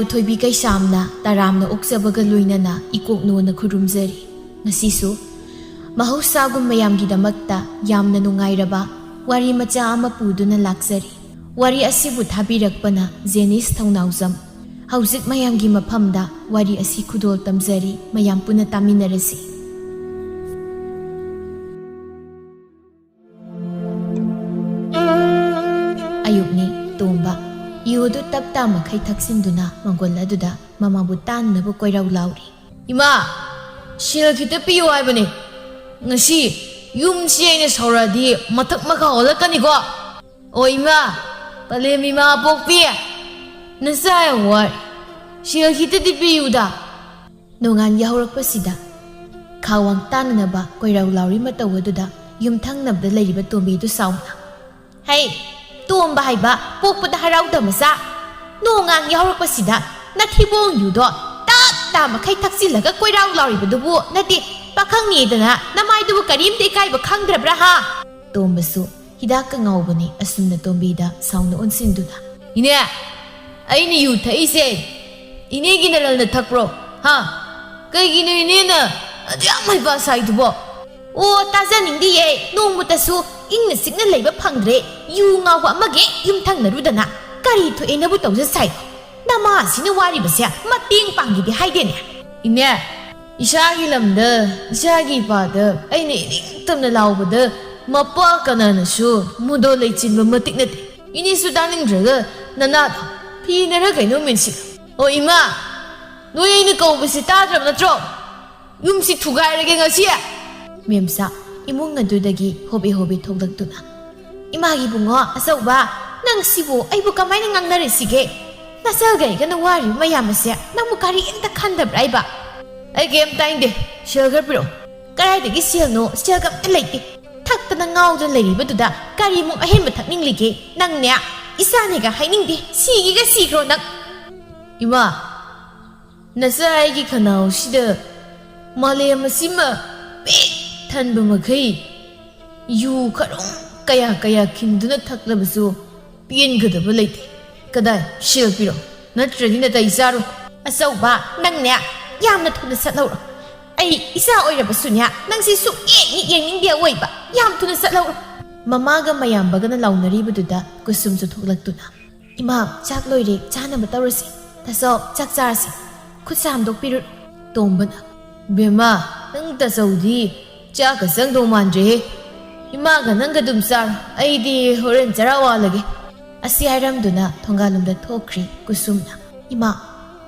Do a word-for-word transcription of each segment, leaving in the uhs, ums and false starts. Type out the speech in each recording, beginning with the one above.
ꯊꯣꯏꯕꯤ ꯀꯩꯁꯥꯝꯅ ꯇꯔꯥꯝꯅ ꯑꯣꯛꯆꯕꯒ ꯂꯣꯏꯅꯅ ꯏꯀꯣꯛꯅꯣꯅ ꯈꯨꯔꯨꯝꯖꯔꯤ꯫ ꯉꯁꯤꯁꯨ ꯃꯍꯧꯁꯥꯒꯨꯝ ꯃꯌꯥꯝꯒꯤꯗꯃꯛꯇ ꯌꯥꯝꯅ ꯅꯨꯡꯉꯥꯏꯔꯕ ꯋꯥꯔꯤ ꯃꯆꯥ ꯑꯃ ꯄꯨꯗꯨꯅ ꯂꯥꯛꯆꯔꯤ꯫ ꯋꯥꯔꯤ ꯑꯁꯤꯕꯨ ꯊꯥꯕꯤꯔꯛꯄꯅ ꯖꯦꯅꯤꯁ ꯊꯧꯅꯥꯎꯖꯝ꯫ ꯍꯧꯖꯤꯛ ꯃꯌꯥꯝꯒꯤ ꯃꯐꯝꯗ ꯋꯥꯔꯤ ꯑꯁꯤ ꯈꯨꯗꯣꯜ ꯇꯝꯖꯔꯤ, ꯃꯌꯥꯝ ꯄꯨꯟꯅ ꯇꯥꯃꯤꯟꯅꯔꯁꯤ꯫ ꯑꯌꯨꯛꯅꯤ꯫ ꯇꯣꯝꯕ ꯌꯨ ꯑꯗꯨ ꯇꯞ ꯇꯥ ꯃꯈꯩ ꯊꯛꯆꯤꯟꯗꯨꯅ ꯃꯪꯒꯣꯜ ꯑꯗꯨꯗ ꯃꯃꯥꯕꯨ ꯇꯥꯟꯅꯅꯕ ꯀꯣꯏꯔꯥꯎ ꯂꯥꯎꯔꯤ꯫ "ꯏꯃꯥ, ꯁꯦꯜ ꯈꯤꯇ ꯄꯤꯌꯨ ꯍꯥꯏꯕꯅꯦ꯫ ꯉꯁꯤ ꯌꯨꯝꯁꯤ ꯑꯩꯅ ꯁꯧꯔꯛꯑꯗꯤ ꯃꯊꯛ ꯃꯈꯥ ꯑꯣꯜꯂꯛꯀꯅꯤꯀꯣ꯫ ꯑꯣ ꯏꯃꯥ, ꯄꯂꯦꯝ ꯏꯃꯥ ꯄꯣꯛꯄꯤ, ꯅꯆꯥ ꯌꯥꯝ ꯋꯥꯔꯦ꯫ ꯁꯦꯜ ꯈꯤꯇꯗꯤ ꯄꯤꯌꯨꯗ꯫" ꯅꯣꯡꯉꯥꯟ ꯌꯥꯍꯧꯔꯛꯄꯁꯤꯗ ꯈꯥꯋꯥꯡ ꯇꯥꯅꯅꯕ ꯀꯣꯏꯔꯥꯎ ꯂꯥꯎꯔꯤ ꯃꯇꯧ ꯑꯗꯨꯗ ꯌꯨꯝꯊꯪꯅꯕꯗ ꯂꯩꯔꯤꯕ ꯇꯣꯝꯕꯤꯗꯨ ꯁꯥꯎꯅ, "ꯍꯩ, ꯇꯣꯝꯕ ꯍꯥꯏꯕ ꯄꯣꯛꯄꯗ ꯍꯔꯥꯎꯗ ꯃꯆꯥ! ꯅꯣꯡꯉꯥꯟ ꯌꯥꯍꯧꯔꯛꯄꯁꯤꯗ ꯅꯊꯤꯕꯣꯡ ꯌꯨꯗꯣ ꯇꯞ ꯇꯥ ꯃꯈꯩ ꯊꯛꯆꯤꯜꯂꯒ ꯀꯣꯏꯔꯥꯎ ꯂꯥꯎꯔꯤꯕꯗꯨꯕꯨ ꯅꯠꯇꯦ, ꯄꯥꯈꯪꯅꯦꯗꯅ ꯅꯃꯥꯏꯗꯨꯕꯨ ꯀꯔꯤꯝꯇ ꯏꯀꯥꯏꯕ ꯈꯪꯗ꯭ꯔꯕ꯭ꯔꯥ ꯍꯥ?" ꯇꯣꯝꯕꯁꯨ ꯍꯤꯗꯥꯛꯀ ꯉꯥꯎꯕꯅꯤ ꯑꯁꯨꯝꯅ ꯇꯣꯝꯕꯤꯗ ꯁꯥꯎꯅ ꯑꯣꯟꯁꯤꯟꯗꯨꯅ꯫ "ꯏꯅꯦ, ꯑꯩꯅ ꯌꯨ ꯊꯛꯏꯁꯦ ꯏꯅꯦꯒꯤ ꯅꯔꯜꯅ ꯊꯛꯄ꯭ꯔꯣ? ꯍꯥ? ꯀꯩꯒꯤꯅꯣ ꯏꯅꯦꯅ ꯑꯗꯨ ꯌꯥꯝ ꯍꯩꯄꯥ ꯁꯥꯏꯗꯨꯕꯣ?" "ꯑꯣ, ꯇꯥꯖꯅꯤꯡꯗꯤꯌꯦ꯫ ꯅꯣꯡꯃꯇꯁꯨ ꯏꯪꯅ ꯆꯤꯛꯅ ꯂꯩꯕ ꯐꯪꯗ꯭ꯔꯦ꯫ ꯌꯨ ꯉꯥꯎꯕ ꯑꯃꯒꯤ ꯌꯨꯝꯊꯪꯅꯔꯨꯗꯅ ꯀꯔꯤ ꯊꯣꯛꯑꯦꯅꯕꯨ ꯇꯧꯖ ꯁꯥꯏ? ꯅꯃꯥꯁꯤꯅ ꯋꯥꯔꯤꯕꯁꯦ ꯃꯇꯦꯡ ꯄꯥꯡꯒꯦꯗꯤ ꯍꯥꯏꯗꯦꯅꯦ꯫" "ꯏꯅꯦ, ꯏꯁꯥꯒꯤ ꯂꯝꯗ, ꯏꯁꯥꯒꯤ ꯏꯄꯥꯗ ꯑꯩꯅ ꯏꯅꯤꯡꯇꯝꯅ ꯂꯥꯎꯕꯗ ꯃꯄꯥ ꯀꯅꯥꯅꯁꯨ ꯃꯨꯗꯣ ꯂꯩꯆꯤꯟꯕ ꯃꯇꯤꯛ ꯅꯠꯇꯦ꯫ ꯏꯅꯦꯁꯨ ꯇꯥꯅꯤꯡꯗ꯭ꯔꯒ ꯅꯅꯥꯗꯣ ꯐꯤꯅꯔ ꯀꯩꯅꯣ ꯃꯦꯟꯁꯤꯜꯂꯨ꯫ ꯑꯣ ꯏꯃꯥ, ꯅꯣꯏ ꯑꯩꯅ ꯀꯧꯕꯁꯤ ꯇꯥꯗ꯭ꯔꯕ ꯅꯠꯇ꯭ꯔꯣ? ꯌꯨꯝꯁꯤ ꯊꯨꯒꯥꯏꯔꯒꯦ ꯉꯁꯤ꯫" ꯃꯦꯝꯆꯥ ꯏꯃꯨꯡ ꯑꯗꯨꯗꯒꯤ ꯍꯣꯕꯦ ꯍꯣꯕꯦ ꯊꯣꯛꯂꯛꯇꯨꯅ, "ꯏꯃꯥꯒꯤ ꯏꯕꯨꯡꯉꯣ ꯑꯆꯧꯕ, ꯅꯪ ꯁꯤꯕꯨ ꯑꯩꯕꯨ ꯀꯃꯥꯏꯅ ꯉꯥꯡꯅꯔꯤꯁꯤꯒꯦ? ꯅꯆꯜꯒ ꯑꯩꯒꯅ ꯋꯥꯔꯤꯕ ꯃꯌꯥꯝ ꯑꯁꯦ ꯅꯪꯕꯨ ꯀꯔꯤꯝꯇ ꯈꯟꯗꯕ꯭ꯔꯥ ꯍꯥꯏꯕ?" "ꯑꯩ ꯀꯩꯝ ꯇꯥꯅꯤꯡꯗꯦ꯫ ꯁꯦꯜ ꯈꯔ ꯄꯤꯔꯛꯑꯣ꯫" "ꯀꯗꯥꯏꯗꯒꯤ ꯁꯦꯜꯅꯣ? ꯁꯦꯜꯒ ꯑꯝꯇ ꯂꯩꯇꯦ꯫ ꯊꯛꯇꯅ ꯉꯥꯎꯗꯅ ꯂꯩꯔꯤꯕꯗꯨꯗ ꯀꯔꯤꯃꯨꯛ ꯑꯍꯦꯟꯕ ꯊꯛꯅꯤꯡꯂꯤꯒꯦ? ꯅꯪꯅꯦ, ꯏꯆꯥꯅꯦꯒ ꯍꯥꯏꯅꯤꯡꯗꯦ꯫ ꯁꯤꯒꯦꯒ ꯁꯤꯈ꯭ꯔꯣ ꯅꯪ꯫" "ꯏꯃꯥ, ꯅꯆꯥ ꯑꯩꯒꯤ ꯈꯅꯥꯎꯁꯤꯗ ꯃꯥꯂꯦꯝ ꯑꯁꯤꯃ ꯄꯤꯛ ꯊꯟꯕ ꯃꯈꯩ ꯌꯨ ꯈꯔꯨꯡ ꯀꯌꯥ ꯀꯌꯥ ꯈꯤꯟꯗꯨꯅ ꯊꯛꯂꯕꯁꯨ ꯄꯦꯟꯒꯗꯕ ꯂꯩꯇꯦ꯫ ꯀꯗꯥꯏ? ꯁꯦꯜ ꯄꯤꯔꯣ꯫" ꯅꯠꯇ꯭ꯔꯗꯤ ꯅꯇꯩ ꯆꯥꯔꯣꯏ꯫ ꯑꯆꯧꯕ, ꯅꯪꯅꯦ ꯌꯥꯝꯅ ꯊꯨꯅ ꯆꯠꯍꯧꯔꯣ꯫ ꯑꯩ ꯏꯆꯥ ꯑꯣꯏꯔꯕꯁꯨꯅꯦ, ꯅꯪꯁꯤ ꯁꯨꯛꯌꯦꯡ ꯌꯦꯡꯅꯤꯡꯗꯦ꯫ ꯑꯋꯣꯏꯕ, ꯌꯥꯝ ꯊꯨꯅ ꯆꯠꯍꯧꯔꯣ꯫ ꯃꯃꯥꯒ ꯃꯌꯥꯝꯕꯒꯅ ꯂꯥꯎꯅꯔꯤꯕꯗꯨꯗ ꯀꯨꯁꯨꯝꯁꯨ ꯊꯣꯛꯂꯛꯇꯨꯅ, "ꯏꯃꯥ, ꯆꯥꯛ ꯂꯣꯏꯔꯦ, ꯆꯥꯅꯕ ꯇꯧꯔꯁꯤ꯫ ꯇꯥꯆꯧ, ꯆꯥꯛ ꯆꯥꯔꯁꯤ꯫ ꯈꯨꯠ ꯁꯥ ꯍꯥꯝꯗꯣꯛꯄꯤꯔꯨꯔꯣ꯫" ꯇꯣꯝꯕꯅ, "ꯕꯦꯝꯃ, ꯅꯪ ꯇꯥꯆꯧꯗꯤ ꯆꯥꯛꯀ ꯆꯪꯗꯧ ꯃꯥꯟꯗ꯭ꯔꯦꯍꯦ꯫ ꯏꯃꯥꯒ ꯅꯪꯒ ꯑꯗꯨꯝ ꯆꯥꯔꯣ, ꯑꯩꯗꯤ ꯍꯣꯔꯦꯟ ꯆꯔꯥ ꯋꯥꯜꯂꯒꯦ꯫" ꯑꯁꯤ ꯍꯥꯏꯔꯝꯗꯨꯅ ꯊꯣꯡꯒꯥꯜꯂꯣꯝꯗ ꯊꯣꯛꯈ꯭ꯔꯦ ꯀꯨꯁꯨꯝꯅ꯫ "ꯏꯃꯥ,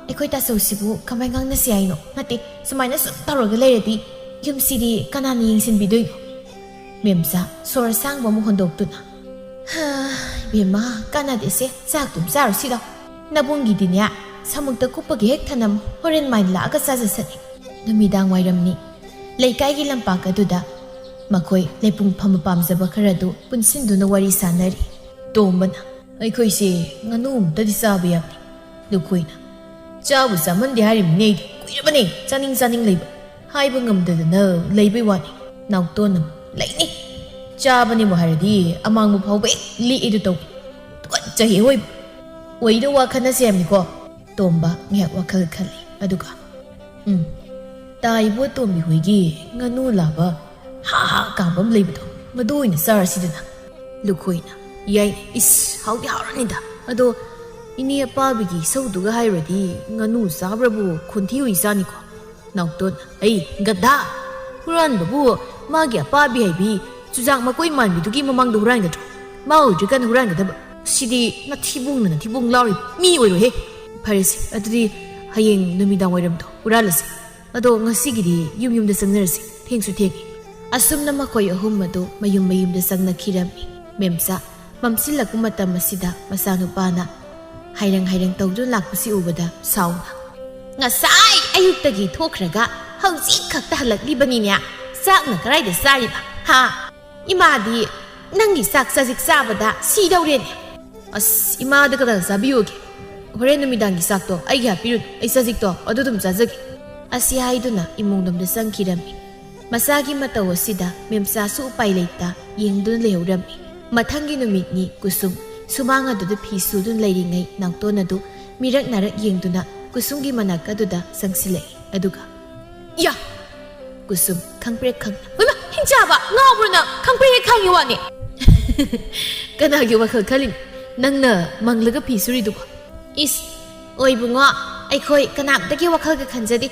ꯑꯩꯈꯣꯏ ꯇꯥꯆꯧꯁꯤꯕꯨ ꯀꯃꯥꯏ ꯉꯥꯡꯅꯁꯤ ꯍꯥꯏꯅꯣ? ꯅꯠꯇꯦ, ꯁꯨꯃꯥꯏꯅ ꯁꯨꯝ ꯇꯧꯔꯒ ꯂꯩꯔꯗꯤ ꯌꯨꯝꯁꯤꯗꯤ ꯀꯅꯥꯅ ꯌꯦꯡꯁꯤꯟꯕꯤꯗꯣꯏꯅꯣ?" ꯃꯦꯝꯆꯥ ꯁꯣꯔ ꯁꯥꯡꯕ ꯑꯃ ꯍꯣꯟꯗꯣꯛꯇꯨꯅ, "ꯍꯥ, ꯏꯕꯦꯝꯃ, ꯀꯥꯟꯅꯗꯦꯁꯦ, ꯆꯥꯛꯇꯨꯝ ꯆꯥꯔꯨꯁꯤ ꯂꯥꯎ꯫ ꯅꯕꯨꯡꯒꯤꯗꯤꯅꯦ, ꯁꯃꯨꯛꯇ ꯀꯨꯞꯄꯒ ꯍꯦꯛ ꯊꯅꯝꯃꯨ, ꯍꯣꯔꯦꯟ ꯃꯥꯏꯟ ꯂꯥꯛꯑꯒ ꯆꯥꯖꯁꯅꯤ꯫" ꯅꯨꯃꯤꯗꯥꯡ ꯋꯥꯏꯔꯝꯅꯤ꯫ ꯂꯩꯀꯥꯏꯒꯤ ꯂꯝꯄꯥꯛ ꯑꯗꯨꯗ ꯃꯈꯣꯏ ꯂꯩꯄꯨꯡ ꯐꯝꯕ ꯄꯥꯝꯖꯕ ꯈꯔꯗꯨ ꯄꯨꯟꯁꯤꯟꯗꯨꯅ ꯋꯥꯔꯤ ꯁꯥꯟꯅꯔꯤ꯫ ꯇꯣꯝꯕꯅ, "ꯑꯩꯈꯣꯏꯁꯦ ꯉꯥꯅꯨ ꯑꯝꯇꯗꯤ ꯆꯥꯕ ꯌꯥꯕꯅꯤ꯫ ꯂꯨꯈꯣꯏꯅ, ꯆꯥꯕꯨ ꯆꯥꯃꯟꯗꯦ ꯍꯥꯏꯔꯤꯕꯅꯦ ꯑꯩꯗꯤ꯫ ꯀꯨꯏꯔꯕꯅꯦ ꯆꯥꯅꯤꯡ ꯆꯥꯅꯤꯡ ꯂꯩꯕ꯫ ꯍꯥꯏꯕ ꯉꯝꯗꯗꯅ ꯂꯩꯕꯩ ꯋꯥꯅꯤ꯫" ꯅꯥꯎꯇꯣꯟꯅ, "ꯂꯩꯅꯤ꯫ ꯆꯥꯕꯅꯦꯕꯨ ꯍꯥꯏꯔꯗꯤ ꯑꯃꯥꯡꯕ ꯐꯥꯎꯕ ꯍꯦꯛ ꯂꯦꯛꯑꯦꯗꯨ ꯇꯧꯏ꯫ ꯇꯨꯀꯠꯆꯩ ꯑꯋꯣꯏꯕ꯫ ꯑꯣꯏꯗꯧ ꯋꯥ ꯈꯟꯅꯁꯦ ꯍꯥꯏꯕꯅꯤꯀꯣ꯫" ꯇꯣꯝꯕ ꯉꯥꯏꯍꯥꯛ ꯋꯥꯈꯜ ꯈꯜꯂꯤ꯫ ꯑꯗꯨꯒ, "ꯎꯝ, ꯇꯥꯏꯕꯣ ꯇꯣꯝꯕꯤ ꯍꯣꯏꯒꯤ ꯉꯥꯅꯨ ꯂꯥꯕ ꯍꯥ ꯍꯥ ꯀꯥꯝꯕ ꯑꯃ ꯂꯩꯕꯗꯣ, ꯃꯗꯨ ꯑꯣꯏꯅ ꯆꯥꯔꯁꯤꯗꯅ꯫" ꯂꯨꯈꯣꯏꯅ, "ꯌꯥꯏ, ꯏꯁ, ꯍꯥꯎꯗꯤ ꯍꯥꯎꯔꯅꯤꯗ꯫ ꯑꯗꯣ ꯏꯅꯦ ꯑꯄꯥꯕꯤꯒꯤ ꯏꯁꯧꯗꯨꯒ ꯍꯥꯏꯔꯨꯔꯗꯤ ꯉꯥꯅꯨ ꯆꯥꯕ꯭ꯔꯕꯨ ꯈꯣꯟꯊꯤ ꯑꯣꯏ ꯆꯥꯅꯤꯀꯣ꯫" ꯅꯥꯎꯇꯣꯟ, "ꯑꯩ ꯒꯙꯥ! ꯍꯨꯔꯥꯟꯕꯕꯨ ꯃꯥꯒꯤ ꯑꯄꯥꯕꯤ ꯍꯥꯏꯕꯤ ꯆꯨꯖꯥꯛ ꯃꯀꯣꯏ ꯃꯥꯟꯕꯤꯗꯨꯒꯤ ꯃꯃꯥꯡꯗ ꯍꯨꯔꯥꯟꯒꯗ꯭ꯔꯣ? ꯃꯥ ꯑꯣꯏꯗ꯭ꯔꯤꯀꯥꯟꯗ ꯍꯨꯔꯥꯟꯒꯗꯕ꯫ ꯁꯤꯗꯤ ꯅꯊꯤꯕꯣꯡꯅ ꯅꯊꯤꯕꯣꯡ ꯂꯥꯎꯔꯤ꯫ ꯃꯤ ꯑꯣꯏꯔꯣꯏꯍꯦ꯫ ꯐꯔꯦꯁꯦ, ꯑꯗꯨꯗꯤ ꯍꯌꯦꯡ ꯅꯨꯃꯤꯗꯥꯡ ꯋꯥꯏꯔꯝꯗꯣ ꯍꯨꯔꯥꯜꯂꯁꯦ꯫ ꯑꯗꯣ ꯉꯁꯤꯒꯤꯗꯤ ꯌꯨꯝ ꯌꯨꯝꯗ ꯆꯪꯅꯔꯁꯤ, ꯊꯦꯡꯁꯨ ꯊꯦꯡꯉꯤ꯫" ꯑꯁꯨꯝꯅ ꯃꯈꯣꯏ ꯑꯍꯨꯝ ꯑꯗꯨ ꯃꯌꯨꯝ ꯃꯌꯨꯝꯗ ꯆꯪꯅꯈꯤꯔꯝꯃꯤ꯫ ꯃꯦꯝꯆꯥ ꯃꯝꯁꯤꯜꯂꯛꯄ ꯃꯇꯝ ꯑꯁꯤꯗ ꯃꯆꯥꯅꯨꯄꯥꯅ ꯍꯥꯏꯔꯪ ꯍꯥꯏꯔꯪ ꯇꯧꯗꯨꯅ ꯂꯥꯛꯄꯁꯤ ꯎꯕꯗ ꯁꯥꯎꯅ, "ꯉꯁꯥꯏ ꯑꯌꯨꯛꯇꯒꯤ ꯊꯣꯛꯈ꯭ꯔꯒ ꯍꯧꯖꯤꯛ ꯈꯛꯇ ꯍꯜꯂꯛꯂꯤꯕꯅꯤꯅꯦ꯫ ꯆꯥꯛꯅ ꯀꯗꯥꯏꯗ ꯆꯥꯔꯤꯕ? ꯍꯥ? ꯏꯃꯥꯗꯤ ꯅꯪꯒꯤ ꯆꯥꯛ ꯆꯖꯤꯛ ꯆꯥꯕꯗ ꯁꯤꯗꯧꯔꯦꯅꯦ꯫" "ꯑꯁ, ꯏꯃꯥꯗ ꯀꯅꯥꯅ ꯆꯥꯕꯤꯌꯨꯒꯦ? ꯍꯣꯔꯦꯟ ꯅꯨꯃꯤꯗꯥꯡꯒꯤ ꯆꯥꯛꯇꯣ ꯑꯩꯒꯤ ꯍꯥꯞꯄꯤꯔꯨꯅꯨ, ꯑꯩ ꯆꯖꯤꯛꯇꯣ ꯑꯗꯨ ꯑꯗꯨꯝ ꯆꯥꯖꯒꯦ꯫" ꯑꯁꯤ ꯍꯥꯏꯗꯨꯅ ꯏꯃꯨꯡꯂꯣꯝꯗ ꯆꯪꯈꯤꯔꯝꯃꯤ꯫ ꯃꯆꯥꯒꯤ ꯃꯇꯧ ꯑꯁꯤꯗ ꯃꯦꯝꯆꯥꯁꯨ ꯎꯄꯥꯏ ꯂꯩꯇ ꯌꯦꯡꯗꯨꯅ ꯂꯩꯍꯧꯔꯝꯃꯤ꯫ ꯃꯊꯪꯒꯤ ꯅꯨꯃꯤꯠꯅꯤ꯫ ꯀꯨꯁꯨꯝ ꯁꯨꯃꯥꯡ ꯑꯗꯨꯗ ꯐꯤ ꯁꯨꯗꯨꯅ ꯂꯩꯔꯤꯉꯩ ꯅꯥꯎꯇꯣꯟ ꯑꯗꯨ ꯃꯤꯔꯛ ꯅꯥꯔꯛ ꯌꯦꯡꯗꯨꯅ ꯀꯨꯁꯨꯝꯒꯤ ꯃꯅꯥꯛ ꯑꯗꯨꯗ ꯆꯪꯁꯤꯜꯂꯛꯏ꯫ ꯑꯗꯨꯒ, "ꯌꯥ!" ꯀꯨꯁꯨꯝ ꯈꯪꯄ꯭ꯔꯦꯛ ꯈꯪ, "ꯍꯩꯃꯥ, ꯍꯤꯡꯆꯥꯕ, ꯉꯥꯎꯕ꯭ꯔꯣ ꯅꯪ? ꯈꯪꯄ꯭ꯔꯦꯛ ꯍꯦꯛ ꯈꯪꯉꯤ ꯋꯥꯅꯤ!" "ꯀꯅꯥꯒꯤ ꯋꯥꯈꯜ ꯈꯜꯂꯤꯅꯣ? ꯅꯪꯅ ꯃꯪꯂꯒ ꯐꯤ ꯁꯨꯔꯤꯗꯨꯕꯣ?" "ꯏꯁ, ꯑꯣ ꯏꯕꯨꯡꯉꯣ, ꯑꯩꯈꯣꯏ ꯀꯅꯥꯝꯇꯒꯤ ꯋꯥꯈꯜꯒ ꯈꯟꯖꯗꯦ꯫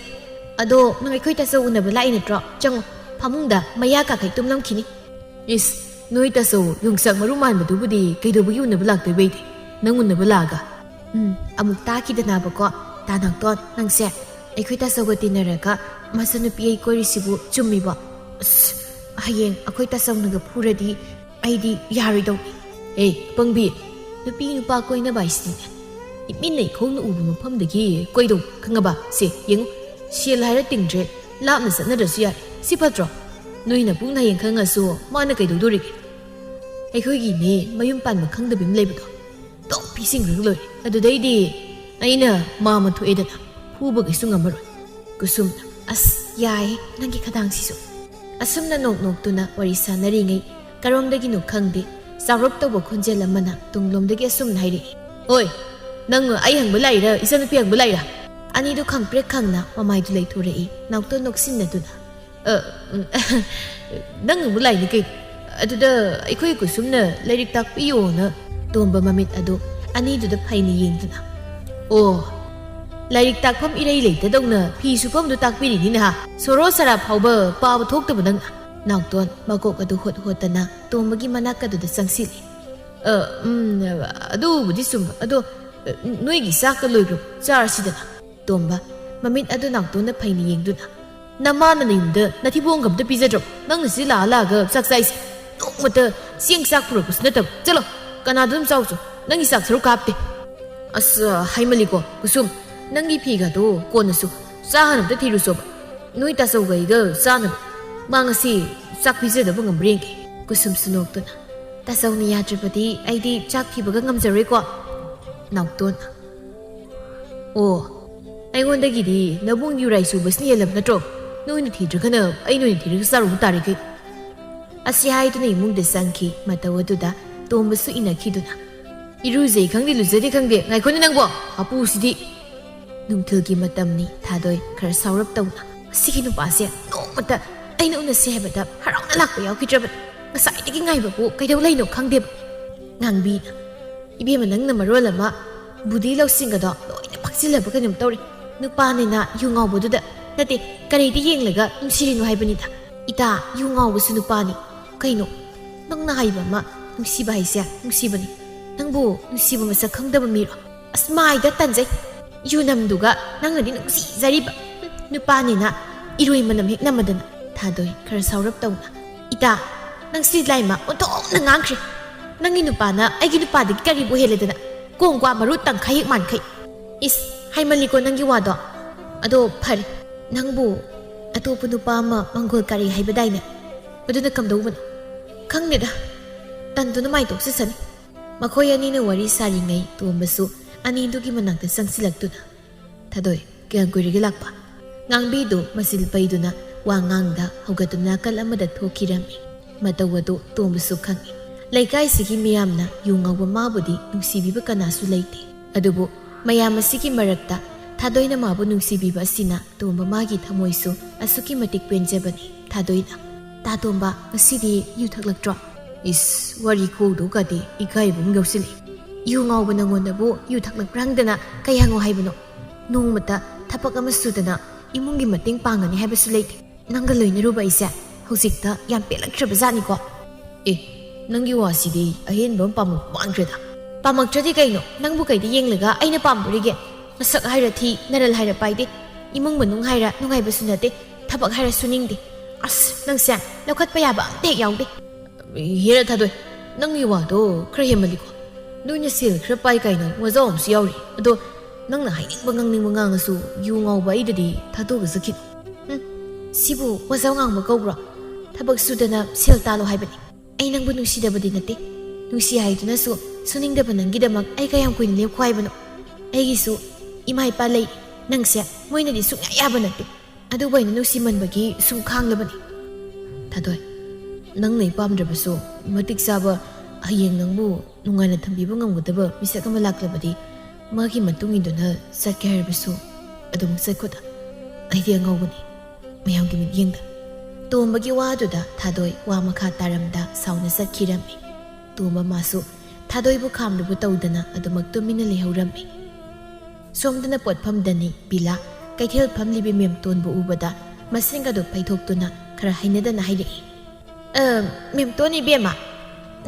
ꯑꯗꯣ ꯅꯪ ꯑꯩꯈꯣꯏ ꯇꯥꯆꯧ ꯎꯅꯕ ꯂꯥꯛꯏ ꯅꯠꯇ꯭ꯔꯣ? ꯆꯪꯉꯣ, ꯐꯃꯨꯡꯗ ꯃꯌꯥ ꯀꯥꯈꯩ ꯇꯨꯝꯂꯝꯈꯤꯅꯤ꯫" "ꯏꯁ, ꯅꯣꯏ ꯇꯥꯆꯧ ꯌꯣꯡꯆꯥꯛ ꯃꯔꯨ ꯃꯥꯟꯕꯗꯨꯕꯨꯗꯤ ꯀꯩꯗꯧꯕꯒꯤ ꯎꯅꯕ ꯂꯥꯛꯇꯣꯏꯕ? ꯑꯩꯗꯤ ꯅꯪ ꯎꯅꯕ ꯂꯥꯛꯑꯒ?" "ꯎꯝ, ꯑꯃꯨꯛ ꯇꯥꯈꯤꯗꯅꯕꯀꯣ, ꯇꯥ ꯅꯥꯎꯇꯣꯟ, ꯅꯪꯁꯦ ꯑꯩꯈꯣꯏ ꯇꯥꯆꯧꯒ ꯇꯤꯟꯅꯔꯒ ꯃꯆꯟꯅꯨꯄꯤ ꯑꯩ ꯀꯣꯏꯔꯤꯁꯤꯕꯨ ꯆꯨꯝꯃꯤꯕꯣ? ꯑꯁ, ꯍꯌꯦꯡ ꯑꯩꯈꯣꯏ ꯇꯥꯆꯧꯅꯒ ꯐꯨꯔꯗꯤ ꯑꯩꯗꯤ ꯌꯥꯔꯣꯏꯗꯧꯅꯤ꯫" "ꯑꯦ, ꯄꯪꯕꯤ, ꯅꯨꯄꯤ ꯅꯨꯄꯥ ꯀꯣꯏꯅꯕ ꯍꯥꯏꯁꯤꯗꯤꯅꯦ, ꯏꯃꯤꯠꯅ ꯏꯈꯣꯡꯅ ꯎꯕ ꯃꯐꯝꯗꯒꯤ ꯀꯣꯏꯗꯧ, ꯈꯪꯉꯕ? ꯁꯦ, ꯌꯦꯡꯉꯨ, ꯁꯦꯜ ꯍꯥꯏꯔ ꯇꯤꯡꯗ꯭ꯔꯦ, ꯂꯥꯞꯅ ꯆꯠꯅꯗ꯭ꯔꯁꯨ ꯌꯥꯔꯦ꯫ ꯁꯤ ꯐꯠꯇ꯭ꯔꯣ? ꯅꯣꯏ ꯅꯕꯨꯡꯅ ꯍꯌꯦꯡ ꯈꯪꯉꯁꯨ ꯃꯥꯅ ꯀꯩꯗꯧꯗꯣꯔꯤꯒꯦ? ꯑꯩꯈꯣꯏꯒꯤꯅꯦ, ꯃꯌꯨꯝ ꯄꯥꯟꯕ ꯈꯪꯗꯕꯤ ꯑꯃ ꯂꯩꯕꯗꯣ, ꯇꯣꯛ ꯄꯤꯁꯤꯟꯈ꯭ꯔꯒ ꯂꯣꯏꯔꯦ꯫ ꯑꯗꯨꯗꯩꯗꯤ ꯑꯩꯅ ꯃꯥꯃ ꯊꯣꯛꯑꯦꯗꯅ, ꯐꯨꯕꯒꯩꯁꯨ ꯉꯝꯃꯔꯣꯏ꯫" ꯀꯨꯁꯨꯝꯅ, "ꯑꯁ, ꯌꯥꯏꯌꯦ ꯅꯪꯒꯤ ꯈꯗꯥꯡꯁꯤꯁꯨ꯫" ꯑꯁꯨꯝꯅ ꯅꯣꯛ ꯅꯣꯛꯇꯨꯅ ꯋꯥꯔꯤ ꯁꯥꯟꯅꯔꯤꯉꯩ, ꯀꯔꯣꯝꯗꯒꯤꯅꯣ ꯈꯪꯗꯦ, ꯆꯥꯎꯔꯞ ꯇꯧꯕ ꯈꯣꯟꯖꯦꯜ ꯑꯃꯅ ꯇꯨꯡꯂꯣꯝꯗꯒꯤ ꯑꯁꯨꯝꯅ ꯍꯥꯏꯔꯛꯏ, "ꯑꯣꯏ, ꯅꯪ ꯑꯩ ꯍꯪꯕ ꯂꯥꯛꯏꯔꯥ, ꯏꯆꯟꯅꯨꯄꯤ ꯍꯪꯕ ꯂꯥꯛꯏꯔꯥ?" ꯑꯅꯤꯗꯨ ꯈꯪꯄ꯭ꯔꯦꯛ ꯈꯪꯅ ꯃꯃꯥꯏꯗꯨ ꯂꯩꯊꯣꯔꯛꯏ, ꯅꯥꯎꯇꯣꯟ ꯅꯣꯛꯁꯤꯟꯅꯗꯨꯅ꯫ "ꯑ, ꯎꯝ, ꯅꯪ ꯑꯃꯨꯛ ꯂꯥꯛꯏꯅꯤ ꯀꯩꯅꯣ? ꯑꯗꯨꯗ ꯑꯩꯈꯣꯏ ꯀꯨꯁꯨꯝꯅ ꯂꯥꯏꯔꯤꯛ ꯇꯥꯛꯄꯤꯌꯣꯅ꯫" ꯇꯣꯝꯕ ꯃꯃꯤꯠ ꯑꯗꯨ ꯑꯅꯤꯗꯨꯗ ꯐꯩꯅ ꯌꯦꯡꯗꯨꯅ, "ꯑꯣ, ꯂꯥꯏꯔꯤꯛ ꯇꯥꯛꯐꯝ ꯏꯔꯩ ꯂꯩꯇꯗꯧꯅ ꯐꯤ ꯁꯨꯐꯝꯗꯨ ꯇꯥꯛꯄꯤꯔꯤꯅꯤ ꯅꯍꯥ꯫ ꯁꯣꯔꯣ ꯁꯔꯥ ꯐꯥꯎꯕ ꯄꯥꯕ ꯊꯣꯛꯇꯕ ꯅꯪꯅ?" ꯅꯥꯎꯇꯣꯟ ꯃꯀꯣꯛ ꯑꯗꯨ ꯍꯣꯠ ꯍꯣꯠꯇꯅ ꯇꯣꯝꯕꯒꯤ ꯃꯅꯥꯛ ꯑꯗꯨꯗ ꯆꯪꯁꯤꯜꯂꯤ꯫ "ꯑ, ꯎꯝ, ꯑꯗꯨꯕꯨꯗꯤ ꯆꯨꯝꯕ꯫ ꯑꯗꯣ, ꯑ, ꯅꯣꯏꯒꯤ ꯆꯥꯛꯀ ꯂꯣꯏꯈ꯭ꯔꯕꯣ? ꯆꯥꯔꯁꯤꯗꯅ꯫" ꯇꯣꯝꯕ, ꯃꯃꯤꯠ ꯑꯗꯨ ꯅꯥꯎꯇꯣꯟꯗ ꯐꯩꯅ ꯌꯦꯡꯗꯨꯅ, "ꯅꯃꯥꯅ ꯅꯌꯨꯝꯗ ꯅꯊꯤꯕꯣꯡꯒ ꯑꯝꯇ ꯄꯤꯖꯗ꯭ꯔꯕꯣ? ꯅꯪꯅ ꯁꯤ ꯂꯥꯛꯑ ꯂꯥꯛꯑꯒ ꯆꯥꯛ ꯆꯥꯏꯁꯦ꯫ ꯅꯣꯡꯃꯇ ꯆꯦꯡ ꯆꯥꯛ ꯄꯨꯔꯛꯄꯁꯨ ꯅꯠꯇꯕ꯫ ꯆꯠꯂꯣ, ꯀꯅꯥꯗ ꯑꯗꯨꯝ ꯆꯥꯎꯆꯣ꯫ ꯅꯪꯒꯤ ꯆꯥꯛ ꯁꯔꯨꯛ ꯍꯥꯞꯇꯦ꯫" "ꯑꯁ, ꯍꯥꯏꯃꯜꯂꯤꯀꯣ, ꯀꯨꯁꯨꯝ, ꯅꯪꯒꯤ ꯐꯤꯒꯗꯣ ꯀꯣꯟꯅꯁꯨ, ꯆꯥ ꯍꯥꯟꯅ ꯑꯝꯇ ꯊꯤꯔꯨꯆꯣꯕ꯫ ꯅꯣꯏ ꯇꯥꯆꯧꯒ ꯑꯩꯒ ꯆꯥꯅꯕ꯫ ꯃꯥ ꯉꯁꯤ ꯆꯥꯛ ꯄꯤꯖꯗꯕ ꯉꯝꯕ꯭ꯔꯥ ꯌꯦꯡꯒꯦ꯫" ꯀꯨꯁꯨꯝꯁꯨ ꯅꯣꯛꯇꯨꯅ, "ꯇꯥꯆꯧꯅ ꯌꯥꯗ꯭ꯔꯕꯗꯤ ꯑꯩꯗꯤ ꯆꯥꯛ ꯊꯤꯕꯒ ꯉꯝꯖꯔꯣꯏꯀꯣ꯫" ꯅꯥꯎꯇꯣꯟ, "ꯑꯣ, ꯑꯩꯉꯣꯟꯗꯒꯤꯗꯤ ꯅꯕꯨꯡ ꯌꯨꯔꯥꯏ ꯆꯨꯕꯁꯤꯅ ꯍꯦꯜꯂꯕ ꯅꯠꯇ꯭ꯔꯣ? ꯅꯣꯏꯅ ꯊꯤꯗ꯭ꯔꯒꯅ ꯑꯩꯅ ꯑꯣꯏꯅ ꯊꯤꯔꯒ ꯆꯥꯔꯨꯕ ꯇꯥꯔꯦ ꯀꯩꯅꯣ꯫" ꯑꯁꯤ ꯍꯥꯏꯗꯨꯅ ꯏꯃꯨꯡꯗ ꯆꯪꯈꯤ꯫ ꯃꯇꯧ ꯑꯗꯨꯗ ꯇꯣꯝꯕꯁꯨ ꯏꯟꯅꯈꯤꯗꯨꯅ, ꯏꯔꯨꯖꯩ ꯈꯪꯗꯦ, ꯂꯨꯖꯗꯦ ꯈꯪꯗꯦ꯫ ꯉꯥꯏꯈꯣꯅꯦ ꯅꯪꯕꯣ, ꯃꯄꯨꯁꯤꯗꯤ꯫ ꯅꯨꯡꯊꯤꯜꯒꯤ ꯃꯇꯝꯅꯤ꯫ ꯊꯥꯗꯣꯏ ꯈꯔ ꯁꯥꯎꯔꯞ ꯇꯧꯅ, "ꯃꯁꯤꯒꯤ ꯅꯨꯄꯥꯁꯦ ꯅꯣꯡꯃꯇ ꯑꯩꯅ ꯎꯅꯁꯦ ꯍꯥꯏꯕꯗ ꯍꯔꯥꯎꯅ ꯂꯥꯛꯄ ꯌꯥꯎꯈꯤꯗ꯭ꯔꯕꯅꯤ꯫ ꯉꯁꯥꯏꯗꯒꯤ ꯉꯥꯏꯕꯕꯨ ꯀꯩꯗꯧ ꯂꯩꯅꯣ ꯈꯪꯗꯦꯕ꯫" ꯉꯥꯡꯕꯤꯅ, "ꯏꯕꯦꯝꯃ, ꯅꯪꯅ ꯃꯔꯣꯜ ꯑꯃ ꯕꯨꯙꯤ ꯂꯧꯁꯤꯡꯒꯗꯣ ꯂꯣꯏꯅ ꯐꯥꯛꯆꯤꯜꯂꯕ ꯀꯩꯅꯣꯝ ꯇꯧꯔꯦ꯫ ꯅꯨꯄꯥꯅꯤꯅ ꯌꯨ ꯉꯥꯎꯕꯗꯨꯗ, ꯅꯠꯇꯦ, ꯀꯔꯤꯗ ꯌꯦꯡꯂꯒ ꯅꯨꯡꯁꯤꯔꯤꯅꯣ ꯍꯥꯏꯕꯅꯤꯗ꯫ ꯏꯇꯥ, ꯌꯨ ꯉꯥꯎꯕꯁꯨ ꯅꯨꯄꯥꯅꯤ꯫ ꯀꯩꯅꯣ, ꯅꯪꯅ ꯍꯥꯏꯕ ꯑꯃ, ꯅꯨꯡꯁꯤꯕ ꯍꯥꯏꯁꯦ ꯅꯨꯡꯁꯤꯕꯅꯤ꯫ ꯅꯪꯕꯨ ꯅꯨꯡꯁꯤꯕ ꯃꯁꯛ ꯈꯪꯗꯕ ꯃꯤꯔꯣ? ꯑꯁ, ꯃꯥꯏꯗ ꯇꯟꯖꯩ꯫ ꯌꯨꯅꯝꯗꯨꯒ ꯅꯪꯅꯗꯤ ꯅꯨꯡꯁꯤꯖꯔꯤꯕ꯫ ꯍꯨꯝ, ꯅꯨꯄꯥꯅꯤꯅ ꯏꯔꯣꯏ ꯃꯅꯝ ꯍꯦꯛ ꯅꯝꯃꯗꯅ꯫" ꯊꯥꯗꯣꯏ ꯈꯔ ꯁꯥꯎꯔꯞ ꯇꯧꯅ, "ꯏꯇꯥ, ꯅꯪ ꯁꯤ ꯂꯥꯏꯃ ꯑꯣꯟꯊꯣꯛꯅ ꯉꯥꯡꯈ꯭ꯔꯦ꯫ ꯅꯪꯒꯤ ꯅꯨꯄꯥꯅ ꯑꯩꯒꯤ ꯅꯨꯄꯥꯗꯒꯤ ꯀꯔꯤꯕꯨ ꯍꯦꯜꯂꯦꯗꯅ? ꯀꯣꯡ ꯀ꯭ꯋꯥ ꯃꯔꯨ ꯇꯪꯈꯥꯏ ꯍꯦꯛ ꯃꯥꯟꯈꯩ꯫ ꯏꯁ, ꯍꯥꯏꯃꯜꯂꯤꯀꯣ ꯅꯪꯒꯤ ꯋꯥꯗꯣ꯫ ꯑꯗꯣ ꯐꯔꯦ, ꯅꯪꯕꯨ ꯑꯇꯣꯞꯄ ꯅꯨꯄꯥ ꯑꯃ ꯃꯪꯒꯣꯜ ꯀꯥꯔꯤ ꯍꯥꯏꯕꯗꯥꯏꯅꯦ? ꯑꯗꯨꯅ ꯀꯝꯗꯧꯕꯅꯣ? ꯈꯪꯗꯦꯗ, ꯇꯟꯗꯨꯅ ꯃꯥꯏ ꯇꯣꯛꯆꯁꯅꯤ꯫" ꯃꯈꯣꯏ ꯑꯅꯤꯅ ꯋꯥꯔꯤ ꯁꯥꯔꯤꯉꯩ ꯇꯣꯝꯕꯁꯨ ꯑꯅꯤꯗꯨꯒꯤ ꯃꯅꯥꯛꯇ ꯆꯪꯁꯤꯜꯂꯛꯇꯨꯅ, "ꯊꯥꯗꯣꯏ, ꯀꯌꯥꯝ ꯀꯨꯏꯔꯒꯦ ꯂꯥꯛꯄ?" ꯉꯥꯡꯕꯤꯗꯨ ꯃꯆꯤꯜ ꯄꯩꯗꯨꯅ ꯋꯥ ꯉꯥꯡꯗ ꯍꯧꯒꯠꯇꯨꯅ ꯅꯥꯀꯜ ꯑꯃꯗ ꯊꯣꯛꯈꯤꯔꯝꯃꯤ꯫ ꯃꯇꯧ ꯑꯗꯨ ꯇꯣꯝꯕꯁꯨ ꯈꯪꯏ꯫ ꯂꯩꯀꯥꯏꯁꯤꯒꯤ ꯃꯤꯌꯥꯝꯅ ꯌꯨ ꯉꯥꯎꯕ ꯃꯥꯕꯨꯗꯤ ꯅꯨꯡꯁꯤꯕꯤꯕ ꯀꯅꯥꯁꯨ ꯂꯩꯇꯦ꯫ ꯑꯗꯨꯕꯨ ꯃꯌꯥꯝ ꯑꯁꯤꯒꯤ ꯃꯔꯛꯇ ꯊꯥꯗꯣꯏꯅ ꯃꯥꯕꯨ ꯅꯨꯡꯁꯤꯕꯤꯕ ꯑꯁꯤꯅ ꯇꯣꯝꯕ ꯃꯥꯒꯤ ꯊꯃꯣꯏꯁꯨ ꯑꯁꯨꯛꯀꯤ ꯃꯇꯤꯛ ꯄꯦꯟꯖꯕꯅꯤ꯫ ꯊꯥꯗꯣꯏꯅ, "ꯇꯥ ꯇꯣꯝꯕ, ꯉꯁꯤꯗꯤ ꯌꯨ ꯊꯛꯂꯛꯇ꯭ꯔꯣ?" ꯏꯁ, ꯋꯥꯔꯤ ꯈꯨꯗꯨꯒꯗꯤ ꯏꯀꯥꯏꯕ ꯑꯃ ꯌꯥꯎꯁꯤꯜꯂꯛꯏ꯫ ꯌꯨ ꯉꯥꯎꯕ ꯅꯪꯉꯣꯟꯗꯕꯨ ꯌꯨ ꯊꯛꯂꯛꯄ꯭ꯔꯥ ꯍꯪꯗꯅ ꯀꯩ ꯍꯪꯉꯣ ꯍꯥꯏꯕꯅꯣ? ꯅꯣꯡꯃꯇ ꯊꯕꯛ ꯑꯃ ꯁꯨꯗꯅ ꯏꯃꯨꯡꯒꯤ ꯃꯇꯦꯡ ꯄꯥꯡꯒꯅꯤ ꯍꯥꯏꯕꯁꯨ ꯂꯩꯇꯦ꯫ ꯅꯪꯒ ꯂꯣꯏꯅꯔꯨꯕ ꯑꯩꯁꯦ ꯍꯧꯖꯤꯛꯇ ꯌꯥꯝ ꯄꯦꯜꯂꯛꯇ꯭ꯔꯕ ꯖꯥꯠꯅꯤꯀꯣ꯫ ꯑꯦ, ꯅꯪꯒꯤ ꯋꯥꯁꯤꯗꯤ ꯑꯍꯦꯟꯕ ꯑꯃ ꯄꯥꯝꯃꯛꯄ ꯃꯥꯟꯈ꯭ꯔꯦꯗ꯫ ꯄꯥꯝꯃꯛꯇ꯭ꯔꯗꯤ ꯀꯩꯅꯣ? ꯅꯪꯕꯨ ꯀꯩꯗ ꯌꯦꯡꯂꯒ ꯑꯩꯅ ꯄꯥꯝꯗꯣꯔꯤꯒꯦ? ꯃꯁꯛ ꯍꯥꯏꯔ ꯊꯤ, ꯅꯔꯜ ꯍꯥꯏꯔ ꯄꯥꯏꯗꯦ, ꯏꯃꯨꯡ ꯃꯅꯨꯡ ꯍꯥꯏꯔ ꯅꯨꯡꯉꯥꯏꯕꯁꯨ ꯅꯠꯇꯦ, ꯊꯕꯛ ꯍꯥꯏꯔ ꯁꯨꯅꯤꯡꯗꯦ꯫ ꯑꯁ, ꯅꯪꯁꯦ ꯂꯧꯈꯠꯄ ꯌꯥꯕ ꯑꯝꯇ ꯍꯦꯛ ꯌꯥꯎꯗꯦ꯫ ꯍꯦꯔꯥ ꯊꯥꯗꯣꯏ, ꯅꯪꯒꯤ ꯋꯥꯗꯣ ꯈꯔ ꯍꯦꯟꯃꯜꯂꯤꯀꯣ꯫ ꯅꯣꯏꯅ ꯁꯦꯜ ꯈꯔ ꯄꯥꯏ ꯀꯥꯏꯅ ꯋꯥꯖꯥꯎ ꯑꯃꯁꯨ ꯌꯥꯎꯔꯤ꯫ ꯑꯗꯣ ꯅꯪꯅ ꯍꯥꯏꯅꯤꯡꯕ ꯉꯥꯡꯅꯤꯡꯕ ꯉꯥꯡꯉꯁꯨ ꯌꯨ ꯉꯥꯎꯕ ꯑꯩꯗꯗꯤ ꯊꯥꯗꯣꯛꯑꯒ ꯆꯠꯈꯤꯅꯨ꯫ ꯍꯨꯝ, ꯁꯤꯕꯨ ꯋꯥꯖꯥꯎ ꯉꯥꯡꯕ ꯀꯧꯕ꯭ꯔꯣ? ꯊꯕꯛ ꯁꯨꯗꯅ ꯁꯦꯜ ꯇꯥꯜꯂꯣ ꯍꯥꯏꯕꯅꯤ꯫ ꯑꯩ ꯅꯪꯕꯨ ꯅꯨꯡꯁꯤꯗꯕꯗꯤ ꯅꯠꯇꯦ꯫ ꯅꯨꯡꯁꯤ ꯍꯥꯏꯗꯨꯅꯁꯨ ꯁꯨꯅꯤꯡꯗꯕ ꯅꯪꯒꯤꯗꯃꯛ ꯑꯩ ꯀꯌꯥꯝ ꯀꯨꯏꯅ ꯂꯦꯞꯈꯣ ꯍꯥꯏꯕꯅꯣ? ꯑꯩꯒꯤꯁꯨ ꯏꯃꯥ ꯏꯄꯥ ꯂꯩ꯫ ꯅꯪꯁꯦ ꯃꯣꯏꯅꯗꯤ ꯁꯨꯡꯌꯥ ꯌꯥꯕ ꯅꯠꯇꯦ꯫ ꯑꯗꯨꯕꯨ ꯑꯩꯅ ꯅꯨꯡꯁꯤꯃꯟꯕꯒꯤ ꯁꯨꯝ ꯈꯥꯡꯂꯕꯅꯤ꯫ ꯊꯥꯗꯣꯏ, ꯅꯪꯅ ꯑꯩ ꯄꯥꯝꯗ꯭ꯔꯕꯁꯨ ꯃꯇꯤꯛ ꯆꯥꯕ ꯍꯌꯦꯡ ꯅꯪꯕꯨ ꯅꯨꯡꯉꯥꯏꯅ ꯊꯝꯕꯤꯕ ꯉꯝꯒꯗꯕ ꯃꯤꯁꯛ ꯑꯃ ꯂꯥꯛꯂꯕꯗꯤ ꯃꯥꯒꯤ ꯃꯇꯨꯡ ꯏꯟꯗꯨꯅ ꯆꯠꯀꯦ ꯍꯥꯏꯔꯕꯁꯨ ꯑꯗꯨꯃꯛ ꯆꯠꯈꯣꯗ꯫ ꯑꯩꯗꯤ ꯑꯉꯥꯎꯕꯅꯤ, ꯃꯌꯥꯝꯒꯤ ꯃꯤꯠꯌꯦꯡꯗ꯫ ꯇꯣꯝꯕꯒꯤ ꯋꯥꯗꯨꯗ ꯊꯥꯗꯣꯏ ꯋꯥ ꯃꯈꯥ ꯇꯥꯔꯝꯗ ꯁꯥꯎꯅ ꯆꯠꯈꯤꯔꯝꯃꯤ꯫ ꯇꯣꯝꯕ ꯃꯥꯁꯨ ꯊꯥꯗꯣꯏꯕꯨ ꯈꯥꯝꯂꯨꯕ ꯇꯧꯗꯅ ꯑꯗꯨꯃꯛ ꯇꯨꯃꯤꯟꯅ ꯂꯩꯍꯧꯔꯝꯃꯤ꯫ ꯁꯣꯝꯗꯅ ꯄꯣꯠꯐꯝꯗꯅꯤ ꯕꯤꯂꯥ ꯀꯩꯊꯦꯜ ꯐꯝꯂꯤꯕꯤ ꯃꯦꯝꯇꯣꯟꯕꯨ ꯎꯕꯗ ꯃꯁꯤꯡ ꯑꯗꯨ ꯐꯩꯊꯣꯛꯇꯨꯅ ꯈꯔ ꯍꯩꯅꯗꯅ ꯍꯥꯏꯔꯛꯏ꯫ "ꯑ, ꯃꯦꯝꯇꯣꯟ ꯏꯕꯦꯝꯃ,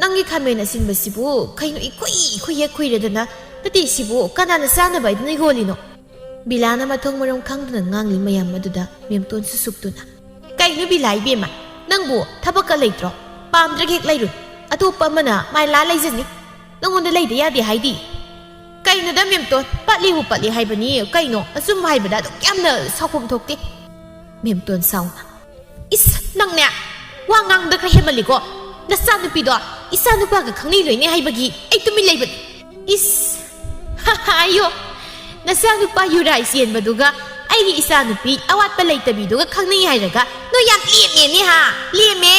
ꯅꯪꯒꯤ ꯈꯥꯃꯦꯟ ꯑꯁꯤꯟꯕꯁꯤꯕꯨ ꯀꯩꯅꯣ ꯏꯈꯨꯏ ꯏꯈꯨꯏ ꯍꯦꯛ ꯈꯨꯏꯔꯗꯅ? ꯅꯠꯇꯦ, ꯁꯤꯕꯨ ꯀꯅꯥꯅ ꯆꯥꯅꯕ ꯍꯥꯏꯗꯨꯅ ꯌꯣꯜꯂꯤꯅꯣ?" ꯕꯤꯂꯥꯅ ꯃꯊꯣꯡ ꯃꯔꯝ ꯈꯪꯗꯅ ꯉꯥꯡꯂꯤ ꯃꯌꯥꯝ ꯑꯗꯨꯗ ꯃꯦꯝꯇꯣꯟꯁꯨ ꯁꯨꯛꯇꯨꯅ, "ꯀꯩꯅꯣ ꯕꯤꯂꯥ ꯏꯕꯦꯝꯃ, ꯅꯪꯕꯨ ꯊꯕꯛꯀ ꯂꯩꯇ꯭ꯔꯣ? ꯄꯥꯝꯗ꯭ꯔꯒ ꯍꯦꯛ ꯂꯩꯔꯨ꯫ ꯑꯇꯣꯞꯄ ꯑꯃꯅ ꯃꯥꯏ ꯂꯥ ꯂꯩꯖꯅꯤ꯫ ꯅꯪꯉꯣꯟꯗ ꯂꯩꯗ ꯌꯥꯗꯦ ꯍꯥꯏꯗꯤ?" "ꯀꯩꯅꯣꯗ ꯃꯦꯝꯇꯣꯟ, ꯄꯠꯂꯤꯕꯨ ꯄꯠꯂꯤ ꯍꯥꯏꯕꯅꯤ ꯀꯩꯅꯣ, ꯑꯆꯨꯝꯕ ꯍꯥꯏꯕꯗ ꯑꯗꯨꯛ ꯌꯥꯝꯅ ꯁꯥꯎꯐꯝ ꯊꯣꯛꯇꯦ꯫" ꯃꯦꯝꯇꯣꯟ ꯁꯥꯎꯅ, "ꯏꯁ, ꯅꯪꯅꯦ ꯋꯥ ꯉꯥꯡꯕꯗ ꯈꯔ ꯍꯦꯟꯃꯜꯂꯤꯀꯣ꯫ ꯅꯆꯥꯅꯨꯄꯤꯗꯣ ꯏꯆꯥꯅꯨꯄꯥꯒ ꯈꯪꯅꯩ ꯂꯣꯏꯅꯩ ꯍꯥꯏꯕꯒꯤ ꯑꯩ ꯇꯨꯃꯤꯟ ꯂꯩꯕꯅꯤ꯫ ꯏꯁ, ꯑꯌꯣ, ꯅꯆꯥꯅꯨꯄꯥ ꯌꯨꯔꯥꯏ ꯆꯦꯟꯕꯗꯨꯒ ꯑꯩꯒꯤ ꯏꯆꯥꯅꯨꯄꯤ ꯑꯋꯥꯠꯄ ꯂꯩꯇꯕꯤꯗꯨꯒ ꯈꯪꯅꯩ ꯍꯥꯏꯔꯒ ꯅꯣꯏ ꯌꯥꯝ ꯂꯦꯝꯃꯦꯅꯦ ꯍꯥ, ꯂꯦꯝꯃꯦ꯫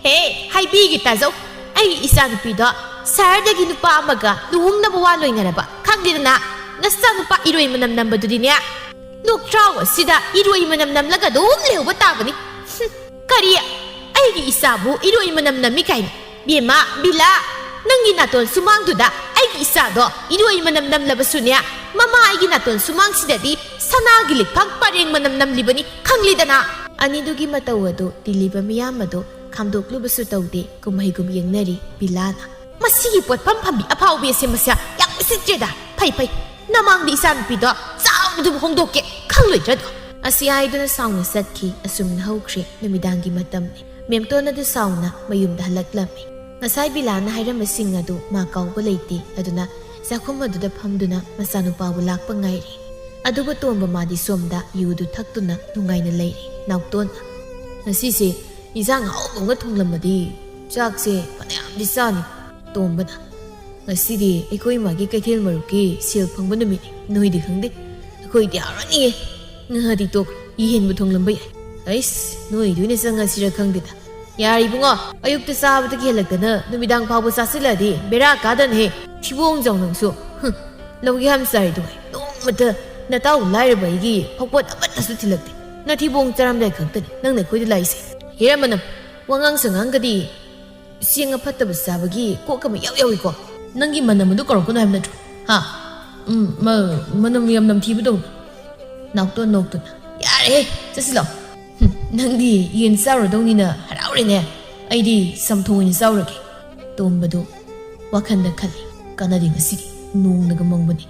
ꯍꯦ, ꯍꯥꯏꯕꯤꯒꯦ ꯇꯥꯖꯧ, ꯑꯩꯒꯤ ꯏꯆꯥꯅꯨꯄꯤꯗꯣ ꯁꯍꯔꯗꯒꯤ ꯅꯨꯄꯥ ꯑꯃꯒ ꯂꯨꯍꯣꯡꯅꯕ ꯋꯥ ꯂꯣꯏꯅꯔꯕ ꯈꯪꯗꯦꯗꯅ꯫ ꯅꯆꯥꯅꯨꯄꯥ ꯏꯔꯣꯏ ꯃꯅꯝ ꯅꯝꯕꯗꯨꯗꯤꯅꯦ, ꯂꯣꯛꯇ꯭ꯔꯥꯎ ꯑꯁꯤꯗ ꯏꯔꯣꯏ ꯃꯅꯝ ꯅꯝꯂꯒ ꯑꯗꯨꯝ ꯂꯩꯍꯧꯕ ꯇꯥꯕꯅꯤ꯫ ꯍꯨꯝ, ꯀꯔꯤ? ꯑꯩꯒꯤ ꯏꯆꯥꯕꯨ ꯏꯔꯣꯏ ꯃꯅꯝ ꯅꯝꯃꯤ ꯀꯥꯏꯅ? ꯕꯦꯝꯃ, ꯕꯤꯂꯥ, ꯅꯪꯒꯤ ꯅꯥꯇꯣꯟ ꯁꯨꯃꯥꯡꯗꯨꯗ ꯑꯩꯒꯤ ꯏꯆꯥꯗꯣ ꯏꯔꯣꯏ ꯃꯅꯝ ꯅꯝꯂꯕꯁꯨꯅꯦ, ꯃꯃꯥ ꯑꯩꯒꯤ ꯅꯥꯇꯣꯟ ꯁꯨꯃꯥꯡꯁꯤꯗꯗꯤ ꯁꯅꯥꯒꯤ ꯂꯤꯛꯐꯝ ꯄꯔꯦꯡ ꯃꯅꯝ ꯅꯝꯂꯤꯕꯅꯤ, ꯈꯪꯂꯤꯗꯅ?" ꯑꯅꯤꯗꯨꯒꯤ ꯃꯇꯧ ꯑꯗꯨ ꯇꯤꯜꯂꯤꯕ ꯃꯤꯌꯥꯝ ꯑꯗꯨ ꯈꯥꯝꯗꯣꯛꯂꯨꯕꯁꯨ ꯇꯧꯗꯦ, ꯀꯨꯝꯍꯩꯒꯨꯝ ꯌꯦꯡꯅꯔꯤ ꯕꯤꯂꯥꯅ꯫ "ꯃꯁꯤꯒꯤ ꯄꯣꯠꯐꯝ ꯐꯝꯕꯤ ꯑꯐꯥꯎꯕꯤ ꯑꯁꯦ ꯃꯁꯥ ꯌꯥꯝ ꯎꯁꯤꯠꯇ꯭ꯔꯦꯗ꯫ ꯐꯩ, ꯐꯩ, ꯅꯃꯥꯡꯗ ꯏꯆꯥꯅꯨꯄꯤꯗꯣ ꯆꯥꯎꯅ ꯑꯗꯨꯝ ꯍꯣꯡꯗꯣꯛꯀꯦ, ꯈꯪꯂꯣꯏꯗ꯭ꯔꯗꯣ?" ꯑꯁꯤ ꯍꯥꯏꯗꯨꯅ ꯁꯥꯎꯅ ꯆꯠꯈꯤ꯫ ꯑꯁꯨꯝꯅ ꯍꯧꯈ꯭ꯔꯦ꯫ ꯅꯨꯃꯤꯗꯥꯡꯒꯤ ꯃꯇꯝꯅꯤ꯫ ꯃꯦꯝꯇꯣꯟ ꯑꯗꯨ ꯁꯥꯎꯅ ꯃꯌꯨꯝꯗ ꯍꯜꯂꯛꯂꯝꯃꯤ꯫ ꯉꯁꯥꯏ ꯕꯤꯂꯥꯅ ꯍꯥꯏꯔꯝꯕꯁꯤꯡ ꯑꯗꯨ ꯃꯥ ꯀꯥꯎꯕ ꯂꯩꯇꯦ꯫ ꯑꯗꯨꯅ ꯆꯥꯛꯈꯨꯝ ꯑꯗꯨꯗ ꯐꯝꯗꯨꯅ ꯃꯆꯥꯅꯨꯄꯥꯕꯨ ꯂꯥꯛꯄ ꯉꯥꯏꯔꯤ꯫ ꯑꯗꯨꯕꯨ ꯇꯣꯝꯕ ꯃꯥꯗꯤ ꯁꯣꯝꯗ ꯌꯨꯗꯨ ꯊꯛꯇꯨꯅ ꯅꯨꯡꯉꯥꯏꯅ ꯂꯩꯔꯤ꯫ ꯅꯥꯎꯇꯣꯟꯅ, "ꯉꯁꯤꯁꯦ ꯏꯟꯁꯥꯡ ꯑꯍꯥꯎꯕ ꯑꯃꯒ ꯊꯣꯡꯂꯝꯃꯗꯤ ꯆꯥꯛꯁꯦ ꯐꯅꯌꯥꯝꯗꯤ ꯆꯥꯅꯤ꯫" ꯇꯣꯝꯕꯅ, "ꯉꯁꯤꯗꯤ ꯑꯩꯈꯣꯏ ꯏꯃꯥꯒꯤ ꯀꯩꯊꯦꯜ ꯃꯔꯨꯞꯀꯤ ꯁꯦꯜ ꯐꯪꯕ ꯅꯨꯃꯤꯠꯅꯤ, ꯅꯣꯏꯗꯤ ꯈꯪꯗꯦ, ꯑꯩꯈꯣꯏꯗꯤ ꯍꯔꯥꯎꯅꯤꯡꯉꯦ꯫ ꯉꯥꯗꯤ ꯇꯣꯛꯈ꯭ꯔꯣ, ꯌꯦꯟꯕꯨ ꯊꯣꯡꯂꯝꯕ ꯌꯥꯏ꯫ ꯑꯩꯁ, ꯅꯣꯏꯗ ꯑꯣꯏꯅ ꯆꯪꯉꯁꯤꯔ ꯈꯪꯗꯦꯗ, ꯌꯥꯔꯦ ꯏꯕꯨꯡꯉꯣ, ꯑꯌꯨꯛꯇ ꯆꯥꯕꯗꯒꯤ ꯍꯦꯜꯂꯛꯇꯅ ꯅꯨꯃꯤꯗꯥꯡ ꯐꯥꯎꯕ ꯆꯥꯁꯤꯜꯂꯛꯑꯗꯤ ꯕꯦꯔꯥ ꯀꯥꯗꯅꯍꯦ꯫ ꯊꯤꯕꯣꯡ ꯆꯥꯎ ꯅꯪꯁꯨ꯫ ꯍꯨꯝ, ꯂꯧꯒꯦ ꯌꯥꯝ ꯆꯥꯔꯤꯗꯨ ꯅꯣꯡꯃꯇ ꯅꯇꯥꯎ ꯂꯥꯏꯔꯕ ꯑꯩꯒꯤ ꯐꯥꯎꯄꯣꯠ ꯑꯃꯠꯇꯁꯨ ꯊꯤꯜꯂꯛꯇꯦ꯫ ꯅꯊꯤꯕꯣꯡ ꯆꯥꯔꯝꯗꯥꯏ ꯈꯛꯇꯅꯤ ꯅꯪꯅ ꯑꯩꯈꯣꯏꯗ ꯂꯥꯛꯏꯁꯦ꯫ ꯍꯦꯔꯥ ꯃꯅꯝ, ꯋꯥꯉꯥꯡ ꯁꯉꯥꯡꯒꯗꯤ ꯆꯦꯡ ꯑꯐꯠꯇꯕ ꯆꯥꯕꯒꯤ ꯀꯣꯛ ꯑꯃ ꯌꯥꯎ ꯌꯥꯎꯏꯀꯣ꯫ ꯅꯪꯒꯤ ꯃꯅꯝ ꯑꯗꯨ ꯀꯧꯔꯛꯀꯅꯨ ꯍꯥꯏꯕ ꯅꯠꯇ꯭ꯔꯣ? ꯍꯥ? ꯎꯝ, ꯃ-, ꯃꯅꯝ ꯌꯥꯝ ꯅꯝꯊꯤꯕꯗꯧꯅ꯫ ꯅꯥꯎꯇꯣꯟ ꯅꯣꯛꯇꯨꯅ, "ꯌꯥꯔꯦꯍꯦ, ꯆꯠꯁꯤꯜꯂꯣ꯫ ꯍꯨꯝ, ꯅꯪꯗꯤ ꯌꯦꯟ ꯆꯥꯔꯨꯗꯧꯅꯤꯅ ꯍꯔꯥꯎꯔꯦꯅꯦ꯫ ꯑꯩꯗꯤ ꯆꯝꯊꯣꯡ ꯑꯣꯏꯅ ꯆꯥꯎꯔꯒꯦ꯫" ꯇꯣꯝꯕꯗꯨ ꯋꯥꯈꯟꯗ ꯈꯜꯂꯤ, "ꯀꯥꯟꯅꯗꯦ ꯉꯁꯤꯗꯤ, ꯅꯣꯡꯅꯒ ꯃꯪꯕꯅꯦ꯫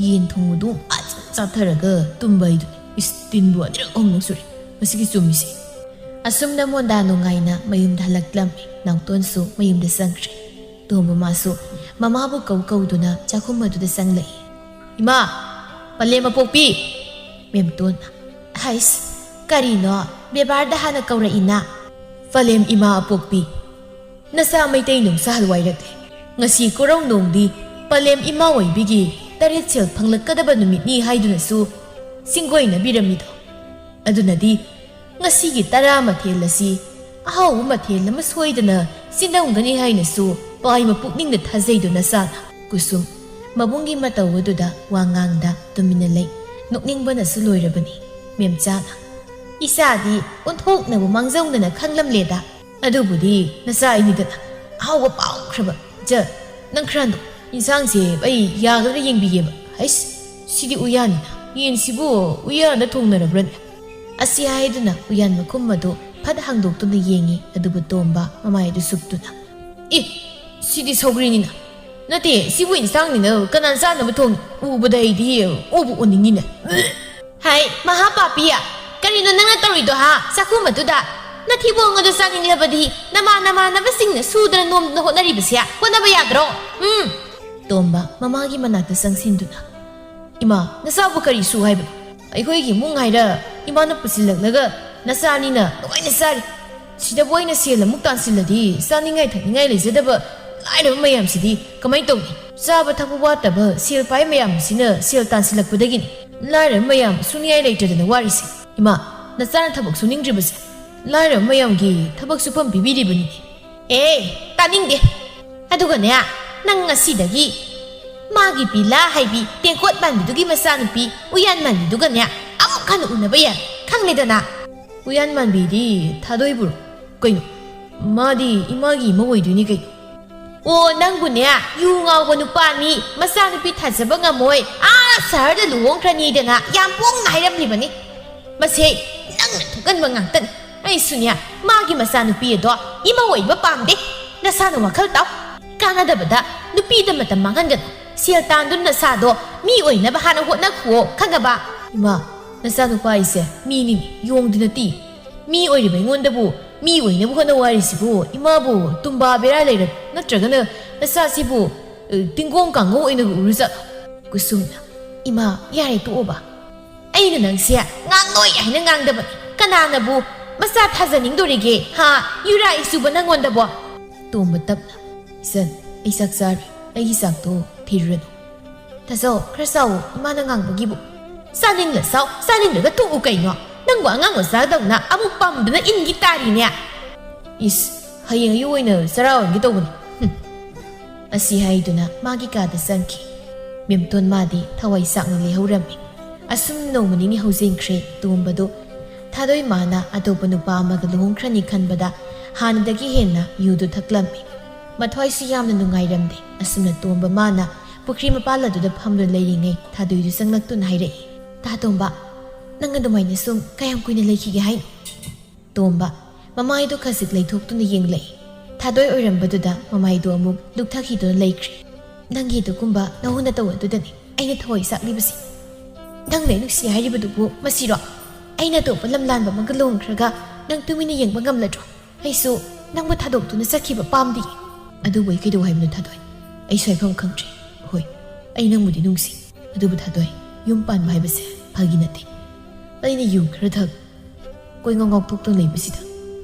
ꯌꯦꯟ ꯊꯣꯡꯕꯗꯨ ꯐꯖꯅ ꯆꯥꯊꯔꯒ ꯇꯨꯝꯕ ꯍꯥꯏꯗꯨꯅꯤ꯫ ꯏꯁ, ꯇꯤꯟꯕꯨ ꯑꯅꯤꯔꯛ ꯑꯍꯨꯝꯂꯛ ꯁꯨꯔꯦ ꯉꯁꯤꯒꯤ ꯆꯨꯝꯃꯤꯁꯦ꯫" ꯑꯁꯨꯝꯅ ꯃꯣꯟꯗꯥ ꯅꯨꯡꯉꯥꯏꯅ ꯃꯌꯨꯝꯗ ꯍꯜꯂꯛꯂꯝꯃꯤ꯫ ꯅꯥꯎꯇꯣꯟꯁꯨ ꯃꯌꯨꯝꯗ ꯆꯪꯈ꯭ꯔꯦ꯫ ꯇꯣꯝꯕ ꯃꯥꯁꯨ ꯃꯃꯥꯕꯨ ꯀꯧ ꯀꯧꯗꯨꯅ ꯆꯥꯛꯈꯨꯝ ꯑꯗꯨꯗ ꯆꯪꯂꯛꯏ꯫ "ꯏꯃꯥ, ꯄꯂꯦꯝ ꯑꯄꯣꯛꯄꯤ!" ꯃꯦꯝꯇꯣꯟꯅ, "ꯍꯩꯁ, ꯀꯔꯤꯅꯣ? ꯕꯦꯕꯥꯔꯗ ꯍꯥꯟꯅ ꯀꯧꯔꯛꯏꯅ?" "ꯄꯂꯦꯝ ꯏꯃꯥ ꯑꯄꯣꯛꯄꯤ, ꯅꯆꯥ ꯃꯩꯇꯩ ꯅꯨꯡꯁꯥ ꯍꯜꯋꯥꯏꯔꯛꯂꯦ꯫ ꯉꯁꯤ ꯀꯣꯔꯧ ꯅꯣꯡꯗꯤ ꯄꯂꯦꯝ ꯏꯃꯥ ꯑꯣꯏꯕꯤꯒꯤ ꯇꯔꯦꯠ ꯁꯦꯜ ꯐꯪꯂꯛꯀꯗꯕ ꯅꯨꯃꯤꯠꯅꯤ ꯍꯥꯏꯗꯨꯅꯁꯨ ꯆꯤꯡꯒꯣꯏꯅꯕꯤꯔꯝꯃꯤꯗꯣ꯫ ꯑꯗꯨꯅꯗꯤ ꯉꯁꯤꯒꯤ ꯇꯔꯥ ꯃꯊꯦꯜ ꯑꯁꯤ ꯑꯍꯥꯎꯕ ꯃꯊꯦꯜ ꯑꯃ ꯁꯣꯏꯗꯅ ꯁꯤꯟꯂꯝꯒꯅꯤ ꯍꯥꯏꯅꯁꯨ ꯄꯥꯏꯃ ꯄꯨꯛꯅꯤꯡꯗ ꯊꯥꯖꯩꯗꯣ ꯅꯆꯥꯅ꯫" ꯀꯨꯁꯨꯝ ꯃꯕꯨꯡꯒꯤ ꯃꯇꯧ ꯑꯗꯨꯗ ꯋꯥ ꯉꯥꯡꯗ ꯇꯨꯃꯤꯟꯅ ꯂꯩ꯫ ꯅꯣꯛꯅꯤꯡꯕꯅꯁꯨ ꯂꯣꯏꯔꯕꯅꯤ꯫ ꯃꯦꯝꯆꯥꯅ, "ꯏꯆꯥꯗꯤ ꯑꯣꯟꯊꯣꯛꯅꯕꯨ ꯃꯥꯡꯖꯧꯅꯅ ꯈꯪꯂꯝꯂꯦꯗ꯫ ꯑꯗꯨꯕꯨꯗꯤ ꯅꯆꯥ ꯑꯩꯅꯤꯗꯅ꯫ ꯑꯍꯥꯎꯕ ꯄꯥꯎꯈ꯭ꯔꯕ꯫ ꯖ, ꯅꯪ ꯈꯔ ꯍꯟꯗꯣꯛ꯫ ꯏꯟꯁꯥꯡꯁꯦ ꯑꯩ ꯌꯥꯒꯗ꯭ꯔꯥ ꯌꯦꯡꯕꯤꯒꯦꯕ꯫ ꯍꯩꯁ, ꯁꯤꯗꯤ ꯎꯌꯥꯟꯅꯤꯅ꯫ ꯌꯦꯟꯁꯤꯕꯨ ꯎꯌꯥꯟꯗ ꯊꯣꯡꯅꯔꯕ꯭ꯔꯅꯦ?" ꯑꯁꯤ ꯍꯥꯏꯗꯨꯅ ꯎꯌꯥꯟ ꯃꯈꯨꯝ ꯑꯗꯨ ꯐꯠ ꯍꯥꯡꯗꯣꯛꯇꯨꯅ ꯌꯦꯡꯉꯤ꯫ ꯑꯗꯨꯕꯨ ꯇꯣꯝꯕ ꯃꯃꯥꯏ ꯑꯗꯨ ꯁꯨꯞꯇꯨꯅ, "ꯑꯦ, ꯁꯤꯗꯤ ꯁꯧꯒ꯭ꯔꯤꯅꯤꯅ꯫ ꯅꯠꯇꯦ, ꯁꯤꯕꯨ ꯏꯟꯁꯥꯡꯅꯤꯅ ꯀꯅꯥꯅ ꯆꯥꯅꯕ ꯊꯣꯡꯉꯤ? ꯎꯕꯗ ꯑꯩꯗꯤ ꯑꯣꯕꯨ ꯑꯣꯅꯤꯡꯉꯤꯅꯦ꯫" "ꯍꯥꯏ, ꯃꯍꯥ ꯄꯥꯄꯤ, ꯀꯔꯤꯅꯣ ꯅꯪꯅ ꯇꯧꯔꯤꯗꯣ, ꯍꯥ? ꯆꯥꯛꯈꯨꯝ ꯑꯗꯨꯗ ꯅꯊꯤꯕꯣꯡ ꯑꯗꯨ ꯆꯥꯅꯤꯡꯂꯕꯗꯤ ꯅꯃꯥ ꯅꯃꯥꯟꯅꯕꯁꯤꯡꯅ ꯁꯨꯗꯅ ꯅꯣꯝꯗꯅ ꯍꯣꯠꯅꯔꯤꯕꯁꯦ ꯍꯣꯠꯅꯕ ꯌꯥꯗ꯭ꯔꯣ? ꯎꯝ?" ꯇꯣꯝꯕ ꯃꯃꯥꯒꯤ ꯃꯅꯥꯛꯇ ꯆꯪꯁꯤꯟꯗꯨꯅ, "ꯏꯃꯥ, ꯅꯆꯥꯕꯨ ꯀꯔꯤ ꯁꯨ ꯍꯥꯏꯕꯅꯣ? ꯑꯩꯈꯣꯏꯒꯤ ꯏꯃꯨꯡ ꯍꯥꯏꯔ ꯏꯃꯥꯅ ꯄꯨꯁꯤꯜꯂꯛꯂꯒ ꯅꯆꯥꯅꯤꯅ ꯅꯨꯡꯉꯥꯏꯅ ꯆꯥꯔꯤ꯫ ꯁꯤꯗꯕꯨ ꯑꯩꯅ ꯁꯦꯜ ꯑꯃꯨꯛ ꯇꯥꯟꯁꯤꯜꯂꯗꯤ ꯆꯥꯅꯤꯡꯉꯥꯏ ꯊꯛꯅꯤꯡꯉꯥꯏ ꯂꯩꯖꯗꯕ ꯂꯥꯏꯔꯕ ꯃꯌꯥꯝꯁꯤꯗꯤ ꯀꯃꯥꯏꯅ ꯇꯧꯅꯤ? ꯆꯥꯕ ꯊꯛꯄ ꯋꯥꯠꯇꯕ ꯁꯦꯜ ꯄꯥꯏ ꯃꯌꯥꯝ ꯑꯁꯤꯅ ꯁꯦꯜ ꯇꯥꯟꯁꯤꯜꯂꯛꯄꯗꯒꯤꯅꯤ ꯂꯥꯏꯔꯕ ꯃꯌꯥꯝ ꯁꯨꯅꯤꯡꯉꯥꯏ ꯂꯩꯇꯗꯅ ꯋꯥꯔꯤꯁꯦ꯫ ꯏꯃꯥ, ꯅꯆꯥꯅ ꯊꯕꯛ ꯁꯨꯅꯤꯡꯗ꯭ꯔꯤꯕꯁꯦ?" ꯂꯥꯏꯔꯕ ꯃꯌꯥꯝꯒꯤ ꯊꯕꯛ ꯁꯨꯐꯝ ꯄꯤꯕꯤꯔꯤꯕꯅꯤ꯫ ꯑꯦ, ꯇꯥꯅꯤꯡꯗꯦ꯫ ꯑꯗꯨꯒꯅꯦ, ꯅꯪ ꯉꯁꯤꯗꯒꯤ ꯃꯥꯒꯤ ꯄꯤꯂꯥ ꯍꯥꯏꯕꯤ ꯇꯦꯡꯀꯣꯠ ꯃꯥꯟꯕꯤꯗꯨꯒꯤ ꯃꯆꯥꯅꯨꯄꯤ ꯎꯌꯥꯟ ꯃꯥꯟꯕꯤꯗꯨꯒꯅꯦ ꯑꯃꯨꯛ ꯍꯟꯅ ꯎꯅꯕ ꯌꯥꯏ, ꯈꯪꯂꯦꯗꯅ꯫ ꯎꯌꯥꯟ ꯃꯥꯟꯕꯤꯗꯤ ꯊꯥꯗꯣꯏꯕꯨꯔꯣ? ꯀꯩꯅꯣ, ꯃꯥꯗꯤ ꯏꯃꯥꯒꯤ ꯏꯃꯧ ꯑꯣꯏꯗꯣꯏꯅꯤ ꯀꯩꯅꯣ꯫ ꯑꯣ, ꯅꯪꯕꯨꯅꯦ, ꯌꯨ ꯉꯥꯎꯕ ꯅꯨꯄꯥꯅꯤ, ꯃꯆꯥꯅꯨꯄꯤ ꯊꯥꯖꯕ ꯉꯝꯃꯣꯏ, ꯑꯥ ꯁꯍꯔꯗ ꯂꯨꯍꯣꯡꯈ꯭ꯔꯅꯤꯗꯅ ꯌꯥꯝ ꯄꯣꯡꯅ ꯍꯥꯏꯔꯝꯂꯤꯕꯅꯤ꯫ ꯃꯁꯦ ꯅꯪꯅ ꯊꯣꯛꯍꯟꯕ ꯉꯥꯛꯇꯅꯤ꯫ ꯑꯩꯁꯨꯅꯦ, ꯃꯥꯒꯤ ꯃꯆꯥꯅꯨꯄꯤ ꯑꯗꯣ ꯏꯃꯧ ꯑꯣꯏꯕ ꯄꯥꯝꯗꯦ꯫ ꯅꯁꯥꯅ ꯋꯥꯈꯜ ꯇꯥꯎ꯫ ꯀꯥꯟꯅꯗꯕꯗ ꯅꯨꯄꯤꯗ ꯃꯇꯝ ꯃꯥꯡꯍꯟꯒꯅꯨ꯫ ꯁꯦꯜ ꯇꯥꯟꯗꯨꯅ ꯅꯁꯥꯗꯣ ꯃꯤ ꯑꯣꯏꯅꯕ ꯍꯥꯟꯅ ꯍꯣꯠꯅꯈꯨꯑꯣ, ꯈꯪꯉꯕ? ꯏꯃꯥ, ꯅꯆꯥꯅꯨꯄꯥ ꯑꯩꯁꯦ ꯃꯤꯅꯤꯅꯦ, ꯌꯣꯡꯗꯤ ꯅꯠꯇꯦ꯫ ꯃꯤ ꯑꯣꯏꯔꯤꯕ ꯑꯩꯉꯣꯟꯗꯕꯨ ꯃꯤ ꯑꯣꯏꯅꯕ ꯍꯣꯠꯅꯧ ꯍꯥꯏꯔꯤꯁꯤꯕꯨ ꯏꯃꯥꯕꯨ ꯇꯨꯝꯕꯥ ꯕꯦꯔꯥ ꯂꯩꯔ ꯅꯠꯇ꯭ꯔꯒꯅ ꯅꯆꯥꯁꯤꯕꯨ, ꯑ, ꯇꯤꯡꯒꯣꯡ ꯀꯥꯡꯒꯧ ꯑꯣꯏꯅ ꯎꯔꯨꯖꯠꯂꯣ? ꯀꯨꯁꯨꯝꯅ, ꯏꯃꯥ, ꯌꯥꯔꯦ, ꯇꯣꯛꯑꯣꯕ꯫ ꯑꯩꯅ ꯅꯪꯁꯦ ꯉꯥꯡꯂꯣꯏ ꯍꯥꯏꯅ ꯉꯥꯡꯗꯕꯅꯤ꯫ ꯀꯅꯥꯅꯕꯨ ꯃꯆꯥ ꯊꯥꯖꯅꯤꯡꯗꯣꯔꯤꯒꯦ, ꯍꯥ? ꯌꯨꯔꯥ ꯏꯆꯨꯕ ꯅꯪꯉꯣꯟꯗꯕꯣ? ꯇꯣꯝꯕ ꯇꯞꯅ, ꯏꯆꯟ, ꯑꯩ ꯆꯥꯛ ꯆꯥꯔꯤ꯫ ꯑꯩꯒꯤ ꯆꯥꯛꯇꯣ ꯊꯤꯔꯨꯔꯅꯨ꯫ ꯇꯥꯖꯧ, ꯈꯔ ꯆꯥꯎꯋꯣ, ꯏꯃꯥꯅ ꯉꯥꯡꯕꯒꯤꯕꯨ꯫ ꯆꯥꯅꯤꯡꯂ ꯆꯥꯎ, ꯆꯥꯅꯤꯡꯗ꯭ꯔꯒ ꯇꯣꯛꯎ ꯀꯩꯅꯣ꯫ ꯅꯪꯕꯨ ꯑꯉꯥꯡ ꯃꯆꯥꯗꯧꯅ ꯑꯃꯨꯛ ꯄꯝꯗꯨꯅ ꯏꯟꯒꯤ ꯇꯥꯔꯤꯅꯦ꯫ ꯏꯁ, ꯍꯌꯦꯡ ꯑꯌꯨꯛ ꯑꯣꯏꯅ ꯆꯔꯥ ꯋꯥꯟꯒꯦ ꯇꯧꯕꯅꯤ꯫ ꯍꯨꯝ꯫ ꯑꯁꯤ ꯍꯥꯏꯗꯨꯅ ꯃꯥꯒꯤ ꯀꯥꯗ ꯆꯪꯈꯤ꯫ ꯃꯦꯝꯇꯣꯟ ꯃꯥꯗꯤ ꯊꯋꯥꯏ ꯆꯥꯛꯅ ꯂꯩꯍꯧꯔꯝꯃꯤ꯫ ꯑꯁꯨꯝ ꯅꯣꯡꯃ ꯅꯤꯅꯤ ꯍꯧꯖꯤꯟꯈ꯭ꯔꯦ꯫ ꯇꯣꯝꯕꯗꯨ ꯊꯥꯗꯣꯏ ꯃꯥꯅ ꯑꯇꯣꯞꯄ ꯅꯨꯄꯥ ꯑꯃꯒ ꯂꯨꯍꯣꯡꯈ꯭ꯔꯅꯤ ꯈꯟꯕꯗ ꯍꯥꯟꯅꯗꯒꯤ ꯍꯦꯟꯅ ꯌꯨꯗꯨ ꯊꯛꯂꯝꯃꯤ꯫ ꯃꯊ꯭ꯋꯥꯏꯁꯨ ꯌꯥꯝꯅ ꯅꯨꯡꯉꯥꯏꯔꯝꯗꯦ꯫ ꯑꯁꯨꯝꯅ ꯇꯣꯝꯕ ꯃꯥꯅ ꯄꯨꯈ꯭ꯔꯤ ꯃꯄꯥꯜ ꯑꯗꯨꯗ ꯐꯝꯗꯨꯅ ꯂꯩꯔꯤꯉꯩ ꯊꯥꯗꯣꯏꯗꯨ ꯆꯪꯂꯛꯇꯨꯅ ꯍꯥꯏꯔꯛꯏ, "ꯇꯥ ꯇꯣꯝꯕ, ꯅꯪ ꯑꯗꯨꯃꯥꯏꯅ ꯁꯨꯝ ꯀꯌꯥꯝ ꯀꯨꯏꯅ ꯂꯩꯈꯤꯒꯦ ꯍꯥꯏꯅꯣ?" ꯇꯣꯝꯕ ꯃꯃꯥꯏꯗꯨ ꯈꯖꯤꯛ ꯂꯩꯊꯣꯛꯇꯨꯅ ꯌꯦꯡꯂꯛꯏ꯫ ꯊꯥꯗꯣꯏ ꯑꯣꯏꯔꯝꯕꯗꯨꯗ ꯃꯃꯥꯏꯗꯨ ꯑꯃꯨꯛ ꯂꯨꯛꯊꯈꯤꯗꯨꯅ ꯂꯩꯈ꯭ꯔꯦ꯫ "ꯅꯪꯒꯤ ꯑꯗꯨꯒꯨꯝꯕ ꯅꯧꯍꯨꯅ ꯇꯧ ꯑꯗꯨꯗꯅꯤ ꯑꯩꯅ ꯊꯋꯥꯏ ꯆꯥꯛꯂꯤꯕꯁꯤ꯫ ꯅꯪꯅ ꯑꯩ ꯅꯨꯡꯁꯤ ꯍꯥꯏꯔꯤꯕꯗꯨꯕꯨ ꯃꯁꯤꯔꯣ? ꯑꯩꯅ ꯑꯇꯣꯞꯄ ꯂꯝ ꯂꯥꯟꯕ ꯑꯃꯒ ꯂꯨꯍꯣꯡꯈ꯭ꯔꯒ ꯅꯪ ꯇꯨꯃꯤꯟꯅ ꯌꯦꯡꯕ ꯉꯝꯂꯗ꯭ꯔꯣ? ꯑꯩꯁꯨ ꯅꯪꯕꯨ ꯊꯥꯗꯣꯛꯇꯨꯅ ꯆꯠꯈꯤꯕ ꯄꯥꯝꯗꯤꯌꯦ꯫" "ꯑꯗꯨꯕꯨ ꯑꯩ ꯀꯩꯗꯧ ꯍꯥꯏꯕꯅꯣ ꯊꯥꯗꯣꯏ? ꯑꯩꯁꯨ ꯍꯥꯏꯐꯝ ꯈꯪꯗ꯭ꯔꯦ꯫ ꯍꯣꯏ, ꯑꯩ ꯅꯪꯕꯨꯗꯤ ꯅꯨꯡꯁꯤ, ꯑꯗꯨꯕꯨ ꯊꯥꯗꯣꯏ, ꯌꯨꯝ ꯄꯥꯟꯕ ꯍꯥꯏꯕꯁꯦ ꯐꯥꯒꯤ ꯅꯠꯇꯦ꯫ ꯑꯩꯅ ꯌꯨ ꯈꯔ ꯊꯛ, ꯀꯣꯏ ꯉꯥꯎ ꯉꯥꯎꯊꯣꯛꯇꯨꯅ ꯂꯩꯕꯁꯤꯗ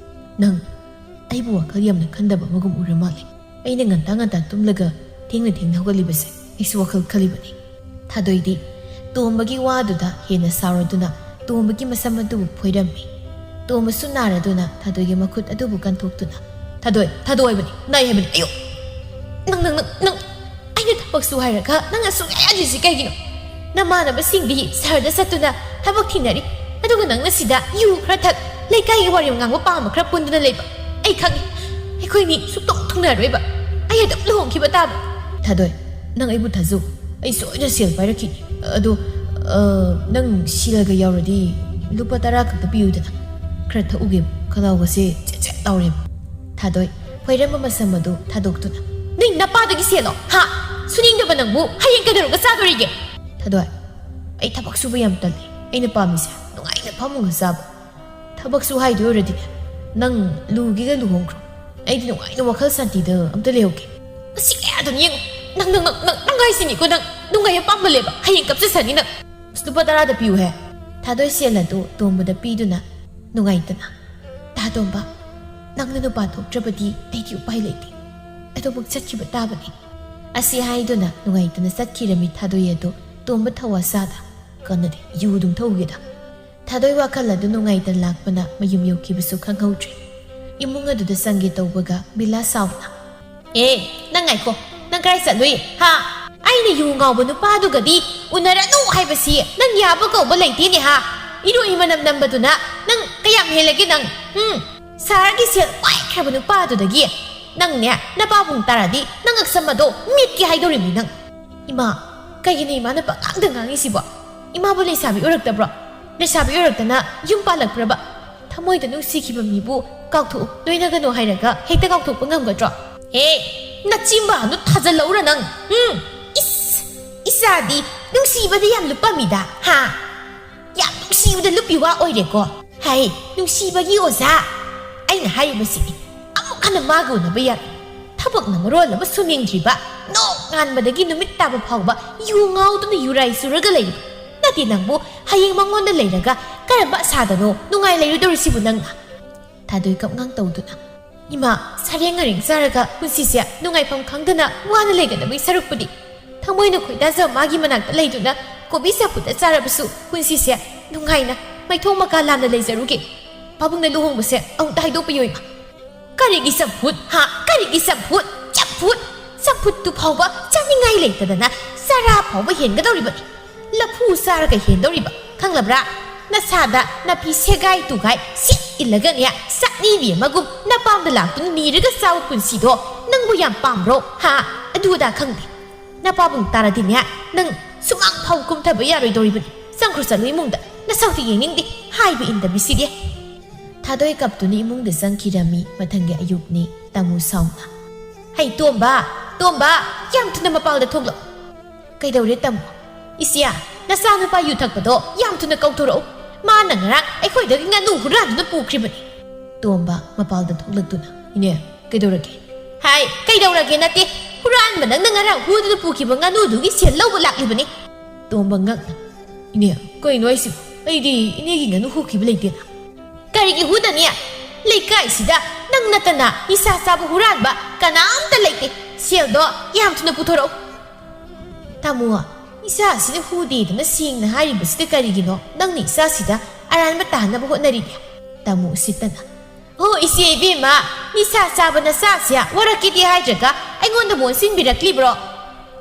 ꯅꯪ ꯑꯩꯕꯨ ꯋꯥꯈꯜ ꯌꯥꯝꯅ ꯈꯟꯗꯕ ꯑꯃꯒꯨꯝ ꯎꯔ ꯃꯥꯜꯂꯦ꯫ ꯑꯩꯅ ꯉꯟꯇꯥ ꯉꯟꯇꯥ ꯇꯨꯝꯂꯒ ꯊꯦꯡꯅ ꯊꯦꯡꯅ ꯍꯧꯒꯠꯂꯤꯕꯁꯦ ꯑꯩꯁꯨ ꯋꯥꯈꯜ ꯈꯜꯂꯤꯕꯅꯤ꯫" ꯊꯥꯗꯣꯏꯗꯤ ꯇꯣꯝꯕꯒꯤ ꯋꯥꯗꯨꯗ ꯍꯦꯟꯅ ꯁꯥꯎꯔꯗꯨꯅ ꯇꯣꯝꯕꯒꯤ ꯃꯁꯝ ꯑꯗꯨꯕꯨ ꯐꯣꯏꯔꯝꯃꯤ꯫ ꯇꯣꯝꯕꯁꯨ ꯅꯥꯔꯗꯨꯅ ꯊꯥꯗꯣꯏꯒꯤ ꯃꯈꯨꯠ ꯑꯗꯨꯕꯨ ꯀꯟꯊꯣꯛꯇꯨꯅ, "ꯊꯥꯗꯣꯏ, ꯊꯥꯗꯣꯏꯕꯅꯤ, ꯅꯥꯏ ꯍꯥꯏꯕꯅꯤ, ꯑꯌꯣ! ꯅꯪ, ꯅꯪ, ꯅꯪ, ꯅꯪ, ꯑꯩꯅ ꯊꯕꯛ ꯁꯨ ꯍꯥꯏꯔꯒ ꯅꯪꯅ ꯁꯨꯡꯌꯥ ꯌꯥꯗ꯭ꯔꯤꯁꯤ ꯀꯩꯒꯤꯅꯣ? ꯅꯃꯥꯟꯅꯕꯁꯤꯡꯗꯤ ꯁꯍꯔꯗ ꯆꯠꯇꯨꯅ ꯊꯕꯛ ꯊꯤꯅꯔꯤ, ꯑꯗꯨꯒ ꯅꯪꯅ ꯁꯤꯗ ꯌꯨ ꯈꯔ ꯊꯛ, ꯂꯩꯀꯥꯏꯒꯤ ꯋꯥꯔꯦꯝ ꯉꯥꯡꯕ ꯄꯥꯝꯕ ꯈꯔ ꯄꯨꯟꯗꯨꯅ ꯂꯩꯕ꯫ ꯑꯩ ꯈꯪꯉꯤ, ꯑꯩꯈꯣꯏꯅꯤ ꯁꯨꯛꯇꯣꯡ ꯊꯨꯡꯅꯔꯣꯏꯕ꯫ ꯑꯩ ꯑꯗꯨꯝ ꯂꯨꯍꯣꯡꯈꯤꯕ ꯇꯥꯕ꯫" "ꯊꯥꯗꯣꯏ, ꯅꯪ ꯑꯩꯕꯨ ꯊꯥꯖꯧ꯫ ꯑꯩ ꯁꯣꯏꯗꯅ ꯁꯦꯜ ꯄꯥꯏꯔꯛꯈꯤꯅꯤ꯫ ꯑꯗꯣ, ꯑ, ꯅꯪ ꯁꯤꯜꯒ ꯌꯥꯎꯔꯗꯤ ꯂꯨꯄꯥ ꯇꯔꯥ ꯈꯛꯇ ꯄꯤꯌꯨꯗꯅ꯫ ꯈꯔ ꯊꯛꯎꯒꯦ, ꯈꯅꯥꯎꯒꯁꯦ ꯆꯦꯠ ꯆꯦꯠ ꯂꯥꯎꯔꯦ꯫" ꯊꯥꯗꯣꯏ ꯈꯣꯏꯔꯝꯕ ꯃꯁꯝ ꯑꯗꯨ ꯊꯥꯗꯣꯛꯇꯨꯅ, "ꯅꯪ ꯅꯄꯥꯗꯒꯤ ꯁꯦꯜꯂꯣ, ꯍꯥ? ꯁꯨꯅꯤꯡꯗꯕ ꯅꯪꯕꯨ ꯍꯌꯦꯡ ꯀꯩꯗꯧꯔꯒ ꯆꯥꯗꯣꯔꯤꯒꯦ?" "ꯊꯥꯗꯣꯏ, ꯑꯩ ꯊꯕꯛ ꯁꯨꯕ ꯌꯥꯝ ꯇꯜꯂꯤ꯫ ꯑꯩꯅ ꯄꯥꯝꯃꯤꯁꯦ ꯅꯨꯡꯉꯥꯏꯅ ꯐꯝꯃꯒ ꯆꯥꯕ꯫ ꯊꯕꯛ ꯁꯨ ꯍꯥꯏꯗꯣꯏ ꯑꯣꯏꯔꯗꯤꯅꯦ, ꯅꯪ ꯂꯨꯒꯤꯒ ꯂꯨꯍꯣꯡꯈ꯭ꯔꯣ꯫ ꯑꯩꯗꯤ ꯅꯨꯡꯉꯥꯏꯅ ꯋꯥꯈꯜ ꯁꯥꯟꯇꯤꯗ ꯑꯝꯇ ꯂꯩꯍꯧꯒꯦ꯫" "ꯃꯁꯤ ꯀꯌꯥꯗꯅꯣ ꯌꯦꯡꯉꯨ꯫ ꯅꯪ, ꯅꯪ, ꯅꯪ, ꯅꯪ, ꯅꯪ ꯍꯥꯏꯁꯤꯅꯤꯀꯣ, ꯅꯪ ꯅꯨꯡꯉꯥꯏ ꯑꯄꯥꯝꯕ ꯂꯩꯕ꯫ ꯍꯌꯦꯡ ꯀꯞꯆꯁꯅꯤ ꯅꯪ꯫" "ꯑꯁ, ꯂꯨꯄꯥ ꯇꯔꯥꯗ ꯄꯤꯌꯨꯍꯦ꯫" ꯊꯥꯗꯣꯏ ꯁꯦꯜ ꯑꯗꯨ ꯇꯣꯝꯕꯗ ꯄꯤꯗꯨꯅ ꯅꯨꯡꯉꯥꯏꯇꯅ, "ꯇꯥ ꯇꯣꯝꯕ, ꯅꯪꯅ ꯅꯨꯄꯥ ꯊꯣꯛꯇ꯭ꯔꯕꯗꯤ ꯑꯩꯗꯤ ꯎꯄꯥꯏ ꯂꯩꯇꯦ꯫ ꯑꯗꯨꯃꯛ ꯆꯠꯈꯤꯕ ꯇꯥꯕꯅꯤ꯫" ꯑꯁꯤ ꯍꯥꯏꯗꯨꯅ ꯅꯨꯡꯉꯥꯏꯇꯅ ꯆꯠꯈꯤꯔꯝꯃꯤ ꯊꯥꯗꯣꯏ ꯑꯗꯨ ꯇꯣꯝꯕ ꯊꯋꯥ ꯁꯥꯗ ꯀꯥꯟꯅꯗꯦ, ꯌꯨ ꯑꯗꯨꯝ ꯊꯛꯎꯒꯦꯗ꯫ ꯊꯥꯗꯣꯏ ꯋꯥꯈꯜ ꯑꯗꯨ ꯅꯨꯡꯉꯥꯏꯇꯅ ꯂꯥꯛꯄꯅ ꯃꯌꯨꯝ ꯌꯧꯈꯤꯕꯁꯨ ꯈꯪꯍꯧꯗ꯭ꯔꯦ꯫ ꯏꯃꯨꯡ ꯑꯗꯨꯗ ꯆꯪꯒꯦ ꯇꯧꯕꯒ ꯕꯤꯂꯥ ꯁꯥꯎꯅ, "ꯑꯦ, ꯅꯪ ꯉꯥꯏꯈꯣ, ꯅꯪ ꯀꯥꯏ ꯆꯠꯂꯨꯏ, ꯍꯥ? ꯑꯩꯅ ꯌꯨ ꯉꯥꯎꯕ ꯅꯨꯄꯥꯗꯨꯒꯗꯤ ꯎꯅꯔꯅꯨ ꯍꯥꯏꯕꯁꯤ ꯅꯪ ꯌꯥꯕ ꯀꯧꯕ ꯂꯩꯇꯦꯅꯦ, ꯍꯥ? ꯏꯔꯣꯏ ꯃꯅꯝ ꯅꯝꯕꯗꯨꯅ ꯅꯪ ꯀꯌꯥꯝ ꯍꯦꯜꯂꯒꯦ ꯅꯪ? ꯎꯝ, ꯁꯍꯔꯒꯤ ꯁꯦꯜ ꯄꯥꯏꯈ꯭ꯔꯕ ꯅꯨꯄꯥꯗꯨꯗꯒꯤ ꯅꯪꯅꯦ, ꯅꯄꯥꯕꯨꯡ ꯇꯥꯔꯗꯤ ꯅꯪ ꯉꯛꯁꯝ ꯑꯗꯣ ꯃꯤꯠꯀꯦ ꯍꯥꯏꯗꯧꯔꯤꯕꯅꯤ ꯅꯪ꯫" "ꯏꯃꯥ, ꯀꯩꯒꯤꯅꯣ ꯏꯃꯥꯅ ꯄꯉꯥꯡꯗ ꯉꯥꯡꯉꯤꯁꯤꯕꯣ? ꯏꯃꯥꯕꯨ ꯂꯩꯁꯥꯕꯤ ꯑꯣꯏꯔꯛꯇꯕ꯭ꯔꯣ? ꯂꯩꯁꯥꯕꯤ ꯑꯣꯏꯔꯛꯇꯅ ꯌꯨꯝ ꯄꯥꯜꯂꯛꯄ꯭ꯔꯕ? ꯊꯃꯣꯏꯗ ꯅꯨꯡꯁꯤꯈꯤꯕ ꯃꯤꯕꯨ ꯀꯥꯎꯊꯣꯛꯎ, ꯂꯣꯏꯅꯒꯅꯨ ꯍꯥꯏꯔꯒ ꯍꯦꯛꯇ ꯀꯥꯎꯊꯣꯛꯄ ꯉꯝꯒꯗ꯭ꯔꯣ?" "ꯍꯦ, ꯅꯆꯤꯟꯕꯥꯟꯗꯣ ꯊꯥꯖꯜꯂꯧꯔ ꯅꯪ? ꯎꯝ, ꯏꯁ, ꯏꯆꯥꯗꯤ ꯅꯨꯡꯁꯤꯕꯗ ꯌꯥꯝ ꯂꯨꯞꯄꯝꯃꯤꯗ, ꯍꯥ? ꯌꯥꯝ ꯅꯨꯡꯁꯤꯕꯗ ꯂꯨꯞꯄꯤ ꯋꯥ ꯑꯣꯏꯔꯦꯀꯣ꯫ ꯍꯥꯏ, ꯅꯨꯡꯁꯤꯕꯒꯤ ꯑꯣꯖꯥ, ꯑꯩꯅ ꯍꯥꯏꯔꯤꯕꯁꯤꯗꯤ ꯑꯃꯨꯛ ꯍꯟꯅ ꯃꯥꯒ ꯎꯅꯕ ꯌꯥꯔꯣꯏ꯫ ꯊꯕꯛꯅ ꯃꯔꯣꯜ ꯑꯃ ꯁꯨꯅꯤꯡꯗ꯭ꯔꯤꯕ, ꯅꯣꯡꯉꯥꯟꯕꯗꯒꯤ ꯅꯨꯃꯤꯠ ꯇꯥꯕ ꯐꯥꯎꯕ ꯌꯨ ꯉꯥꯎꯗꯨꯅ ꯌꯨꯔꯥꯏ ꯆꯨꯔꯒ ꯂꯩꯔꯤꯕ ꯅꯠꯇꯦ ꯅꯪꯕꯨ꯫ ꯍꯌꯦꯡ ꯃꯉꯣꯟꯗ ꯂꯩꯔꯒ ꯀꯔꯝꯕ ꯑꯁꯥꯗꯅꯣ ꯅꯨꯡꯉꯥꯏ ꯂꯩꯔꯨꯗꯧꯔꯤꯁꯤꯕꯨ ꯅꯪꯅ?" ꯊꯥꯗꯣꯏ ꯀꯞꯉꯥꯡ ꯇꯧꯗꯨꯅ, "ꯏꯃꯥ, ꯁꯔꯦꯡ ꯉꯔꯦꯡ ꯆꯥꯔꯒ ꯄꯨꯟꯁꯤꯁꯦ ꯅꯨꯡꯉꯥꯏꯐꯝ ꯈꯪꯗꯅ ꯋꯥꯅ ꯂꯩꯒꯗꯕꯒꯤ ꯁꯔꯨꯛꯄꯨꯗꯤ, ꯊꯃꯣꯏꯅ ꯈꯣꯏꯗꯥꯖꯕ ꯃꯥꯒꯤ ꯃꯅꯥꯛꯇ ꯂꯩꯗꯨꯅ ꯀꯣꯕꯤ ꯆꯝꯐꯨꯠꯇ ꯆꯥꯔꯕꯁꯨ ꯄꯨꯟꯁꯤꯁꯦ ꯅꯨꯡꯉꯥꯏꯅ ꯃꯩꯊꯣꯡ ꯃꯀꯥ ꯂꯥꯝꯅ ꯂꯩꯖꯔꯨꯒꯦ꯫" ꯄꯥꯕꯨꯡꯅ ꯂꯨꯍꯣꯡꯕꯁꯦ ꯑꯃꯨꯛꯇ ꯍꯥꯏꯗꯣꯛꯄꯤꯌꯣ, ꯏꯃꯥ꯫ ꯀꯔꯤꯒꯤ ꯆꯝꯐꯨꯠ? ꯍꯥ? ꯀꯔꯤꯒꯤ ꯆꯝꯐꯨꯠ? ꯆꯝꯐꯨꯠ? ꯆꯝꯐꯨꯠꯇꯨ ꯐꯥꯎꯕ ꯆꯥꯅꯤꯡꯉꯥꯏ ꯂꯩꯇꯗꯅ ꯆꯔꯥ ꯐꯥꯎꯕ ꯍꯦꯟꯒꯗꯧꯔꯤꯕꯅꯤ꯫ ꯂꯐꯨ ꯆꯥꯔꯒ ꯍꯦꯟꯗꯧꯔꯤꯕ, ꯈꯪꯂꯕ꯭ꯔꯥ? ꯅꯁꯥꯗ ꯅꯥꯄꯤ ꯁꯦꯒꯥꯏ ꯇꯨꯒꯥꯏ ꯁꯤꯠ ꯏꯜꯂꯒꯅꯦ, ꯆꯠꯅꯤꯕꯤ ꯑꯃꯒꯨꯝ ꯅꯄꯥꯝꯗ ꯂꯥꯛꯇꯨꯅ ꯅꯤꯔꯒ ꯆꯥꯕ ꯄꯨꯟꯁꯤꯗꯣ ꯅꯪꯕꯨ ꯌꯥꯝ ꯄꯥꯝꯕ꯭ꯔꯣ? ꯍꯥ? ꯑꯗꯨ ꯑꯗꯥ ꯈꯪꯗꯦ꯫ ꯅꯄꯥꯕꯨꯡ ꯇꯥꯔꯗꯤꯅꯦ, ꯅꯪ ꯁꯨꯃꯥꯡ ꯐꯥꯎ ꯀꯨꯝꯊꯕ ꯌꯥꯔꯣꯏꯗꯧꯔꯤꯕꯅꯤ꯫ ꯆꯪꯈ꯭ꯔꯣ, ꯆꯠꯂꯨ ꯏꯃꯨꯡꯗ꯫ ꯅꯁꯛꯇꯤ ꯌꯦꯡꯅꯤꯡꯗꯦ, ꯍꯥꯏꯕ ꯏꯟꯗꯕꯤꯁꯤꯗꯤ꯫ ꯊꯥꯗꯣꯏ ꯀꯞꯇꯨꯅ ꯏꯃꯨꯡꯗ ꯆꯪꯈꯤꯔꯝꯃꯤ꯫ ꯃꯊꯪꯒꯤ ꯑꯌꯨꯛꯅꯤ꯫ ꯇꯥꯃꯣ ꯁꯥꯎꯅ, "ꯍꯩ, ꯇꯣꯝꯕ, ꯇꯣꯝꯕ, ꯌꯥꯝ ꯊꯨꯅ ꯃꯄꯥꯜꯗ ꯊꯣꯛꯂꯛꯎ!" "ꯀꯩꯗꯧꯔꯦ, ꯇꯥꯃꯣ?" "ꯏꯆꯦ, ꯅꯆꯥꯅꯨꯄꯥ ꯌꯨ ꯊꯛꯄꯗꯣ ꯌꯥꯝ ꯊꯨꯅ ꯀꯧꯊꯣꯔꯛꯎ꯫ ꯃꯥꯅ ꯉꯔꯥꯡ ꯑꯩꯈꯣꯏꯗꯒꯤ ꯉꯥꯅꯨ ꯍꯨꯔꯥꯟꯗꯨꯅ ꯄꯨꯈ꯭ꯔꯤꯕꯅꯤ꯫" ꯇꯣꯝꯕ ꯃꯄꯥꯜꯗ ꯊꯣꯛꯂꯛꯇꯨꯅ, "ꯏꯅꯦ, ꯀꯩꯗꯧꯔꯒꯦ?" "ꯍꯥꯏ, ꯀꯩꯗꯧꯔꯒꯦ ꯅꯠꯇꯦ, ꯍꯨꯔꯥꯟꯕ ꯅꯪꯅ ꯉꯔꯥꯡ ꯍꯨꯗꯨꯅ ꯄꯨꯈꯤꯕ ꯉꯥꯅꯨꯗꯨꯒꯤ ꯁꯦꯜ ꯂꯧꯕ ꯂꯥꯛꯂꯤꯕꯅꯤ꯫" ꯇꯣꯝꯕ ꯉꯛꯅ, "ꯏꯅꯦ, ꯀꯩꯅꯣ ꯍꯥꯏꯁꯤꯕꯣ? ꯑꯩꯗꯤ ꯏꯅꯦꯒꯤ ꯉꯥꯅꯨ ꯍꯨꯈꯤꯕ ꯂꯩꯇꯦꯅ꯫" "ꯀꯔꯤꯒꯤ ꯍꯨꯗꯅꯤ? ꯂꯩꯀꯥꯏꯁꯤꯗ ꯅꯪ ꯅꯠꯇꯅ ꯅꯤꯁꯥ ꯆꯥꯕ ꯍꯨꯔꯥꯟꯕ ꯀꯅꯥꯝꯇ ꯂꯩꯇꯦ꯫ ꯁꯦꯜꯗꯣ ꯌꯥꯝ ꯊꯨꯅ ꯄꯨꯊꯣꯔꯛꯎ꯫" "ꯇꯥꯃꯣ, ꯅꯤꯁꯥ ꯑꯁꯤꯗ ꯍꯨꯗꯦꯗꯅ ꯁꯦꯡꯅ ꯍꯥꯏꯔꯤꯕꯁꯤꯗ ꯀꯔꯤꯒꯤꯅꯣ ꯅꯪꯅ ꯏꯆꯥꯁꯤꯗ ꯑꯔꯥꯟꯕ ꯇꯥꯍꯟꯅꯕ ꯍꯣꯠꯅꯔꯤꯗꯤ?" ꯇꯥꯃꯣ ꯎꯁꯤꯠꯇꯅ, "ꯍꯣ, ꯏꯆꯦ ꯏꯕꯦꯝꯃ, ꯅꯤꯁꯥ ꯆꯥꯕ ꯅꯆꯥꯁꯦ ꯋꯥꯔꯛꯀꯦꯗꯤ ꯍꯥꯏꯗ꯭ꯔꯒ ꯑꯩꯉꯣꯟꯗꯕꯨ ꯑꯣꯟꯁꯤꯟꯕꯤꯔꯛꯂꯤꯕ꯭ꯔꯣ?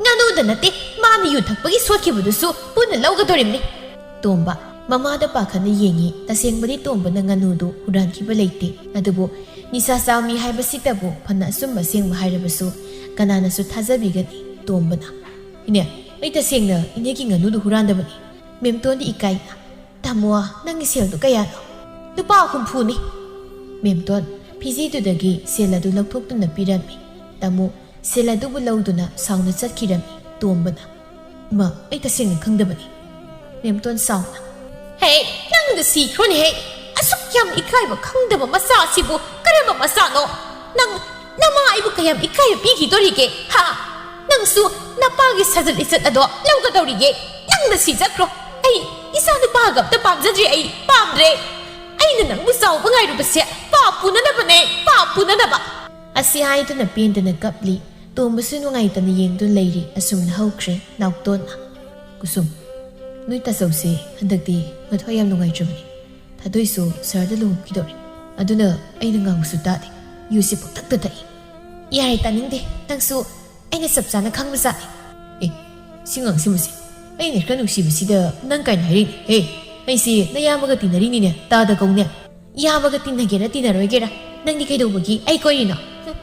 ꯉꯥꯅꯨꯗ ꯅꯠꯇꯦ, ꯃꯥꯅ ꯌꯨ ꯊꯛꯄꯒꯤ ꯁꯣꯠꯈꯤꯕꯗꯨꯁꯨ ꯄꯨꯟꯅ ꯂꯧꯒꯗꯣꯔꯤꯕꯅꯤ꯫" ꯇꯣꯝꯕ ꯃꯃꯥꯗ ꯄꯥꯈꯠꯅ ꯌꯦꯡꯉꯤ꯫ ꯇꯁꯦꯡꯕꯗꯤ ꯇꯣꯝꯕꯅ ꯉꯥꯅꯨꯗꯨ ꯍꯨꯔꯥꯟꯈꯤꯕ ꯂꯩꯇꯦ, ꯑꯗꯨꯕꯨ ꯅꯤꯁꯥ ꯆꯥꯕ ꯃꯤ ꯍꯥꯏꯕꯁꯤꯇꯕꯨ ꯐꯅ ꯑꯆꯨꯝꯕ ꯑꯁꯦꯡꯕ ꯍꯥꯏꯔꯕꯁꯨ ꯀꯅꯥꯅꯁꯨ ꯊꯥꯖꯕꯤꯒꯅꯤ꯫ ꯇꯣꯝꯕꯅ, "ꯏꯅꯦ, ꯑꯩ ꯇꯁꯦꯡꯅ ꯏꯅꯦꯒꯤ ꯉꯥꯅꯨꯗꯨ ꯍꯨꯔꯥꯟꯗꯕꯅꯤ꯫" ꯃꯦꯝꯇꯣꯟꯗꯤ ꯏꯀꯥꯏꯅ, "ꯇꯥꯃꯣ, ꯅꯪꯒꯤ ꯁꯦꯜꯗꯨ ꯀꯌꯥꯅꯣ?" "ꯂꯨꯄꯥ ꯍꯨꯝꯐꯨꯅꯤ꯫" ꯃꯦꯝꯇꯣꯟ ꯐꯤꯖꯤꯗꯨꯗꯒꯤ ꯁꯦꯜ ꯑꯗꯨ ꯂꯧꯊꯣꯛꯇꯨꯅ ꯄꯤꯔꯝꯃꯤ꯫ ꯇꯥꯃꯣ ꯁꯦꯜ ꯑꯗꯨꯕꯨ ꯂꯧꯗꯨꯅ ꯁꯥꯎꯅ ꯆꯠꯈꯤꯔꯝꯃꯤ꯫ ꯇꯣꯝꯕꯅ, "ꯃꯥ, ꯑꯩ ꯇꯁꯦꯡꯅ ꯈꯪꯗꯕꯅꯤ꯫" ꯃꯦꯝꯇꯣꯟ ꯁꯥꯎꯅ, "ꯍꯦ, ꯅꯪꯗ ꯁꯤꯈ꯭ꯔꯣꯅꯦꯍꯦ! ꯑꯁꯨꯛ ꯌꯥꯝ ꯏꯀꯥꯏꯕ ꯈꯪꯗꯕ ꯃꯆꯥ ꯑꯁꯤꯕꯨ ꯀꯔꯝꯕ ꯃꯆꯥꯅꯣ? ꯅꯪ, ꯅꯃꯥ ꯑꯩꯕꯨ ꯀꯌꯥꯝ ꯏꯀꯥꯏꯕ ꯄꯤꯈꯤꯗꯣꯔꯤꯒꯦ, ꯍꯥ? ꯅꯪꯁꯨ ꯅꯄꯥꯒꯤ ꯁꯥꯖꯠ ꯂꯤꯆꯠ ꯑꯗꯣ ꯂꯧꯒꯗꯧꯔꯤꯒꯦ? ꯅꯪꯗ ꯁꯤꯖꯈ꯭ꯔꯣ! ꯑꯩ ꯏꯆꯥ ꯅꯨꯄꯥꯒ ꯑꯝꯇ ꯄꯥꯝꯖꯗ꯭ꯔꯦ, ꯑꯩ ꯄꯥꯝꯗ꯭ꯔꯦ! ꯑꯩꯅ ꯅꯪꯕꯨ ꯆꯥꯎꯕ ꯉꯥꯏꯔꯨꯕꯁꯦ ꯄꯥꯞ ꯄꯨꯅꯅꯕꯅꯦ, ꯄꯥꯞ ꯄꯨꯅꯅꯕ!" ꯑꯁꯤ ꯍꯥꯏꯗꯨꯅ ꯄꯦꯟꯗꯅ ꯀꯞꯂꯤ꯫ ꯇꯣꯝꯕꯁꯨ ꯅꯨꯡꯉꯥꯏꯇꯅ ꯌꯦꯡꯗꯨꯅ ꯂꯩꯔꯤ꯫ ꯑꯁꯨꯝꯅ ꯍꯧꯈ꯭ꯔꯦ ꯅꯥꯎꯇꯣꯟꯅ꯫ "ꯀꯨꯁꯨꯝ, ꯅꯣꯏ ꯇꯥꯆꯧꯁꯦ ꯍꯟꯗꯛꯇꯤ ꯃꯊ꯭ꯋꯥꯏ ꯌꯥꯝ ꯅꯨꯡꯉꯥꯏꯇ꯭ꯔꯕꯅꯤ꯫ ꯊꯥꯗꯣꯏꯁꯨ ꯁꯍꯔꯗ ꯂꯨꯍꯣꯡꯈꯤꯗꯧꯔꯦ꯫ ꯑꯗꯨꯅ ꯑꯩꯅ ꯉꯥꯡꯕꯁꯨ ꯇꯥꯗꯦ꯫ ꯌꯨꯁꯤ ꯄꯪꯊꯛꯇ ꯊꯛꯏ꯫ ꯌꯥꯔꯦ, ꯇꯥꯅꯤꯡꯗꯦ꯫ ꯅꯪꯁꯨ ꯑꯩꯅ ꯆꯞ ꯆꯥꯅ ꯈꯪꯕꯖꯥꯠꯅꯤ꯫ ꯑꯦ, ꯁꯤ ꯉꯥꯡꯁꯤꯃꯁꯦ꯫ ꯑꯩꯅ ꯈꯔ ꯅꯨꯡꯁꯤꯕꯁꯤꯗ ꯅꯪ ꯀꯥꯏꯅ ꯍꯥꯏꯔꯛꯏꯅꯦ꯫ ꯍꯦ, ꯑꯩꯁꯦ ꯅꯌꯥꯝꯕꯒ ꯇꯤꯟꯅꯔꯤꯅꯤꯅꯦ, ꯇꯥꯗ ꯀꯧꯅꯦ꯫ ꯏꯌꯥꯝꯕꯒ ꯇꯤꯟꯅꯒꯦꯔꯥ ꯇꯤꯟꯅꯔꯣꯏꯒꯦꯔꯥ, ꯅꯪꯗꯤ ꯀꯩꯗꯧꯕꯒꯤ ꯑꯩ ꯀꯣꯏꯔꯤꯅꯣ? ꯍꯨꯝ꯫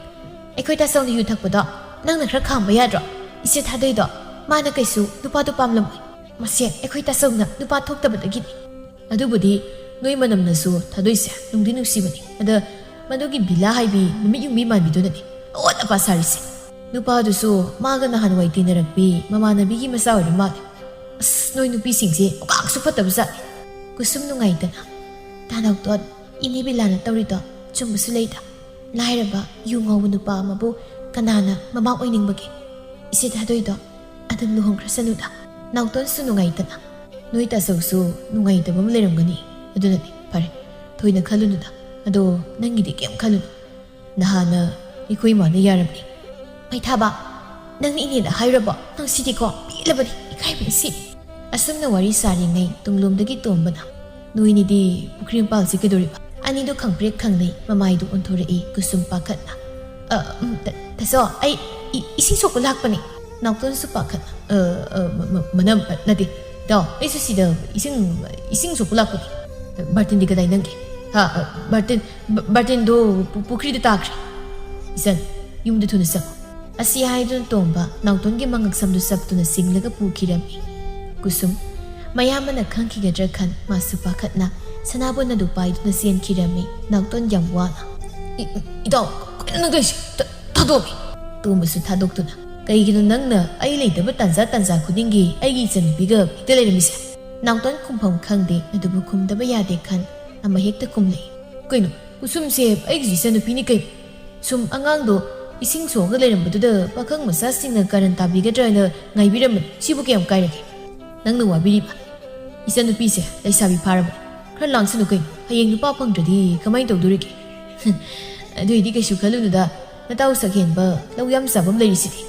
ꯑꯩꯈꯣꯏ ꯇꯥꯆꯧꯅ ꯌꯨ ꯊꯛꯄꯗꯣ ꯅꯪꯅ ꯈꯔ ꯈꯥꯝꯕ ꯌꯥꯗ꯭ꯔꯣ? ꯏꯆꯦ ꯊꯥꯗꯣꯏꯗꯣ, ꯃꯥꯅ ꯀꯩꯁꯨ ꯅꯨꯄꯥꯗꯣ ꯄꯥꯝꯂꯝꯃꯣꯏ꯫ ꯃꯁꯦ ꯑꯩꯈꯣꯏ ꯇꯥꯆꯧꯅ ꯅꯨꯄꯥ ꯊꯣꯛꯇꯕꯗꯒꯤꯅꯤ꯫ ꯑꯗꯨꯕꯨꯗꯤ ꯅꯣꯏ ꯃꯅꯝꯅꯁꯨ ꯊꯥꯗꯣꯏꯁꯦ ꯅꯨꯡꯗꯤ ꯅꯨꯡꯁꯤꯕꯅꯤ꯫ ꯑꯗ ꯃꯗꯨꯒꯤ ꯕꯤꯂꯥ ꯍꯥꯏꯕꯤ ꯅꯨꯃꯤꯠ ꯌꯨꯡꯕꯤ ꯃꯥꯟꯕꯤꯗꯨꯅꯅꯦ ꯑꯋꯥꯠ ꯑꯄꯥ ꯁꯥꯔꯤꯁꯦ꯫ ꯅꯨꯄꯥꯗꯨꯁꯨ ꯃꯥꯒ ꯅꯍꯥꯟꯋꯥꯏ ꯇꯤꯟꯅꯔꯛꯄꯤ ꯃꯃꯥꯟꯅꯕꯤꯒꯤ ꯃꯆꯥ ꯑꯣꯏꯔ ꯃꯥꯜꯂꯦ꯫ ꯑꯁ, ꯅꯣꯏ ꯅꯨꯄꯤꯁꯤꯡꯁꯦ ꯑꯣꯀꯥꯛꯁꯨ ꯐꯠꯇꯕ ꯖꯥꯠꯅꯤ꯫ ꯀꯨꯁꯨꯝ ꯅꯨꯡꯉꯥꯏꯇꯅ, "ꯇꯥ ꯅꯥꯎꯇꯣꯟ, ꯏꯅꯦ ꯕꯤꯂꯥꯅ ꯇꯧꯔꯤꯗꯣ ꯆꯨꯝꯕꯁꯨ ꯂꯩꯗ꯫ ꯂꯥꯏꯔꯕ ꯌꯨ ꯉꯥꯎꯕ ꯅꯨꯄꯥ ꯑꯃꯕꯨ ꯀꯅꯥꯅ ꯃꯃꯥ ꯑꯣꯏꯅꯤꯡꯕꯒꯦ? ꯏꯆꯦ ꯊꯥꯗꯣꯏꯗꯣ ꯑꯗꯨꯝ ꯂꯨꯍꯣꯡꯈ꯭ꯔꯁꯅꯨꯗ꯫ ꯅꯥꯎꯇꯣꯟꯁꯨ ꯅꯨꯡꯉꯥꯏꯇꯅ, ꯅꯣꯏ ꯇꯥꯆꯧꯁꯨ ꯅꯨꯡꯉꯥꯏꯇꯕ ꯑꯃ ꯂꯩꯔꯝꯒꯅꯤ꯫ ꯑꯗꯨꯅꯅꯦ, ꯐꯔꯦ, ꯊꯣꯏꯅ ꯈꯜꯂꯨꯅꯨꯗ꯫ ꯑꯗꯣ ꯅꯪꯒꯤꯗꯤ ꯀꯩꯝ ꯈꯜꯂꯨꯅꯨ꯫ ꯅꯍꯥꯟꯅ ꯑꯩꯈꯣꯏ ꯏꯃꯥꯅ ꯌꯥꯔꯝꯅꯤ꯫" "ꯃꯩꯊꯥꯕ, ꯅꯪꯅ ꯏꯅꯦꯗ ꯍꯥꯏꯔꯨꯔꯕꯣ? ꯅꯪ ꯁꯤꯗꯤꯀꯣ ꯄꯦꯜꯂꯕꯅꯤ, ꯏꯀꯥꯏꯕꯅ ꯁꯤꯔꯦ꯫" ꯑꯁꯨꯝꯅ ꯋꯥꯔꯤ ꯁꯥꯔꯤꯉꯩ ꯇꯨꯡꯂꯣꯝꯗꯒꯤ ꯇꯣꯝꯕꯅ, "ꯅꯣꯏꯅꯤꯗꯤ ꯄꯨꯈ꯭ꯔꯤ ꯃꯄꯥꯜꯁꯤ ꯀꯩꯗꯧꯔꯤꯕ?" ꯑꯅꯤꯗꯨ ꯈꯪꯄ꯭ꯔꯦꯛ ꯈꯪꯅꯩ, ꯃꯃꯥꯏꯗꯨ ꯑꯣꯟꯊꯣꯔꯛꯏ ꯀꯨꯁꯨꯝ ꯄꯥꯈꯠꯅ꯫ "ꯑ, ꯎꯝ, ꯇ-, ꯇꯥꯆꯧ, ꯑꯩ ꯏ-, ꯏꯁꯤꯡ ꯁꯣꯛꯄ ꯂꯥꯛꯄꯅꯤ꯫" ꯅꯥꯎꯇꯣꯟꯁꯨ ꯄꯥꯈꯠꯅ, "ꯑ, ꯑ, ꯃ-, ꯃ-, ꯃꯅꯝ, ꯑ, ꯅꯠꯇꯦ, ꯇꯥꯎ, ꯑꯩꯁꯨ ꯁꯤꯗ ꯏꯁꯤꯡ, ꯏꯁꯤꯡ ꯁꯣꯛꯄ ꯂꯥꯛꯄꯅꯤ꯫ ꯕꯥꯔꯇꯤꯟꯗꯤ ꯀꯗꯥꯏ ꯅꯪꯒꯤ? ꯍꯥ, ꯑ, ꯕꯥꯔꯇꯤꯟ, ꯕ-, ꯕꯥꯔꯇꯤꯟꯗꯣ ꯄꯨ-, ꯄꯨꯈ꯭ꯔꯤꯗ ꯇꯥꯈ꯭ꯔꯦ꯫ ꯏꯆꯟ, ꯌꯨꯝꯗ ꯊꯨꯅ ꯆꯪꯉꯨ꯫" ꯑꯁꯤ ꯍꯥꯏꯗꯨꯅ ꯇꯣꯝꯕ ꯅꯥꯎꯇꯣꯟꯒꯤ ꯃꯉꯛ ꯁꯝꯗꯨ ꯆꯞꯇꯨꯅ ꯆꯤꯡꯂꯒ ꯄꯨꯈꯤꯔꯝꯃꯤ꯫ ꯀꯨꯁꯨꯝ, ꯃꯌꯥꯝꯕꯅ ꯈꯪꯈꯤꯒꯗ꯭ꯔꯥ ꯈꯟ ꯃꯥꯁꯨ ꯄꯥꯈꯠꯅ ꯁꯅꯥꯕꯣꯟ ꯑꯗꯨ ꯄꯥꯏꯗꯨꯅ ꯆꯦꯟꯈꯤꯔꯝꯃꯤ꯫ ꯅꯥꯎꯇꯣꯟ ꯌꯥꯝ ꯋꯥꯅ, "ꯏ-, ꯏ-, ꯏꯇꯥꯎ, ꯀꯩꯅꯣ ꯅꯪ ꯇꯧꯔꯤꯁꯦ? ꯊ-, ꯊꯥꯗꯣꯛꯑꯣ꯫" ꯇꯣꯝꯕꯁꯨ ꯊꯥꯗꯣꯛꯇꯨꯅ, "ꯀꯩꯒꯤꯅꯣ ꯅꯪꯅ ꯑꯩ ꯂꯩꯇꯕ ꯇꯥꯟꯖꯥ ꯇꯥꯟꯖꯥ ꯈꯨꯗꯤꯡꯒꯤ ꯑꯩꯒꯤ ꯏꯆꯟꯅꯨꯄꯤꯒ ꯍꯦꯛꯇ ꯂꯩꯔꯝꯃꯤꯁꯦ?" ꯅꯥꯎꯇꯣꯟ ꯈꯨꯝꯐꯝ ꯈꯪꯗꯦ, ꯑꯗꯨꯕꯨ ꯈꯨꯝꯗꯕ ꯌꯥꯗꯦ ꯈꯟ ꯑꯃ ꯍꯦꯛꯇ ꯈꯨꯝꯂꯛꯏ꯫ "ꯀꯩꯅꯣ, ꯀꯨꯁꯨꯝꯁꯦ ꯑꯩꯒꯤ ꯏꯆꯟꯅꯨꯄꯤꯅꯤ ꯀꯩꯅꯣ꯫ ꯁꯨꯝ ꯑꯉꯥꯡꯗꯣ ꯏꯁꯤꯡ ꯁꯣꯛꯑꯒ ꯂꯩꯔꯝꯕꯗꯨꯗ ꯄꯥꯈꯪ ꯃꯆꯥꯁꯤꯡꯅ ꯀꯥꯔꯟ ꯇꯥꯕꯤꯒꯗ꯭ꯔꯥꯅ ꯉꯥꯏꯕꯤꯔꯝꯕꯅꯤ꯫ ꯁꯤꯕꯨ ꯀꯌꯥꯝ ꯀꯥꯏꯔꯒꯦ? ꯅꯪꯅ ꯋꯥꯕꯤꯔꯤꯕ ꯏꯆꯟꯅꯨꯄꯤꯁꯦ ꯂꯩꯁꯥꯕꯤ ꯐꯥꯔꯕꯅꯤ꯫ ꯈꯔ ꯂꯥꯡꯁꯅꯨ ꯀꯩꯅꯣ꯫ ꯍꯌꯦꯡ ꯅꯨꯄꯥ ꯐꯪꯗ꯭ꯔꯗꯤ ꯀꯃꯥꯏꯅ ꯇꯧꯗꯣꯔꯤꯒꯦ?" "ꯑꯗꯨꯏꯗꯤ ꯀꯩꯁꯨ ꯈꯜꯂꯨꯅꯨꯗ, ꯅꯇꯥꯎ ꯁꯛꯍꯦꯟꯕ ꯂꯧ ꯌꯥꯝ ꯆꯥꯕ ꯑꯃ ꯂꯩꯔꯤꯁꯤꯗꯤ꯫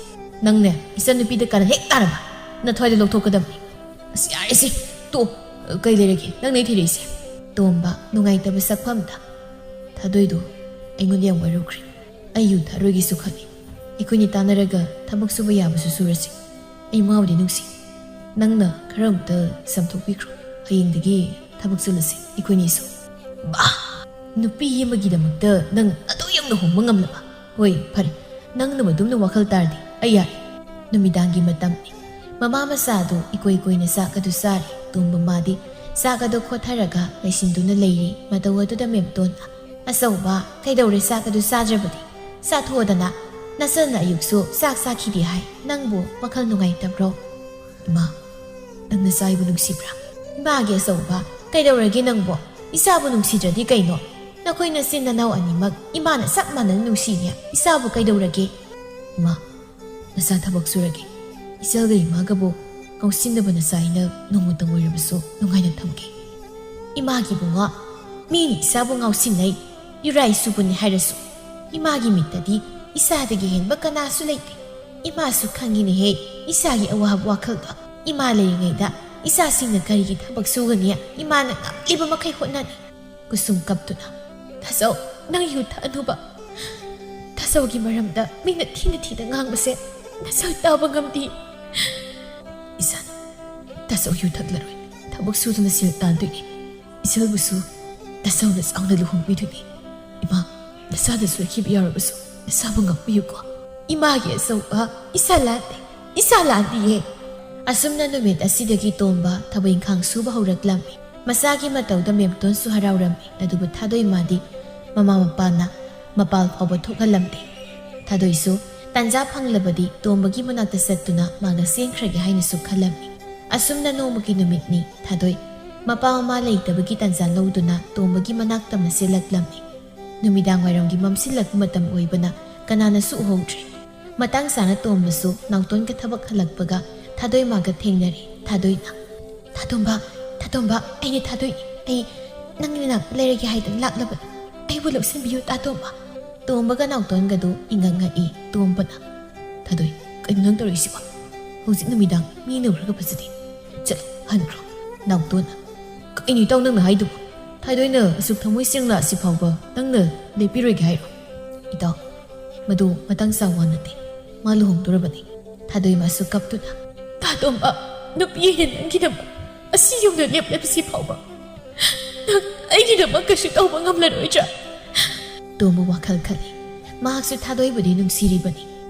ꯅꯪꯅꯦ, ꯏꯆꯟꯅꯨꯄꯤꯗ ꯀꯥꯔꯟ ꯍꯦꯛ ꯇꯥꯔꯕ, ꯅꯊ꯭ꯋꯥꯏꯗ ꯂꯧꯊꯣꯛꯀꯗꯕꯅꯤ꯫" "ꯑꯁ, ꯌꯥꯔꯦꯁꯦ, ꯇꯣꯛꯑꯣ꯫ ꯀꯩ ꯂꯩꯔꯒꯦ? ꯅꯪꯅ ꯑꯩ ꯊꯤꯔꯛꯏꯁꯦ?" ꯇꯣꯝꯕ ꯅꯨꯡꯉꯥꯏꯇꯕ ꯁꯛꯐꯝꯗ, "ꯊꯥꯗꯣꯏꯗꯣ ꯑꯩꯉꯣꯟꯗ ꯌꯥꯝ ꯋꯥꯔꯧꯈ꯭ꯔꯦ꯫ ꯑꯩ ꯌꯨ ꯊꯛꯑꯔꯣꯏꯒꯦꯁꯨ ꯈꯜꯂꯤ꯫ ꯑꯩꯈꯣꯏꯅꯤ ꯇꯥꯟꯅꯔꯒ ꯊꯕꯛ ꯁꯨꯕ ꯌꯥꯕꯁꯨ ꯁꯨꯔꯁꯤ꯫ ꯑꯩ ꯃꯥꯕꯨꯗꯤ ꯅꯨꯡꯁꯤ꯫ ꯅꯪꯅ ꯈꯔ ꯑꯃꯨꯛꯇ ꯆꯥꯝꯊꯣꯛꯄꯤꯈ꯭ꯔꯣ꯫ ꯍꯌꯦꯡꯗꯒꯤ ꯊꯕꯛ ꯆꯠꯂꯁꯤ ꯑꯩꯈꯣꯏꯅꯤꯁꯨ꯫" "ꯕꯥ! ꯅꯨꯄꯤ ꯑꯃꯒꯤꯗꯃꯛꯇ ꯅꯪ ꯑꯗꯨ ꯌꯧꯅ ꯍꯣꯡꯕ ꯉꯝꯂꯕ? ꯍꯣꯏ, ꯐꯔꯦ, ꯅꯪꯅ ꯃꯗꯨꯝꯅ ꯋꯥꯈꯜ ꯇꯥꯔꯗꯤ ꯑꯩ ꯌꯥꯔꯦ꯫" ꯅꯨꯃꯤꯗꯥꯡꯒꯤ ꯃꯇꯝꯅꯤ꯫ ꯃꯃꯥ ꯃꯆꯥ ꯑꯗꯨ ꯏꯀꯣꯏ ꯀꯣꯏꯅ ꯆꯥꯛ ꯑꯗꯨ ꯆꯥꯔꯤ꯫ ꯇꯣꯝꯕ ꯃꯥꯗꯤ ꯆꯥꯛ ꯑꯗꯨ ꯈꯣꯠꯊꯔꯒ ꯂꯩꯁꯤꯟꯗꯨꯅ ꯂꯩꯔꯤ꯫ ꯃꯇꯧ ꯑꯗꯨꯗ ꯃꯦꯝꯇꯣꯟꯅ, "ꯑꯆꯧꯕ, ꯀꯩꯗꯧꯔꯦ ꯆꯥꯛ ꯑꯗꯨ ꯆꯥꯗ꯭ꯔꯕꯗꯤ? ꯆꯥꯊꯣꯛꯑꯣꯗꯅ꯫ ꯅꯆꯟꯅ ꯑꯌꯨꯛꯁꯨ ꯆꯥꯛ ꯆꯥꯈꯤꯗꯦ ꯍꯥꯏ꯫ ꯅꯪꯕꯨ ꯋꯥꯈꯜ ꯅꯨꯡꯉꯥꯏꯇꯕ꯭ꯔꯣ?" "ꯏꯃꯥ, ꯅꯪ ꯅꯆꯥ ꯑꯩꯕꯨ ꯅꯨꯡꯁꯤꯕ꯭ꯔꯥ?" "ꯏꯃꯥꯒꯤ ꯑꯆꯧꯕ, ꯀꯩꯗꯧꯔꯒꯦ ꯅꯪꯕꯣ? ꯏꯆꯥꯕꯨ ꯅꯨꯡꯁꯤꯗ꯭ꯔꯗꯤ ꯀꯩꯅꯣ? ꯅꯈꯣꯏ ꯅꯆꯤꯟ ꯅꯅꯥꯎ ꯑꯅꯤꯃꯛ ꯏꯃꯥꯅ ꯆꯞ ꯃꯥꯟꯅꯅ ꯅꯨꯡꯁꯤꯅꯦ꯫ ꯏꯆꯥꯕꯨ ꯀꯩꯗꯧꯔꯒꯦ?" "ꯏꯃꯥ, ꯅꯆꯥ ꯊꯕꯛ ꯁꯨꯔꯒꯦ꯫ ꯏꯆꯜꯒ ꯏꯃꯥꯒꯕꯨ ꯉꯥꯎꯁꯤꯟꯅꯕ ꯅꯆꯥ ꯑꯩꯅ ꯅꯣꯡꯃꯇꯪ ꯑꯣꯏꯔꯕꯁꯨ ꯅꯨꯡꯉꯥꯏꯅ ꯊꯝꯒꯦ꯫" "ꯏꯃꯥꯒꯤ ꯏꯕꯨꯡꯉꯣ, ꯃꯤꯅ ꯏꯆꯥꯕꯨ ꯉꯥꯎꯁꯤꯟꯅꯩ, ꯌꯨꯔꯥꯏ ꯁꯨꯕꯅꯤ ꯍꯥꯏꯔꯁꯨ ꯏꯃꯥꯒꯤ ꯃꯤꯠꯇꯗꯤ ꯏꯆꯥꯗꯒꯤ ꯍꯦꯟꯕ ꯀꯅꯥꯁꯨ ꯂꯩꯇꯦ꯫ ꯏꯃꯥꯁꯨ ꯈꯪꯉꯤꯅꯦꯍꯦ ꯏꯆꯥꯒꯤ ꯑꯋꯥꯕ ꯋꯥꯈꯜꯗꯣ꯫ ꯏꯃꯥ ꯂꯩꯔꯤꯉꯩꯗ ꯏꯆꯥꯁꯤꯡꯅ ꯀꯔꯤꯒꯤ ꯊꯕꯛ ꯁꯨꯒꯅꯤ? ꯏꯃꯥꯅ ꯉꯝꯂꯤꯕ ꯃꯈꯩ ꯍꯣꯠꯅꯅꯤ꯫" ꯀꯨꯁꯨꯝ ꯀꯞꯇꯨꯅ, "ꯇꯥꯆꯧ, ꯅꯪ ꯌꯨ ꯊꯛꯑꯅꯨꯕ꯫ ꯇꯥꯆꯧꯒꯤ ꯃꯔꯝꯗ ꯃꯤꯅ ꯊꯤꯅ ꯊꯤꯅ ꯉꯥꯡꯕꯁꯦ ꯅꯆꯜ ꯇꯥꯕ ꯉꯝꯗꯦ꯫" "ꯏꯆꯟ, ꯇꯥꯆꯧ ꯌꯨ ꯊꯛꯂꯔꯣꯏ꯫ ꯊꯕꯛ ꯁꯨꯗꯨꯅ ꯁꯦꯜ ꯇꯥꯟꯗꯣꯏꯅꯤ꯫ ꯏꯆꯜꯕꯨꯁꯨ ꯇꯥꯆꯧꯅ ꯆꯥꯎꯅ ꯂꯨꯍꯣꯡꯕꯤꯗꯣꯏꯅꯤ꯫ ꯏꯃꯥ, ꯅꯆꯥꯅ ꯁꯣꯏꯈꯤꯕ ꯌꯥꯎꯔꯕꯁꯨ ꯅꯆꯥꯕꯨ ꯉꯥꯛꯄꯤꯌꯨꯀꯣ꯫" "ꯏꯃꯥꯒꯤ ꯑꯆꯧꯕ, ꯏꯆꯥ ꯂꯥꯟꯗꯦ, ꯏꯆꯥ ꯂꯥꯟꯗꯤꯌꯦ꯫" ꯑꯁꯨꯝꯅ ꯅꯨꯃꯤꯠ ꯑꯁꯤꯗꯒꯤ ꯇꯣꯝꯕ ꯊꯕꯛ ꯏꯪꯈꯥꯡ ꯁꯨꯕ ꯍꯧꯔꯛꯂꯝꯃꯤ꯫ ꯃꯆꯥꯒꯤ ꯃꯇꯧꯗ ꯃꯦꯝꯇꯣꯟꯁꯨ ꯍꯔꯥꯎꯔꯝꯃꯤ꯫ ꯑꯗꯨꯕꯨ ꯊꯥꯗꯣꯏ ꯃꯥꯗꯤ ꯃꯃꯥ ꯃꯄꯥꯅ ꯃꯄꯥꯜ ꯐꯥꯎꯕ ꯊꯣꯛꯍꯜꯂꯝꯗꯦ꯫ ꯊꯥꯗꯣꯏꯁꯨ ꯇꯥꯟꯖꯥ ꯐꯪꯂꯕꯗꯤ ꯇꯣꯝꯕꯒꯤ ꯃꯅꯥꯛꯇ ꯆꯠꯇꯨꯅ ꯃꯥꯒ ꯆꯦꯟꯈ꯭ꯔꯒꯦ ꯍꯥꯏꯅꯁꯨ ꯈꯜꯂꯝꯃꯤ꯫ ꯑꯁꯨꯝꯅ ꯅꯣꯡꯃꯒꯤ ꯅꯨꯃꯤꯠꯅꯤ꯫ ꯊꯥꯗꯣꯏ ꯃꯄꯥ ꯃꯃꯥ ꯂꯩꯇꯕꯒꯤ ꯇꯥꯟꯖꯥ ꯂꯧꯗꯨꯅ ꯇꯣꯝꯕꯒꯤ ꯃꯅꯥꯛꯇ ꯑꯃ ꯆꯦꯜꯂꯛꯂꯝꯃꯤ꯫ ꯅꯨꯃꯤꯗꯥꯡ ꯋꯥꯏꯔꯝꯒꯤ ꯃꯝꯁꯤꯜꯂꯛꯄ ꯃꯇꯝ ꯑꯣꯏꯕꯅ ꯀꯅꯥꯅꯁꯨ ꯎꯍꯧꯗ꯭ꯔꯦ꯫ ꯃꯇꯥꯡ ꯆꯥꯅ ꯇꯣꯝꯕꯁꯨ ꯅꯥꯎꯇꯣꯟꯒ ꯊꯕꯛ ꯍꯜꯂꯛꯄꯒ ꯊꯥꯗꯣꯏ ꯃꯥꯒ ꯊꯦꯡꯅꯔꯦ꯫ ꯊꯥꯗꯣꯏꯅ, "ꯊꯥꯗꯣꯝꯕ, ꯊꯥꯗꯣꯝꯕ, ꯑꯩꯅꯦ ꯊꯥꯗꯣꯏꯅꯦ꯫ ꯑꯩ ꯅꯪꯒꯤ ꯅꯥꯛꯇ ꯂꯩꯔꯒꯦ ꯍꯥꯏꯗꯅ ꯂꯥꯛꯂꯕꯅꯤ꯫ ꯑꯩꯕꯨ ꯂꯧꯁꯤꯟꯕꯤꯌꯨ, ꯇꯥꯇꯣꯝꯕ꯫" ꯇꯣꯝꯕꯒ ꯅꯥꯎꯇꯣꯟꯒꯗꯨ ꯏꯉꯛ ꯉꯛꯏ꯫ ꯇꯣꯝꯕꯅ, "ꯊꯥꯗꯣꯏ, ꯀꯩꯅꯣ ꯅꯪ ꯇꯧꯔꯛꯏꯁꯤꯕꯣ? ꯍꯧꯖꯤꯛ ꯅꯨꯃꯤꯗꯥꯡ ꯃꯤꯅ ꯎꯔꯒ ꯐꯖꯗꯦ꯫ ꯆꯠꯂꯣ, ꯍꯟꯈ꯭ꯔꯣ꯫" ꯅꯥꯎꯇꯣꯟꯅ, "ꯀꯩꯅꯣ ꯏꯇꯥꯎ ꯅꯪꯅ ꯍꯥꯏꯗꯨꯕꯣ? ꯊꯥꯗꯣꯏꯅ ꯑꯁꯨꯛ ꯊꯃꯣꯏ ꯁꯦꯡꯅ ꯑꯁꯤ ꯐꯥꯎꯕ ꯅꯪꯅ ꯂꯦꯞꯄꯤꯔꯣꯏꯒꯦ ꯍꯥꯏꯔꯣ? ꯏꯇꯥꯎ, ꯃꯗꯨ ꯃꯇꯥꯡ ꯆꯥ ꯋꯥ ꯅꯠꯇꯦ꯫ ꯃꯥ ꯂꯨꯍꯣꯡꯗꯣꯔꯕꯅꯤ꯫ ꯊꯥꯗꯣꯏ ꯃꯥꯁꯨ ꯀꯞꯇꯨꯅ, "ꯊꯥꯗꯣꯝꯕ, ꯅꯨꯄꯤ ꯑꯩꯅ ꯅꯪꯒꯤꯗꯃꯛ ꯑꯁꯤ ꯌꯧꯅ ꯂꯦꯞꯂꯕꯁꯤ ꯐꯥꯎꯕ ꯅꯪ ꯑꯩꯒꯤꯗꯃꯛ ꯀꯩꯁꯨ ꯇꯧꯕ ꯉꯝꯂꯔꯣꯏꯗ꯭ꯔꯥ?" ꯇꯣꯝꯕ ꯋꯥꯈꯜ ꯈꯜꯂꯤ꯫ ꯃꯍꯥꯛꯁꯨ ꯊꯥꯗꯣꯏꯕꯨꯗꯤ ꯅꯨꯡꯁꯤꯔꯤꯕꯅꯤ꯫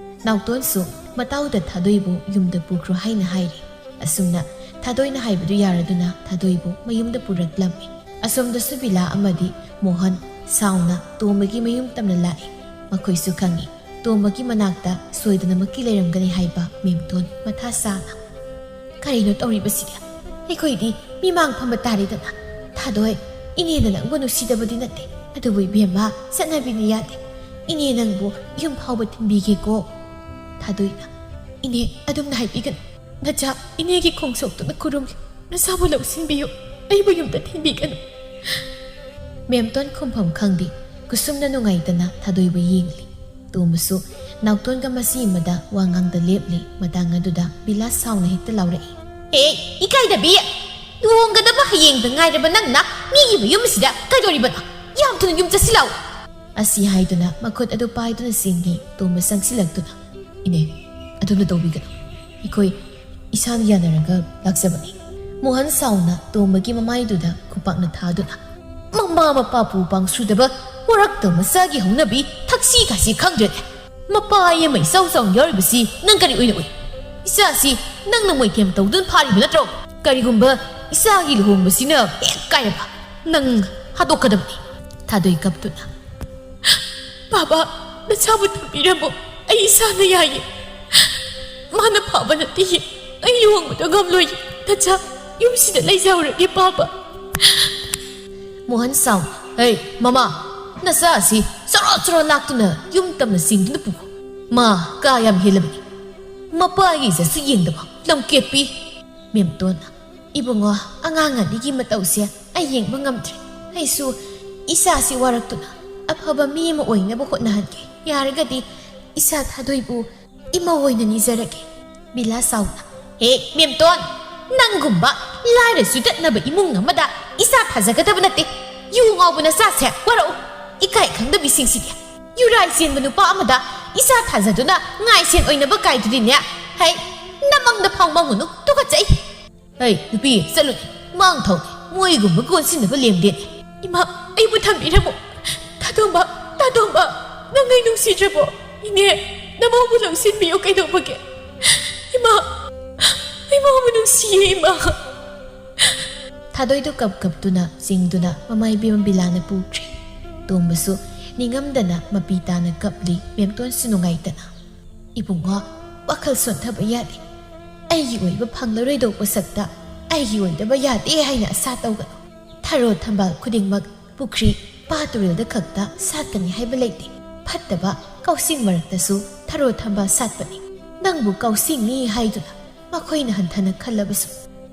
ꯅꯥꯎꯇꯣꯟꯁꯨ ꯃꯇꯥꯎꯗ ꯊꯥꯗꯣꯏꯕꯨ ꯌꯨꯝꯗ ꯄꯨꯈ꯭ꯔꯣ ꯍꯥꯏꯅ ꯍꯥꯏꯔꯤ꯫ ꯑꯁꯨꯝꯅ ꯊꯥꯗꯣꯏꯅ ꯍꯥꯏꯕꯗꯨ ꯌꯥꯔꯗꯨꯅ ꯊꯥꯗꯣꯏꯕꯨ ꯃꯌꯨꯝꯗ ꯄꯨꯔꯛꯂꯝꯃꯤ꯫ ꯑꯁꯣꯝꯗꯁꯨ ꯕꯤꯂꯥ ꯑꯃꯗꯤ ꯃꯣꯍꯟ ꯁꯥꯎꯅ ꯇꯣꯝꯕꯒꯤ ꯃꯌꯨꯝ ꯇꯝꯅ ꯂꯥꯛꯏ꯫ ꯃꯈꯣꯏꯁꯨ ꯈꯪꯏ, ꯇꯣꯝꯕꯒꯤ ꯃꯅꯥꯛꯇ ꯁꯣꯏꯗꯅꯃꯛꯀꯤ ꯂꯩꯔꯝꯒꯅꯤ ꯍꯥꯏꯕ ꯃꯦꯝꯇꯣꯟ ꯃꯊꯥ ꯁꯥꯅ꯫ "ꯀꯔꯤꯅꯣ ꯇꯧꯔꯤꯕꯁꯤꯗꯤ? ꯑꯩꯈꯣꯏꯗꯤ ꯃꯤꯃꯥꯡ ꯐꯝꯕ ꯇꯥꯔꯦꯗꯅ꯫ ꯊꯥꯗꯣꯏ, ꯏꯅꯦꯅ ꯅꯪꯕꯨ ꯅꯨꯡꯁꯤꯗꯕꯗꯤ ꯅꯠꯇꯦ, ꯑꯗꯨꯕꯨ ꯏꯕꯦꯝꯃ, ꯆꯠꯅꯕꯤꯅꯤ ꯌꯥꯗꯦ꯫ ꯏꯅꯦ ꯅꯪꯕꯨ ꯌꯨꯝ ꯐꯥꯎꯕ ꯊꯤꯟꯕꯤꯒꯦꯀꯣ꯫" ꯊꯥꯗꯣꯏꯅ, "ꯏꯅꯦ, ꯑꯗꯨꯝꯅ ꯍꯥꯏꯕꯤꯒꯅꯨ꯫ ꯅꯆꯥ ꯏꯅꯦꯒꯤ ꯈꯣꯡꯁꯣꯛꯇꯨꯅ ꯈꯨꯔꯨꯝꯂꯤ꯫ ꯅꯆꯥꯕꯨ ꯂꯧꯁꯤꯟꯕꯤꯌꯨ꯫ ꯑꯩꯕꯨ ꯌꯨꯝꯗ ꯊꯤꯟꯕꯤꯒꯅꯨ꯫" ꯃꯦꯝꯇꯣꯟ ꯈꯨꯝꯐꯝ ꯈꯪꯗꯦ꯫ ꯀꯨꯁꯨꯝꯅ ꯅꯨꯡꯉꯥꯏꯇꯅ ꯊꯥꯗꯣꯏꯕꯨ ꯌꯦꯡꯂꯤ꯫ ꯇꯣꯝꯕꯁꯨ ꯅꯥꯎꯇꯣꯟꯒ ꯃꯁꯤ ꯑꯃꯗ ꯋꯥ ꯉꯥꯡꯗ ꯂꯦꯞꯂꯤ꯫ ꯃꯇꯥꯡ ꯑꯗꯨꯗ ꯕꯤꯂꯥ ꯁꯥꯎꯅ ꯍꯦꯛꯇ ꯂꯥꯎꯔꯛꯏ꯫ "ꯑꯦ, ꯏꯀꯥꯏꯗꯕꯤ! ꯂꯨꯍꯣꯡꯒꯗꯕ ꯍꯌꯦꯡꯗ ꯉꯥꯏꯔꯕ ꯅꯪꯅ ꯃꯤꯒꯤ ꯃꯌꯨꯝ ꯑꯁꯤꯗ ꯀꯩꯗꯧꯔꯤꯕꯅꯣ? ꯌꯥꯝ ꯊꯨꯅ ꯌꯨꯝ ꯆꯠꯁꯤ ꯂꯥꯎ!" ꯑꯁꯤ ꯍꯥꯏꯗꯨꯅ ꯃꯈꯨꯠ ꯑꯗꯨ ꯄꯥꯏꯗꯨꯅ ꯆꯦꯟꯈꯤ꯫ ꯇꯣꯝꯕ ꯆꯪꯁꯤꯜꯂꯛꯇꯨꯅ, "ꯏꯅꯦ, ꯑꯗꯨꯝꯅ ꯇꯧꯕꯤꯒꯅꯨ꯫ ꯑꯩꯈꯣꯏ ꯏꯁꯥꯅ ꯌꯥꯅꯔꯒ ꯂꯥꯛꯆꯕꯅꯤ꯫" ꯃꯣꯍꯟ ꯁꯥꯎꯅ ꯇꯣꯝꯕꯒꯤ ꯃꯃꯥꯏꯗꯨꯗ ꯈꯨꯄꯥꯛꯅ ꯊꯥꯗꯨꯅ, "ꯃꯃꯥ ꯃꯄꯥ ꯄꯨ ꯄꯥꯡ ꯁꯨꯗꯕ ꯋꯥꯔꯛꯇ ꯃꯆꯥꯒꯤ ꯍꯧꯅꯕꯤ ꯊꯛꯁꯤ ꯈꯥꯁꯤ ꯈꯪꯗ꯭ꯔꯦꯅꯦ꯫ ꯃꯄꯥ ꯑꯃ ꯏꯆꯥꯎ ꯆꯥꯎꯅ ꯌꯥꯎꯔꯤꯕꯁꯤ ꯅꯪ ꯀꯔꯤ ꯑꯣꯏꯅ ꯎꯏ? ꯏꯆꯥꯁꯤ ꯅꯪꯅ ꯃꯣꯏꯊꯦꯝ ꯇꯧꯗꯨꯅ ꯐꯥꯔꯤꯕ ꯅꯠꯇ꯭ꯔꯣ? ꯀꯔꯤꯒꯨꯝꯕ ꯏꯆꯥꯒꯤ ꯂꯨꯍꯣꯡꯕꯁꯤꯅ ꯍꯦꯛ ꯀꯥꯏꯔꯕ ꯅꯪ ꯍꯥꯠꯇꯣꯛꯀꯗꯕꯅꯤ꯫" ꯊꯥꯗꯣꯏ ꯀꯞꯇꯨꯅ, "ꯕꯥꯕꯥ, ꯅꯆꯥꯕꯨ ꯊꯝꯕꯤꯔꯝꯃꯣ꯫ ꯑꯩ ꯏꯁꯥꯅ ꯌꯥꯏꯌꯦ꯫ ꯃꯥꯅ ꯐꯥꯕ ꯅꯠꯇꯦꯌꯦ꯫ ꯑꯩ ꯂꯨꯍꯣꯡꯕꯗꯣ ꯉꯝꯂꯣꯏꯌꯦ꯫ ꯅꯆꯥ ꯌꯨꯝꯁꯤꯗ ꯂꯩꯖꯍꯧꯔꯒꯦ, ꯕꯥꯕꯥ꯫" ꯃꯣꯍꯟ ꯁꯥꯎ, "ꯍꯩ, ꯃꯃꯥ, ꯅꯆꯥ ꯑꯁꯤ ꯆꯔꯣ ꯆꯔꯣ ꯂꯥꯛꯇꯨꯅ ꯌꯨꯝ ꯇꯝꯅ ꯆꯦꯡꯗꯨꯅ ꯄꯨꯈꯣ꯫ ꯃꯥ ꯀꯥ ꯌꯥꯝ ꯍꯦꯜꯂꯕꯅꯤ꯫ ꯃꯄꯥꯒꯤ ꯏꯖꯠꯁꯨ ꯌꯦꯡꯗꯕ ꯂꯝꯀꯦꯠꯄꯤ꯫" ꯃꯦꯝꯇꯣꯟ, "ꯏꯕꯨꯡꯉꯣ, ꯑꯉꯥꯡ ꯑꯅꯤꯒꯤ ꯃꯇꯧꯁꯦ ꯑꯩ ꯌꯦꯡꯕ ꯉꯝꯗ꯭ꯔꯦ꯫ ꯑꯩꯁꯨ ꯏꯆꯥꯁꯤ ꯋꯥꯔꯛꯇꯨꯅ ꯑꯐꯕ ꯃꯤ ꯑꯃ ꯑꯣꯏꯅꯕ ꯍꯣꯠꯅꯍꯟꯒꯦ꯫ ꯌꯥꯔꯒꯗꯤ ꯏꯆꯥ ꯊꯥꯗꯣꯏꯕꯨ ꯏꯃꯧ ꯑꯣꯏꯅ ꯅꯤꯖꯔꯒꯦ꯫" ꯕꯤꯂꯥ ꯁꯥꯎꯅ, "ꯍꯦ, ꯃꯦꯝꯇꯣꯟ, ꯅꯪꯒꯨꯝꯕ ꯂꯥꯏꯔ ꯆꯨꯗꯠꯅꯕ ꯏꯃꯨꯡ ꯑꯃꯗ ꯏꯆꯥ ꯊꯥꯖꯒꯗꯕ ꯅꯠꯇꯦ꯫ ꯌꯨ ꯉꯥꯎꯕ ꯅꯆꯥꯁꯦ ꯋꯥꯔꯛꯎ꯫ ꯏꯀꯥꯏ ꯈꯪꯗꯕꯤꯁꯤꯡꯁꯤꯗꯤ꯫ ꯌꯨꯔꯥꯏ ꯆꯦꯟꯕ ꯅꯨꯄꯥ ꯑꯃꯗ ꯏꯆꯥ ꯊꯥꯖꯗꯨꯅ ꯉꯥꯏꯁꯦꯟ ꯑꯣꯏꯅꯕ ꯀꯥꯏꯗꯨꯗꯤꯅꯦ꯫ ꯍꯩ, ꯅꯃꯪꯗ ꯐꯥꯎ ꯃꯪꯉꯨꯅꯨ, ꯇꯨꯀꯠꯆꯩ꯫ ꯍꯩ, ꯅꯨꯄꯤ, ꯆꯠꯂꯨꯅꯦ꯫ ꯃꯥꯡ ꯊꯧꯅꯦ꯫ ꯃꯣꯏꯒꯨꯝꯕ ꯀꯣꯟꯁꯤꯟꯅꯕ ꯂꯦꯝꯗꯦꯅꯦ꯫ ꯏꯃꯥ, ꯑꯩꯕꯨ ꯊꯝꯕꯤꯔꯝꯃꯨ꯫ ꯊꯥꯗꯣꯝꯕ, ꯊꯥꯗꯣꯝꯕ, ꯅꯪ ꯑꯩ ꯅꯨꯡꯁꯤꯗ꯭ꯔꯕꯣ? ꯏꯅꯦ, ꯅꯃꯧꯕꯨ ꯂꯧꯁꯤꯟꯕꯤꯌꯨ ꯀꯩꯗꯧꯕꯒꯦ? ꯏꯃꯥ, ꯑꯩ ꯃꯥꯕꯨ ꯅꯨꯡꯁꯤꯌꯦ, ꯏꯃꯥ꯫ ꯊꯥꯗꯣꯏꯗꯨ ꯀꯞ ꯀꯞꯇꯨꯅ, ꯆꯤꯡꯗꯨꯅ ꯃꯃꯥ ꯏꯕꯦꯝꯃ ꯕꯤꯂꯥꯅ ꯄꯨꯈ꯭ꯔꯦ꯫ ꯇꯣꯝꯕꯁꯨ ꯅꯤꯡꯉꯝꯗꯅ ꯃꯄꯤ ꯇꯥꯅ ꯀꯞꯂꯤ, ꯃꯦꯝꯇꯣꯟꯁꯨ ꯅꯨꯡꯉꯥꯏꯇꯅ꯫ "ꯏꯕꯨꯡꯉꯣ, ꯋꯥꯈꯜ ꯁꯣꯟꯊꯕ ꯌꯥꯗꯦ꯫ ꯑꯩꯒꯤ ꯑꯣꯏꯕ ꯐꯪꯂꯔꯣꯏꯗꯧꯕ ꯁꯛꯇ ꯑꯩꯒꯤ ꯑꯣꯏꯗꯕ ꯌꯥꯗꯦ ꯍꯥꯏꯅ ꯑꯁꯥ ꯇꯧꯒꯅꯨ꯫ ꯊꯔꯣ ꯊꯝꯕꯥꯜ ꯈꯨꯗꯤꯡꯃꯛ ꯄꯨꯈ꯭ꯔꯤ, ꯄꯥꯠ ꯇꯨꯔꯦꯜꯗ ꯈꯛꯇ ꯁꯥꯠꯀꯅꯤ ꯍꯥꯏꯕ ꯂꯩꯇꯦ꯫ ꯐꯠꯇꯕ ꯀꯥꯎꯁꯤꯡ ꯃꯔꯛꯇꯁꯨ ꯊꯔꯣ ꯊꯝꯕꯥꯜ ꯁꯥꯠꯄꯅꯤ꯫ ꯅꯪꯕꯨ ꯀꯥꯎꯁꯤꯡꯅꯤ ꯍꯥꯏꯗꯨꯅ ꯃꯈꯣꯏꯅ ꯍꯟꯊꯅ ꯈꯜꯂꯕꯁꯨ,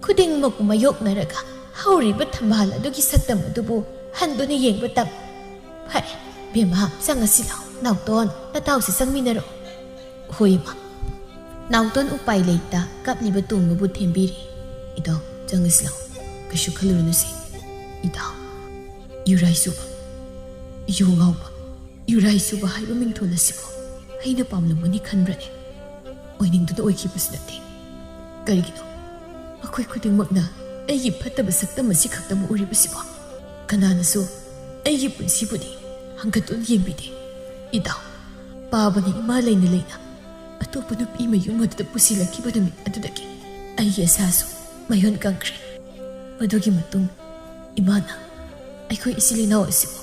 ꯈꯨꯗꯤꯡꯃꯛꯄꯨ ꯃꯥꯌꯣꯛꯅꯔꯒ ꯍꯧꯔꯤꯕ ꯊꯝꯕꯥꯜ ꯑꯗꯨꯒꯤ ꯁꯛꯇꯝ ꯑꯗꯨꯕꯨ ꯍꯟꯗꯨꯅ ꯌꯦꯡꯕ ꯇꯝꯃꯨ꯫ ꯐꯔꯦ, ꯕꯦꯝꯃ, ꯆꯪꯉꯁꯤ ꯂꯥꯎ꯫ ꯅꯥꯎꯇꯣꯟ, ꯅꯇꯥꯎꯁꯤ ꯆꯪꯃꯤꯟꯅꯔꯛꯑꯣ꯫" "ꯍꯣꯏ, ꯏꯃꯥ꯫" ꯅꯥꯎꯇꯣꯟ ꯎꯄꯥꯏ ꯂꯩꯇ ꯀꯞꯂꯤꯕ ꯇꯣꯝꯕꯕꯨ ꯊꯦꯝꯕꯤꯔꯤ꯫ "ꯏꯇꯥꯎ, ꯆꯪꯉꯁꯤ ꯂꯥꯎ꯫ ꯀꯩꯁꯨ ꯈꯜꯂꯨꯔꯅꯨꯁꯦ꯫ ꯏꯇꯥꯎ, ꯌꯨꯔꯥꯏ ꯆꯨꯕ, ꯌꯨ ꯉꯥꯎꯕ, ꯌꯨꯔꯥꯏ ꯆꯨꯕ ꯍꯥꯏꯕ ꯃꯤꯡꯊꯣꯜ ꯑꯁꯤꯕꯨ ꯑꯩꯅ ꯄꯥꯝꯂꯝꯒꯅꯤ ꯈꯟꯕ꯭ꯔꯅꯦ? ꯑꯣꯏꯅꯤꯡꯗꯨꯅ ꯑꯣꯏꯈꯤꯕꯁꯨ ꯅꯠꯇꯦ꯫ ꯀꯔꯤꯒꯤꯅꯣ ꯃꯈꯣꯏ ꯈꯨꯗꯤꯡꯃꯛꯅ ꯑꯩꯒꯤ ꯐꯠꯇꯕ ꯁꯛꯇꯝ ꯑꯁꯤ ꯈꯛꯇꯃꯛ ꯎꯔꯤꯕꯁꯤꯕꯣ? ꯀꯅꯥꯅꯁꯨ ꯑꯩꯒꯤ ꯄꯨꯟꯁꯤꯕꯨꯗꯤ ꯍꯪꯒꯠꯇꯨꯅ ꯌꯦꯡꯕꯤꯗꯦ꯫ ꯏꯇꯥꯎ, ꯄꯥꯕꯅ ꯏꯃꯥ ꯂꯩꯅ ꯂꯩꯅ ꯑꯇꯣꯞꯄ ꯅꯨꯄꯤ ꯃꯌꯨꯝ ꯑꯗꯨꯗ ꯄꯨꯁꯤꯜꯂꯛꯈꯤꯕ ꯅꯨꯃꯤꯠ ꯑꯗꯨꯗꯒꯤ ꯑꯩꯒꯤ ꯑꯁꯥꯁꯨ ꯃꯌꯣꯟ ꯀꯪꯈ꯭ꯔꯦ꯫ ꯃꯗꯨꯒꯤ ꯃꯇꯨꯡ ꯏꯃꯥꯅ ꯑꯩꯈꯣꯏ ꯏꯆꯤꯜ ꯏꯅꯥꯎ ꯑꯁꯤꯕꯨ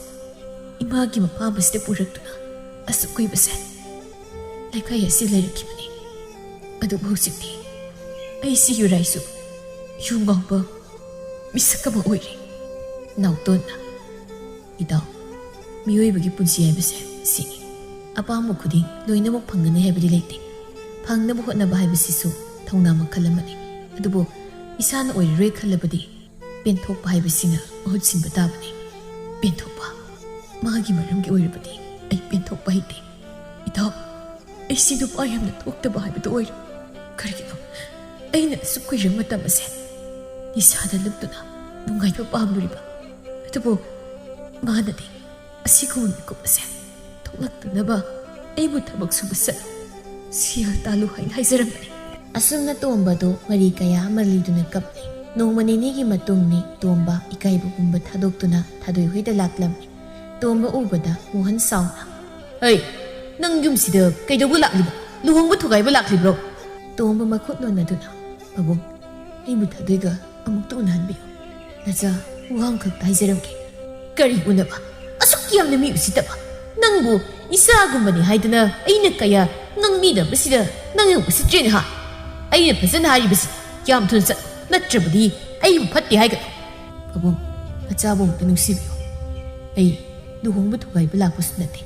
ꯏꯃꯥꯒꯤ ꯃꯄꯥꯝ ꯑꯁꯤꯗ ꯄꯨꯔꯛꯇꯨꯅ ꯑꯁꯨꯛ ꯀꯨꯏꯕꯁꯦ ꯂꯩꯀꯥꯏ ꯑꯁꯤ ꯂꯩꯔꯛꯈꯤꯕꯅꯤ꯫ ꯑꯗꯨꯕꯨ ꯍꯧꯖꯤꯛꯇꯤ ꯑꯩꯁꯤ ꯌꯨꯔꯥꯏꯁꯨ ꯌꯨ ꯉꯥꯎꯕ ꯃꯤꯁꯛ ꯑꯃ ꯑꯣꯏꯔꯦ꯫" ꯅꯥꯎꯇꯣꯟꯅ, "ꯏꯇꯥꯎ, ꯃꯤꯑꯣꯏꯕꯒꯤ ꯄꯨꯟꯁꯤ ꯍꯥꯏꯕꯁꯦ ꯁꯤꯅꯤ꯫ ꯑꯄꯥꯝꯕ ꯈꯨꯗꯤꯡ ꯂꯣꯏꯅꯃꯛ ꯐꯪꯒꯅꯤ ꯍꯥꯏꯕꯗꯤ ꯂꯩꯇꯦ꯫ ꯐꯪꯅꯕ ꯍꯣꯠꯅꯕ ꯍꯥꯏꯕꯁꯤꯁꯨ ꯊꯧꯅꯥ ꯃꯈꯜ ꯑꯃꯅꯤ꯫ ꯑꯗꯨꯕꯨ ꯏꯁꯥꯅ ꯑꯣꯏꯔꯔꯣꯏ ꯈꯜꯂꯕꯗꯤ ꯄꯦꯟꯊꯣꯛꯄ ꯍꯥꯏꯕꯁꯤꯅ ꯃꯍꯨꯠ ꯁꯤꯟꯕ ꯇꯥꯕꯅꯤ꯫" "ꯄꯦꯟꯊꯣꯛꯄ? ꯃꯥꯒꯤ ꯃꯔꯝꯒꯤ ꯑꯣꯏꯔꯕꯗꯤ ꯑꯩ ꯄꯦꯟꯊꯣꯛꯄ ꯍꯩꯇꯦ꯫ ꯏꯇꯥꯎ, ꯑꯩꯁꯤ ꯅꯨꯄꯥ ꯌꯥꯝꯅ ꯊꯣꯛꯇꯕ ꯍꯥꯏꯕꯗꯨ ꯑꯣꯏꯔꯦ꯫ ꯀꯔꯤꯒꯤꯅꯣ ꯑꯩꯅ ꯑꯁꯨꯛ ꯀꯨꯏꯔꯕ ꯃꯇꯝ ꯑꯁꯦ ꯅꯤꯁꯥꯗ ꯂꯨꯞꯇꯨꯅ ꯅꯨꯡꯉꯥꯏꯕ ꯄꯥꯝꯂꯨꯔꯤꯕ? ꯑꯗꯨꯕꯨ ꯃꯥꯅꯗꯤ ꯑꯁꯤꯒꯨꯝꯕ ꯃꯤꯀꯨꯞ ꯑꯁꯦ ꯊꯣꯛꯂꯛꯇꯅꯕ ꯑꯩꯕꯨ ꯊꯕꯛ ꯁꯨꯕ ꯆꯠꯂꯨ, ꯁꯦꯜ ꯇꯥꯜꯂꯨ ꯍꯥꯏꯅ ꯍꯥꯏꯖꯔꯝꯕꯅꯤ꯫ ꯑꯁꯨꯝꯅ ꯇꯣꯝꯕꯗꯨ ꯋꯥꯔꯤ ꯀꯌꯥ ꯑꯃ ꯂꯤꯗꯨꯅ ꯀꯞꯂꯤ꯫ ꯅꯣꯡꯃ ꯅꯤꯅꯤꯒꯤ ꯃꯇꯨꯡꯅꯤ ꯇꯣꯝꯕ ꯏꯀꯥꯏꯕ ꯄꯨꯝꯕ ꯊꯥꯗꯣꯛꯇꯨꯅ ꯊꯥꯗꯣꯏ ꯍꯣꯏꯗ ꯂꯥꯛꯂꯝꯃꯤ꯫ ꯇꯣꯝꯕ ꯎꯕꯗ ꯃꯣꯍꯟ ꯁꯥꯎꯅ, "ꯍꯩ, ꯅꯪ ꯌꯨꯝꯁꯤꯗ ꯀꯩꯗꯧꯕ ꯂꯥꯛꯂꯤꯕ? ꯂꯨꯍꯣꯡꯕ ꯊꯨꯒꯥꯏꯕ ꯂꯥꯛꯂꯤꯕ꯭ꯔꯣ?" ꯇꯣꯝꯕ ꯃꯈꯨꯠ ꯂꯣꯟꯅꯗꯨꯅ, "ꯄꯥꯕꯨꯡ, ꯑꯩꯕꯨ ꯊꯥꯗꯣꯏꯒ ꯑꯃꯨꯛꯇ ꯎꯅꯍꯟꯕꯤꯌꯨ꯫ ꯅꯆꯥ, ꯋꯥ ꯑꯃꯈꯛꯇ ꯍꯥꯏꯖꯔꯝꯒꯦ꯫" "ꯀꯔꯤ ꯎꯅꯕ? ꯑꯁꯨꯛ ꯌꯥꯝꯅ ꯃꯤ ꯎꯁꯤꯠꯇꯕ! ꯅꯪꯕꯨ ꯏꯆꯥꯒꯨꯝꯕꯅꯤ ꯍꯥꯏꯗꯅ ꯑꯩꯅ ꯀꯌꯥ ꯉꯥꯡꯕꯤꯗꯕꯁꯤꯗ ꯅꯪ ꯎꯁꯤꯠꯇ꯭ꯔꯦꯅꯦ ꯍꯥ? ꯑꯩꯅ ꯐꯖꯅ ꯍꯥꯏꯔꯤꯕꯁꯤ, ꯌꯥꯝ ꯊꯨꯅ ꯆꯠꯂꯨ, ꯅꯠꯇ꯭ꯔꯕꯗꯤ ꯑꯩꯕꯨ ꯐꯠꯇꯦ ꯍꯥꯏꯒꯅꯨ꯫" "ꯄꯥꯕꯨꯡ, ꯃꯆꯥꯕꯨ ꯑꯃꯨꯛꯇ ꯅꯨꯡꯁꯤꯕꯤꯌꯨ꯫ ꯑꯩ ꯂꯨꯍꯣꯡꯕ ꯊꯨꯒꯥꯏꯕ ꯂꯥꯛꯄꯁꯨ ꯅꯠꯇꯦ꯫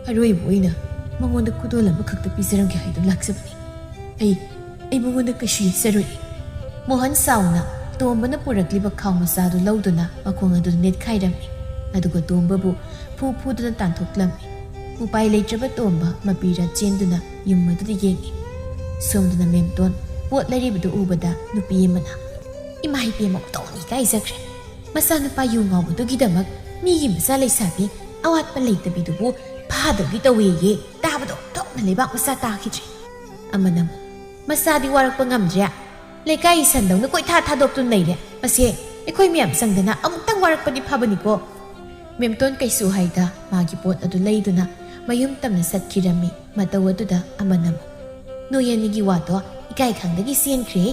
ꯑꯔꯣꯏꯕ ꯑꯣꯏꯅ ꯃꯉꯣꯟꯗ ꯈꯨꯗꯣꯜ ꯑꯃꯈꯛꯇ ꯄꯤꯖꯔꯝꯒꯦ ꯍꯥꯏꯗꯨꯅ ꯂꯥꯛꯆꯕꯅꯤ꯫ ꯑꯩ, ꯑꯩ ꯃꯉꯣꯟꯗ ꯀꯩꯁꯨ ꯌꯦꯠꯆꯔꯣꯏ꯫" ꯃꯣꯍꯟ ꯁꯥꯎꯅ ꯇꯣꯝꯕꯅ ꯄꯨꯔꯛꯂꯤꯕ ꯈꯥꯎ ꯃꯆꯥꯗꯨ ꯂꯧꯗꯨꯅ ꯃꯈꯣꯡ ꯑꯗꯨ ꯅꯦꯠꯈꯥꯏꯔꯝꯃꯤ꯫ ꯑꯗꯨꯒ ꯇꯣꯝꯕꯕꯨ ꯐꯨ ꯐꯨꯗꯨꯅ ꯇꯥꯟꯊꯣꯛꯂꯝꯃꯤ꯫ ꯎꯄꯥꯏ ꯂꯩꯇ꯭ꯔꯕ ꯇꯣꯝꯕ ꯃꯄꯤꯔꯥ ꯆꯦꯟꯗꯨꯅ ꯌꯨꯝ ꯑꯗꯨꯗ ꯌꯦꯡꯉꯤ꯫ ꯁꯣꯝꯗꯅ ꯃꯦꯝꯇꯣꯟ ꯄꯣꯠ ꯂꯩꯔꯤꯕꯗꯨ ꯎꯕꯗ ꯅꯨꯄꯤ ꯑꯃꯅ, "ꯏꯃꯥ ꯏꯕꯦꯝꯃ, ꯑꯣꯟꯊꯣꯛꯅ ꯏꯀꯥꯏꯖꯈ꯭ꯔꯦ꯫ ꯃꯆꯥꯅꯨꯄꯥ ꯌꯨ ꯉꯥꯎꯕꯗꯨꯒꯤꯗꯃꯛ ꯃꯤꯒꯤ ꯃꯆꯥ ꯂꯩꯁꯥꯕꯤ ꯑꯋꯥꯠꯄ ꯂꯩꯇꯕꯤꯗꯨꯕꯨ ꯐꯥꯗꯕꯤ ꯇꯧꯋꯦꯌꯦ꯫ ꯇꯥꯕꯗ ꯑꯣꯟꯊꯣꯛꯅ ꯂꯩꯕꯥꯛ ꯃꯆꯥ ꯇꯥꯈꯤꯗ꯭ꯔꯦ꯫" ꯑꯃꯅ ꯑꯃꯨꯛ, "ꯃꯆꯥꯗꯤ ꯋꯥꯔꯛꯄ ꯉꯝꯗ꯭ꯔꯦ꯫ ꯂꯩꯀꯥꯏꯒꯤ ꯁꯟꯗꯧꯅ ꯀꯣꯏꯊꯥ ꯊꯥꯗꯣꯛꯇꯨꯅ ꯂꯩꯔꯦ꯫ ꯃꯁꯦ ꯑꯩꯈꯣꯏ ꯃꯌꯥꯝ ꯆꯪꯗꯅ ꯑꯃꯨꯛꯇꯪ ꯋꯥꯔꯛꯄꯗꯤ ꯐꯕꯅꯤꯀꯣ꯫" ꯃꯦꯝꯇꯣꯟ ꯀꯩꯁꯨ ꯍꯥꯏꯗ ꯃꯥꯒꯤ ꯄꯣꯠ ꯑꯗꯨ ꯂꯩꯗꯨꯅ ꯃꯌꯨꯝ ꯇꯝꯅ ꯆꯠꯈꯤꯔꯝꯃꯤ꯫ ꯃꯇꯧ ꯑꯗꯨꯗ ꯑꯃꯅ ꯑꯃꯨꯛ, "ꯅꯣꯏ ꯑꯅꯤꯒꯤ ꯋꯥꯗꯣ ꯏꯀꯥꯏ ꯈꯪꯗꯒꯤ ꯆꯦꯟꯈ꯭ꯔꯦ꯫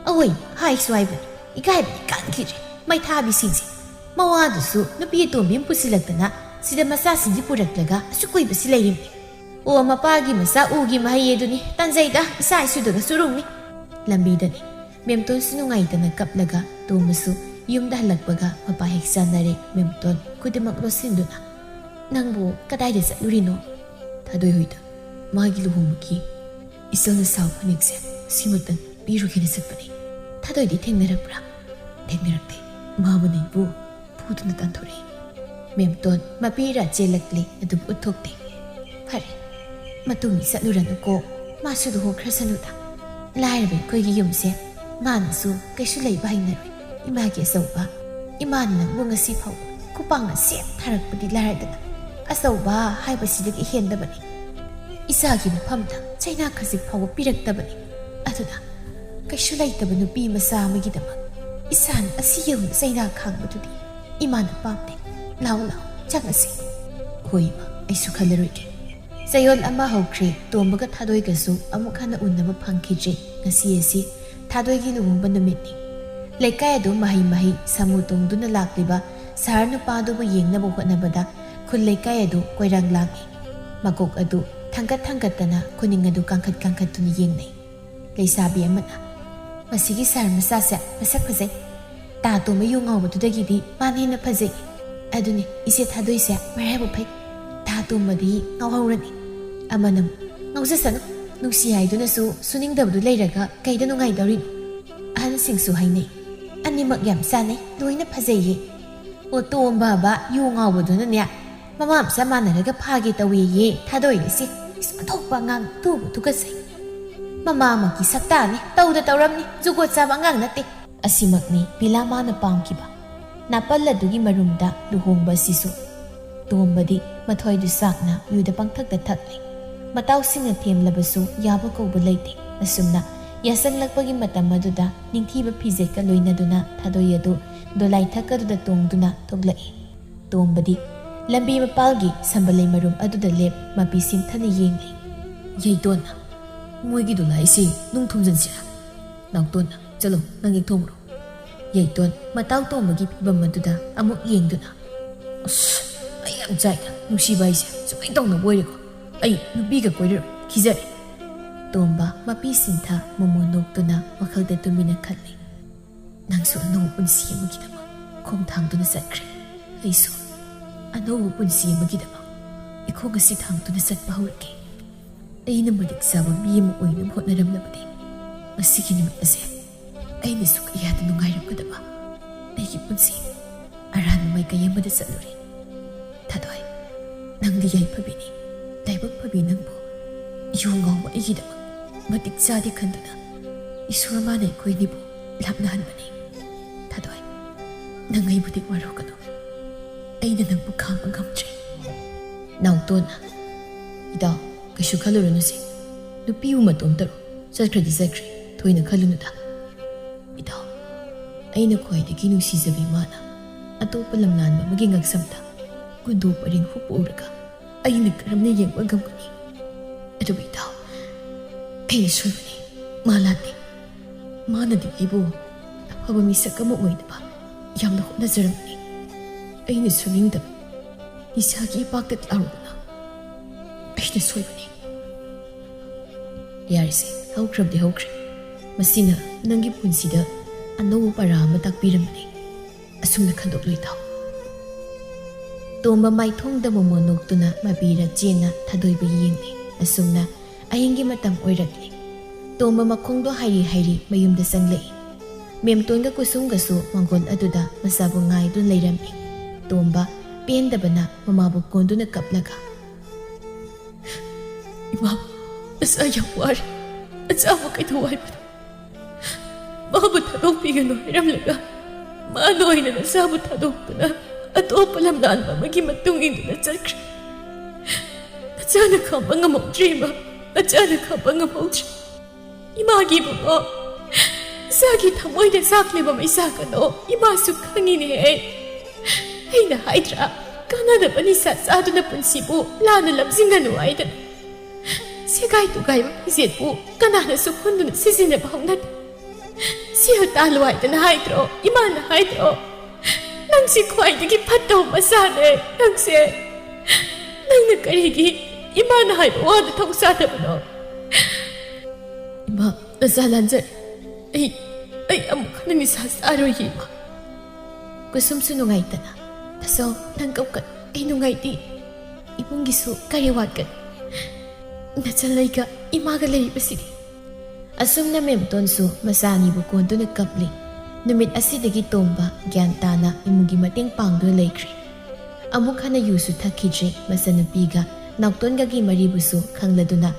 ꯑꯋꯣꯏ, ꯍꯥꯏꯁꯨ ꯍꯥꯏꯕꯅꯤ, ꯏꯀꯥꯏꯕꯗꯤ ꯀꯟꯈꯤꯗ꯭ꯔꯦ꯫ ꯃꯩꯊꯥꯕꯤꯁꯤꯡꯁꯦ, ꯃꯋꯥꯗꯨꯁꯨ ꯅꯨꯄꯤ ꯑꯇꯣꯝꯕꯤ ꯑꯃ ꯄꯨꯁꯤꯜꯂꯛꯇꯅ ꯁꯤꯗ ꯃꯆꯥꯁꯤꯡꯁꯤ ꯄꯨꯔꯛꯂꯒ ꯑꯁꯨꯛ ꯀꯨꯏꯕꯁꯤ ꯂꯩꯔꯤꯕꯅꯤ꯫ ꯑꯣ, ꯃꯄꯥꯒꯤ ꯃꯆꯥ ꯎꯒꯤ ꯃꯍꯩ ꯑꯗꯨꯅꯤ꯫ ꯇꯟꯖꯩꯗ, ꯏꯆꯥ ꯏꯁꯨꯗꯒ ꯆꯨꯔꯨꯡꯅꯤ꯫" ꯂꯝꯕꯤꯗꯅꯤ꯫ ꯃꯦꯝꯇꯣꯟꯁꯨ ꯅꯨꯡꯉꯥꯏꯇꯅ ꯀꯞꯂꯒ ꯇꯣꯝꯕꯁꯨ ꯌꯨꯝꯗ ꯍꯜꯂꯛꯄꯒ ꯃꯄꯥ ꯍꯦꯛ ꯆꯥꯟꯅꯔꯦ꯫ ꯃꯦꯝꯇꯣꯟ ꯈꯨꯗꯤꯡꯃꯛ ꯂꯣꯠꯁꯤꯟꯗꯨꯅ, "ꯅꯪꯕꯨ ꯀꯗꯥꯏꯗ ꯆꯠꯂꯨꯔꯤꯅꯣ?" "ꯊꯥꯗꯣꯏ ꯍꯣꯏꯗ꯫ ꯃꯥꯒꯤ ꯂꯨꯍꯣꯡꯕꯒꯤ ꯏꯆꯜꯅ ꯁꯥꯕ ꯐꯅꯦꯛꯁꯦ ꯁꯤꯃꯇꯪ ꯄꯤꯔꯨꯒꯦꯅ ꯆꯠꯄꯅꯤ꯫" "ꯊꯥꯗꯣꯏꯗꯤ ꯊꯦꯡꯅꯔꯛꯄ꯭ꯔꯥ?" "ꯊꯦꯡꯅꯔꯛꯇꯦ꯫ ꯃꯥ ꯃꯅꯤꯡꯕꯨ ꯐꯨꯗꯨꯅ ꯇꯥꯟꯊꯣꯔꯛꯏ꯫" ꯃꯦꯝꯇꯣꯟ ꯃꯄꯤꯔꯥ ꯆꯦꯜꯂꯛꯂꯦ, ꯑꯗꯨꯕꯨ ꯎꯠꯊꯣꯛꯇꯦ꯫ "ꯐꯔꯦ, ꯃꯇꯨꯡꯗꯤ ꯆꯠꯂꯨꯔꯅꯨꯀꯣ, ꯃꯥꯁꯨ ꯂꯨꯍꯣꯡꯈ꯭ꯔꯁꯅꯨꯗ꯫ ꯂꯥꯏꯔꯕ ꯑꯩꯈꯣꯏꯒꯤ ꯌꯨꯝꯁꯦ ꯃꯥꯅꯁꯨ ꯀꯩꯁꯨ ꯂꯩꯕ ꯍꯩꯅꯔꯣꯏ꯫ ꯏꯃꯥꯒꯤ ꯑꯆꯧꯕ, ꯏꯃꯥꯅ ꯅꯪꯕꯨ ꯉꯁꯤ ꯐꯥꯎ ꯈꯨꯄꯥꯡꯅ ꯁꯦꯠ ꯊꯥꯔꯛꯄꯗꯤ ꯂꯥꯏꯔꯗꯅ, ꯑꯆꯧꯕ ꯍꯥꯏꯕꯁꯤꯗꯒꯤ ꯍꯦꯟꯗꯕꯅꯤ꯫ ꯏꯆꯥꯒꯤ ꯃꯐꯝꯗ ꯆꯩꯅꯥ ꯈꯖꯤꯛ ꯐꯥꯎꯕ ꯄꯤꯔꯛꯇꯕꯅꯤ꯫ ꯑꯗꯨꯅ ꯀꯩꯁꯨ ꯂꯩꯇꯕ ꯅꯨꯄꯤ ꯃꯆꯥ ꯑꯃꯒꯤꯗꯃꯛ ꯏꯆꯥꯅ ꯑꯁꯤ ꯌꯧꯅ ꯆꯩꯅꯥ ꯈꯥꯡꯕꯗꯨꯗꯤ ꯏꯃꯥꯅ ꯄꯥꯝꯗꯦ꯫ ꯂꯥꯎ, ꯂꯥꯎ, ꯆꯪꯉꯁꯤ꯫ ꯍꯣꯏ, ꯏꯃꯥ, ꯑꯩꯁꯨ ꯈꯜꯂꯔꯣꯏꯒꯦ꯫ ꯆꯌꯣꯜ ꯑꯃ ꯍꯧꯈ꯭ꯔꯦ꯫ ꯇꯣꯝꯕꯒ ꯊꯥꯗꯣꯏꯒꯁꯨ ꯑꯃꯨꯛ ꯍꯟꯅ ꯎꯅꯕ ꯐꯪꯈꯤꯗ꯭ꯔꯦ꯫ ꯉꯁꯤ ꯑꯁꯤ ꯊꯥꯗꯣꯏꯒꯤ ꯂꯨꯍꯣꯡꯕ ꯅꯨꯃꯤꯠꯅꯤ꯫ ꯂꯩꯀꯥꯏ ꯑꯗꯨ ꯃꯍꯩ ꯃꯍꯩ ꯁꯥꯃꯨ ꯇꯣꯡꯗꯨꯅ ꯂꯥꯛꯂꯤꯕ ꯁꯍꯔ ꯅꯨꯄꯥꯗꯨꯕꯨ ꯌꯦꯡꯅꯕ ꯍꯣꯠꯅꯕꯗ ꯈꯨꯜ ꯂꯩꯀꯥꯏ ꯑꯗꯨ ꯀꯣꯏꯔꯥꯡ ꯂꯥꯡꯏ꯫ ꯃꯀꯣꯛ ꯑꯗꯨ ꯊꯥꯡꯒꯠ ꯊꯥꯡꯒꯠꯇꯅ ꯈꯨꯅꯤꯡ ꯑꯗꯨ ꯀꯥꯡꯈꯠ ꯀꯥꯡꯈꯠꯇꯨꯅ ꯌꯦꯡꯅꯩ꯫ ꯂꯩꯁꯥꯕꯤ ꯑꯃꯅ, "ꯃꯁꯤꯒꯤ ꯁꯍꯔ ꯃꯆꯥꯁꯦ ꯃꯁꯛ ꯐꯖꯩ꯫ ꯇꯥ ꯇꯣꯝꯕ ꯌꯨ ꯉꯥꯎꯕꯗꯨꯗꯒꯤꯗꯤ ꯃꯥꯅ ꯍꯦꯟꯅ ꯐꯖꯩ꯫ ꯑꯗꯨꯅꯤ ꯏꯆꯦ ꯊꯥꯗꯣꯏꯁꯦ ꯃꯔꯥꯏꯕꯛ ꯐꯩ꯫ ꯇꯥ ꯇꯣꯝꯕꯗꯤ ꯉꯥꯎꯍꯧꯔꯅꯤ꯫ ꯑꯃꯅ ꯑꯃꯨꯛ, ꯉꯥꯎꯖꯁꯅꯨ, ꯅꯨꯡꯁꯤ ꯍꯥꯏꯗꯨꯅꯁꯨ ꯁꯨꯅꯤꯡꯗꯕꯗꯨ ꯂꯩꯔꯒ ꯀꯩꯗ ꯅꯨꯡꯉꯥꯏꯗꯧꯔꯤꯅꯣ?" ꯑꯍꯟꯁꯤꯡꯁꯨ ꯍꯥꯏꯅꯩ, "ꯑꯅꯤꯃꯛ ꯌꯥꯝ ꯆꯥꯟꯅꯩ, ꯂꯣꯏꯅ ꯐꯖꯩꯌꯦ꯫ ꯑꯣ, ꯇꯣꯝꯕ ꯍꯥꯏꯕ ꯌꯨ ꯉꯥꯎꯕꯗꯨꯅꯅꯦ ꯃꯃꯥ ꯃꯆꯥ ꯃꯥꯟꯅꯔꯒ ꯐꯥꯒꯦ ꯇꯧꯋꯦꯌꯦ ꯊꯥꯗꯣꯏꯅꯦ ꯁꯤ꯫ ꯏꯁ, ꯑꯣꯟꯊꯣꯛꯄ ꯑꯉꯥꯡ, ꯇꯨꯕꯨ ꯇꯨꯀꯠꯆꯩ꯫ ꯃꯃꯥꯃꯛꯀꯤ ꯁꯛꯇꯥꯅꯦ, ꯇꯧꯗ ꯇꯧꯔꯝꯅꯤ, ꯖꯨꯒꯣꯠ ꯆꯥꯕ ꯑꯉꯥꯡ ꯅꯠꯇꯦ꯫" ꯑꯁꯤꯃꯛꯅꯤ ꯄꯤꯂꯥ ꯃꯥꯅ ꯄꯥꯝꯈꯤꯕ꯫ ꯅꯥꯄꯜ ꯑꯗꯨꯒꯤ ꯃꯔꯨꯝꯗ ꯂꯨꯍꯣꯡꯕ ꯑꯁꯤꯁꯨ꯫ ꯇꯣꯝꯕꯗꯤ ꯃꯊ꯭ꯋꯥꯏꯗꯨ ꯆꯥꯛꯅ ꯌꯨꯗ ꯄꯪꯊꯛꯇ ꯊꯛꯂꯤ꯫ ꯃꯇꯥꯎꯁꯤꯡꯅ ꯊꯦꯝꯂꯕꯁꯨ ꯌꯥꯕ ꯀꯧꯕ ꯂꯩꯇꯦ꯫ ꯑꯁꯨꯝꯅ ꯌꯥꯁꯪꯂꯛꯄꯒꯤ ꯃꯇꯝ ꯑꯗꯨꯗ ꯅꯤꯡꯊꯤꯕ ꯐꯤꯖꯦꯠꯀ ꯂꯣꯏꯅꯗꯨꯅ ꯊꯥꯗꯣꯏ ꯑꯗꯨ ꯗꯣꯂꯥꯏ ꯊꯛ ꯑꯗꯨꯗ ꯇꯣꯡꯗꯨꯅ ꯊꯣꯛꯂꯛꯏ꯫ ꯇꯣꯝꯕꯗꯤ ꯂꯝꯕꯤ ꯃꯄꯥꯜꯒꯤ ꯁꯝꯕꯜꯂꯩ ꯃꯔꯨꯝ ꯑꯗꯨꯗ ꯂꯦꯞ ꯃꯄꯤ ꯁꯤꯝꯊꯅ ꯌꯦꯡꯂꯤ꯫ "ꯌꯩꯇꯣꯟꯅ, ꯃꯣꯏꯒꯤ ꯗꯣꯂꯥꯏꯁꯤ ꯅꯨꯡ ꯊꯨꯝꯖꯤꯟꯁꯤꯔꯥ?" ꯅꯥꯎꯇꯣꯟꯅ, "ꯆꯠꯂꯣ, ꯅꯪ ꯌꯦꯛꯊꯣꯛꯎꯔꯣ꯫" ꯌꯩꯇꯣꯟ ꯃꯇꯥꯎ ꯇꯣꯝꯕꯒꯤ ꯐꯤꯕꯝ ꯑꯗꯨꯗ ꯑꯃꯨꯛ ꯌꯦꯡꯗꯨꯅ, "ꯑꯁ, ꯑꯩ ꯌꯥꯝ ꯆꯥꯏꯗ, ꯅꯨꯡꯁꯤꯕ ꯍꯥꯏꯁꯦ ꯁꯨꯃꯥꯏꯅ ꯇꯧꯅꯕ ꯑꯣꯏꯔꯦꯀꯣ꯫ ꯑꯩ ꯅꯨꯄꯤꯒ ꯀꯣꯏꯔꯔꯣꯏ, ꯈꯤꯖꯔꯦ꯫" ꯇꯣꯝꯕ ꯃꯄꯤ ꯁꯤꯟꯊ ꯃꯣꯃꯣꯟ ꯅꯣꯛꯇꯨꯅ ꯋꯥꯈꯜꯗ ꯇꯨꯃꯤꯟꯅ ꯈꯜꯂꯤ꯫ "ꯅꯪꯁꯨ ꯑꯅꯧꯕ ꯄꯨꯟꯁꯤ ꯑꯃꯒꯤꯗꯃꯛ ꯈꯣꯡ ꯊꯥꯡꯗꯨꯅ ꯆꯠꯈ꯭ꯔꯦ꯫ ꯑꯩꯁꯨ ꯑꯅꯧꯕ ꯄꯨꯟꯁꯤ ꯑꯃꯒꯤꯗꯃꯛ ꯏꯈꯣꯡ ꯑꯁꯤ ꯊꯥꯡꯗꯨꯅ ꯆꯠꯄ ꯍꯧꯔꯒꯦ꯫ ꯑꯩꯅ ꯃꯇꯤꯛ ꯆꯥꯕ ꯃꯤ ꯑꯃ ꯑꯣꯏꯅꯕ ꯍꯣꯠꯅꯔꯝꯂꯕꯗꯤ ꯉꯁꯤꯒꯤ ꯅꯨꯃꯤꯠ ꯑꯁꯦ ꯑꯩꯅꯁꯨ ꯀꯌꯥꯗ ꯅꯨꯡꯉꯥꯏꯔꯝꯒꯗꯕ꯫ ꯑꯩꯒꯤ ꯄꯨꯟꯁꯤ ꯑꯔꯥꯟꯕ ꯃꯥꯏꯀꯩ ꯑꯃꯗ ꯆꯠꯂꯨꯔꯦ꯫ ꯊꯥꯗꯣꯏ, ꯅꯪꯗꯤ ꯌꯥꯏꯐꯕꯤꯅꯤ, ꯂꯥꯏꯕꯛ ꯐꯕꯤ ꯅꯪꯕꯨ꯫ ꯌꯨ ꯉꯥꯎꯕ ꯑꯩꯒꯤꯗꯃꯛ ꯃꯇꯤꯛ ꯆꯥꯗꯦ ꯈꯟꯗꯨꯅ ꯏꯁꯣꯔ ꯃꯥꯅ ꯑꯩꯈꯣꯏꯅꯤꯕꯨ ꯂꯥꯞꯅꯍꯟꯕꯅꯤ꯫ ꯊꯥꯗꯣꯏ, ꯅꯪ ꯑꯩꯕꯨꯗꯤ ꯋꯥꯔꯧꯒꯅꯨ꯫ ꯑꯩꯅ ꯅꯪꯕꯨ ꯈꯥꯝꯕ ꯉꯝꯗ꯭ꯔꯦ꯫ ꯅꯥꯎꯇꯣꯟꯅ, "ꯏꯇꯥꯎ, ꯀꯩꯁꯨ ꯈꯜꯂꯨꯔꯅꯨꯁꯦ꯫ ꯅꯨꯄꯤꯕꯨ ꯃꯇꯣꯝꯇꯔꯣ? ꯆꯠꯈ꯭ꯔꯗꯤ ꯆꯠꯈ꯭ꯔꯦ, ꯊꯣꯏꯅ ꯈꯜꯂꯨꯅꯨꯗ꯫ ꯏꯇꯥꯎ, ꯑꯩꯅ ꯈ꯭ꯋꯥꯏꯗꯒꯤ ꯅꯨꯡꯁꯤꯖꯕꯤ ꯃꯥꯅ ꯑꯇꯣꯞꯄ ꯂꯝꯂꯥꯟꯕ ꯑꯃꯒꯤ ꯉꯛꯁꯝꯗ ꯀꯨꯟꯗꯣ ꯄꯔꯦꯡ ꯍꯨꯛꯄ ꯎꯔꯒ ꯑꯩꯅ ꯀꯔꯝꯅ ꯌꯦꯡꯕ ꯉꯝꯒꯅꯤ? ꯑꯗꯨꯕꯨ ꯏꯇꯥꯎ, ꯑꯩꯅ ꯁꯣꯏꯕꯅꯤ, ꯃꯥ ꯂꯥꯟꯗꯦ꯫ ꯃꯥꯅꯗꯤ ꯑꯩꯕꯨ ꯑꯐꯕ ꯃꯤꯁꯛ ꯑꯃ ꯑꯣꯏꯅꯕ ꯌꯥꯝꯅ ꯍꯣꯠꯅꯖꯔꯝꯕꯅꯤ꯫ ꯑꯩꯅ ꯁꯣꯏꯅꯤꯡꯗꯕ ꯅꯤꯁꯥꯒꯤ ꯏꯄꯥꯛꯇ ꯇꯥꯔꯨꯗꯅ ꯑꯩꯅ ꯁꯣꯏꯕꯅꯤ꯫ ꯌꯥꯔꯦꯁꯦ, ꯍꯧꯈ꯭ꯔꯕꯗꯤ ꯍꯧꯈ꯭ꯔꯦ꯫ ꯃꯁꯤꯅ ꯅꯪꯒꯤ ꯄꯨꯟꯁꯤꯗ ꯑꯅꯧꯕ ꯄꯔꯥ ꯑꯃ ꯇꯥꯛꯄꯤꯔꯝꯕꯅꯤ꯫ ꯑꯁꯨꯝꯅ ꯈꯟꯗꯣꯛꯂꯨ ꯏꯇꯥꯎ꯫" ꯇꯣꯝꯕ ꯃꯥꯏꯊꯣꯡꯗ ꯃꯣꯃꯣꯟ ꯅꯣꯛꯇꯨꯅ ꯃꯄꯤꯔ ꯆꯦꯟꯅ ꯊꯥꯗꯣꯏꯕ ꯌꯦꯡꯂꯤ꯫ ꯑꯁꯨꯝꯅ ꯑꯍꯤꯡꯒꯤ ꯃꯇꯝ ꯑꯣꯏꯔꯛꯂꯤ꯫ ꯇꯣꯝꯕ ꯃꯈꯣꯡꯗꯣ ꯍꯥꯏꯔꯤ ꯍꯥꯏꯔꯤ ꯃꯌꯨꯝꯗ ꯆꯪꯂꯛꯏ꯫ ꯃꯦꯝꯇꯣꯟꯒ ꯀꯨꯁꯨꯝꯒꯁꯨ ꯃꯥꯡꯒꯣꯜ ꯑꯗꯨꯗ ꯃꯆꯥꯕꯨ ꯉꯥꯏꯗꯨꯅ ꯂꯩꯔꯝꯃꯤ꯫ ꯇꯣꯝꯕ ꯄꯦꯟꯗꯕꯅ ꯃꯃꯥꯕꯨ ꯀꯣꯟꯗꯨꯅ ꯀꯞꯂꯒ, "ꯏꯃꯥ, ꯅꯆꯥ ꯌꯥꯝ ꯋꯥꯔꯦ꯫ ꯅꯆꯥꯕꯨ ꯀꯩꯗꯧ ꯍꯥꯏꯕꯅꯣ? ꯃꯥꯕꯨ ꯊꯥꯗꯣꯛꯄꯤꯒꯅꯨ ꯍꯥꯏꯔꯝꯂꯒ ꯃꯥꯅ ꯑꯣꯏꯅ ꯅꯆꯥꯕꯨ ꯊꯥꯗꯣꯛꯇꯨꯅ ꯑꯇꯣꯞꯄ ꯂꯝꯂꯥꯟꯕ ꯑꯃꯒꯤ ꯃꯇꯨꯡ ꯏꯟꯗꯨꯅ ꯆꯠꯈ꯭ꯔꯦ꯫ ꯅꯆꯥꯅ ꯈꯥꯝꯕ ꯉꯝꯍꯧꯗ꯭ꯔꯦ ꯏꯃꯥ, ꯅꯆꯥꯅ ꯈꯥꯝꯕ ꯉꯝꯍꯧꯗ꯭ꯔꯦ꯫ ꯏꯃꯥꯒꯤ ꯏꯕꯨꯡꯉꯣ, ꯏꯆꯥꯒꯤ ꯊꯃꯣꯏꯗ ꯆꯥꯛꯂꯤꯕ ꯃꯩꯁꯥ ꯀꯗꯣ ꯏꯃꯥꯁꯨ ꯈꯪꯉꯤꯅꯦ꯫ ꯑꯩꯅ ꯍꯥꯏꯗ꯭ꯔꯥ, ꯀꯥꯟꯅꯗꯕ ꯅꯤꯁꯥ ꯆꯥꯗꯨꯅ ꯄꯨꯟꯁꯤꯕꯨ ꯂꯥꯟꯅ ꯂꯝꯖꯤꯡꯒꯅꯨ ꯍꯥꯏꯗꯅ꯫ ꯁꯦꯒꯥꯏ ꯇꯨꯒꯥꯏꯕ ꯐꯤꯖꯦꯠꯄꯨ ꯀꯅꯥꯅꯁꯨ ꯍꯨꯟꯗꯨꯅ ꯁꯤꯖꯤꯟꯅꯕ ꯍꯧꯅꯗꯦ꯫ ꯁꯦꯜ ꯇꯥꯜꯂꯨ ꯍꯥꯏꯗꯅ ꯍꯥꯏꯗ꯭ꯔꯣ? ꯏꯃꯥꯅ ꯍꯥꯏꯗ꯭ꯔꯣ? ꯅꯪꯁꯦ ꯈ꯭ꯋꯥꯏꯗꯒꯤ ꯐꯠꯇꯕ ꯃꯆꯥꯅꯦ, ꯅꯪꯁꯦ꯫ ꯅꯪꯅ ꯀꯔꯤꯒꯤ ꯏꯃꯥꯅ ꯍꯥꯏꯕ ꯋꯥꯗ ꯊꯧ ꯁꯥꯗꯕꯅꯣ? ꯏꯃꯥ, ꯅꯆꯥ ꯂꯥꯟꯖꯔꯦ꯫ ꯑꯩ, ꯑꯩ ꯑꯃꯨꯛ ꯍꯟꯅ ꯅꯤꯁꯥ ꯆꯥꯔꯣꯏꯒꯦ, ꯏꯃꯥ꯫ ꯀꯨꯁꯨꯝꯁꯨ ꯅꯨꯡꯉꯥꯏꯇꯅ, "ꯇꯥꯆꯧ, ꯅꯪ ꯀꯞꯀꯅꯨ, ꯑꯩ ꯅꯨꯡꯉꯥꯏꯇꯦ꯫ ꯏꯕꯨꯡꯒꯤꯁꯨ ꯀꯔꯤ ꯋꯥꯠꯀꯅꯤ? ꯅꯆꯜ ꯑꯩꯒ ꯏꯃꯥꯒ ꯂꯩꯔꯤꯕꯁꯤꯗꯤ꯫" ꯑꯁꯨꯝꯅ ꯃꯦꯝꯇꯣꯟꯁꯨ ꯃꯆꯥ ꯑꯅꯤꯕꯨ ꯀꯣꯟꯗꯨꯅ ꯀꯞꯂꯤ꯫ ꯅꯨꯃꯤꯠ ꯑꯁꯤꯗꯒꯤ ꯇꯣꯝꯕ ꯒ꯭ꯌꯥꯟ ꯇꯥꯅ ꯏꯃꯨꯡꯒꯤ ꯃꯇꯦꯡ ꯄꯥꯡꯗꯨꯅ ꯂꯩꯈ꯭ꯔꯦ꯫ ꯑꯃꯨꯛ ꯍꯟꯅ ꯌꯨꯁꯨ ꯊꯛꯈꯤꯗ꯭ꯔꯦ꯫ ꯃꯆꯟꯅꯨꯄꯤꯒ ꯅꯥꯎꯇꯣꯟꯒꯒꯤ ꯃꯔꯤꯕꯨꯁꯨ ꯈꯪꯂꯗꯨꯅ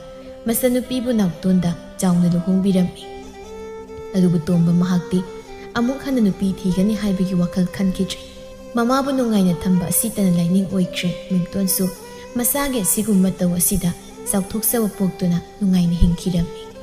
ꯃꯆꯟꯅꯨꯄꯤꯕꯨ ꯅꯥꯎꯇꯣꯟꯗ ꯆꯥꯎꯅ ꯂꯨꯍꯣꯡꯕꯤꯔꯝꯃꯤ꯫ ꯑꯗꯨꯕꯨ ꯇꯣꯝꯕ ꯃꯍꯥꯛꯇꯤ ꯑꯃꯨꯛ ꯍꯟꯅ ꯅꯨꯄꯤ ꯊꯤꯒꯅꯤ ꯍꯥꯏꯕꯒꯤ ꯋꯥꯈꯜ ꯈꯟꯈꯤꯗ꯭ꯔꯦ꯫ ꯃꯃꯥꯕꯨ ꯅꯨꯡꯉꯥꯏꯅ ꯊꯝꯕ ꯑꯁꯤꯇꯅ ꯂꯥꯏꯅꯤꯡ ꯑꯣꯏꯈ꯭ꯔꯦ꯫ ꯃꯦꯝꯇꯣꯟꯁꯨ ꯃꯁꯥꯒꯤ ꯑꯁꯤꯒꯨꯝꯕ ꯃꯇꯧ ꯑꯁꯤꯗ ꯆꯥꯎꯊꯣꯛꯆꯕ ꯄꯣꯛꯇꯨꯅ ꯅꯨꯡꯉꯥꯏꯅ ꯍꯤꯡꯈꯤꯔꯝꯃꯤ꯫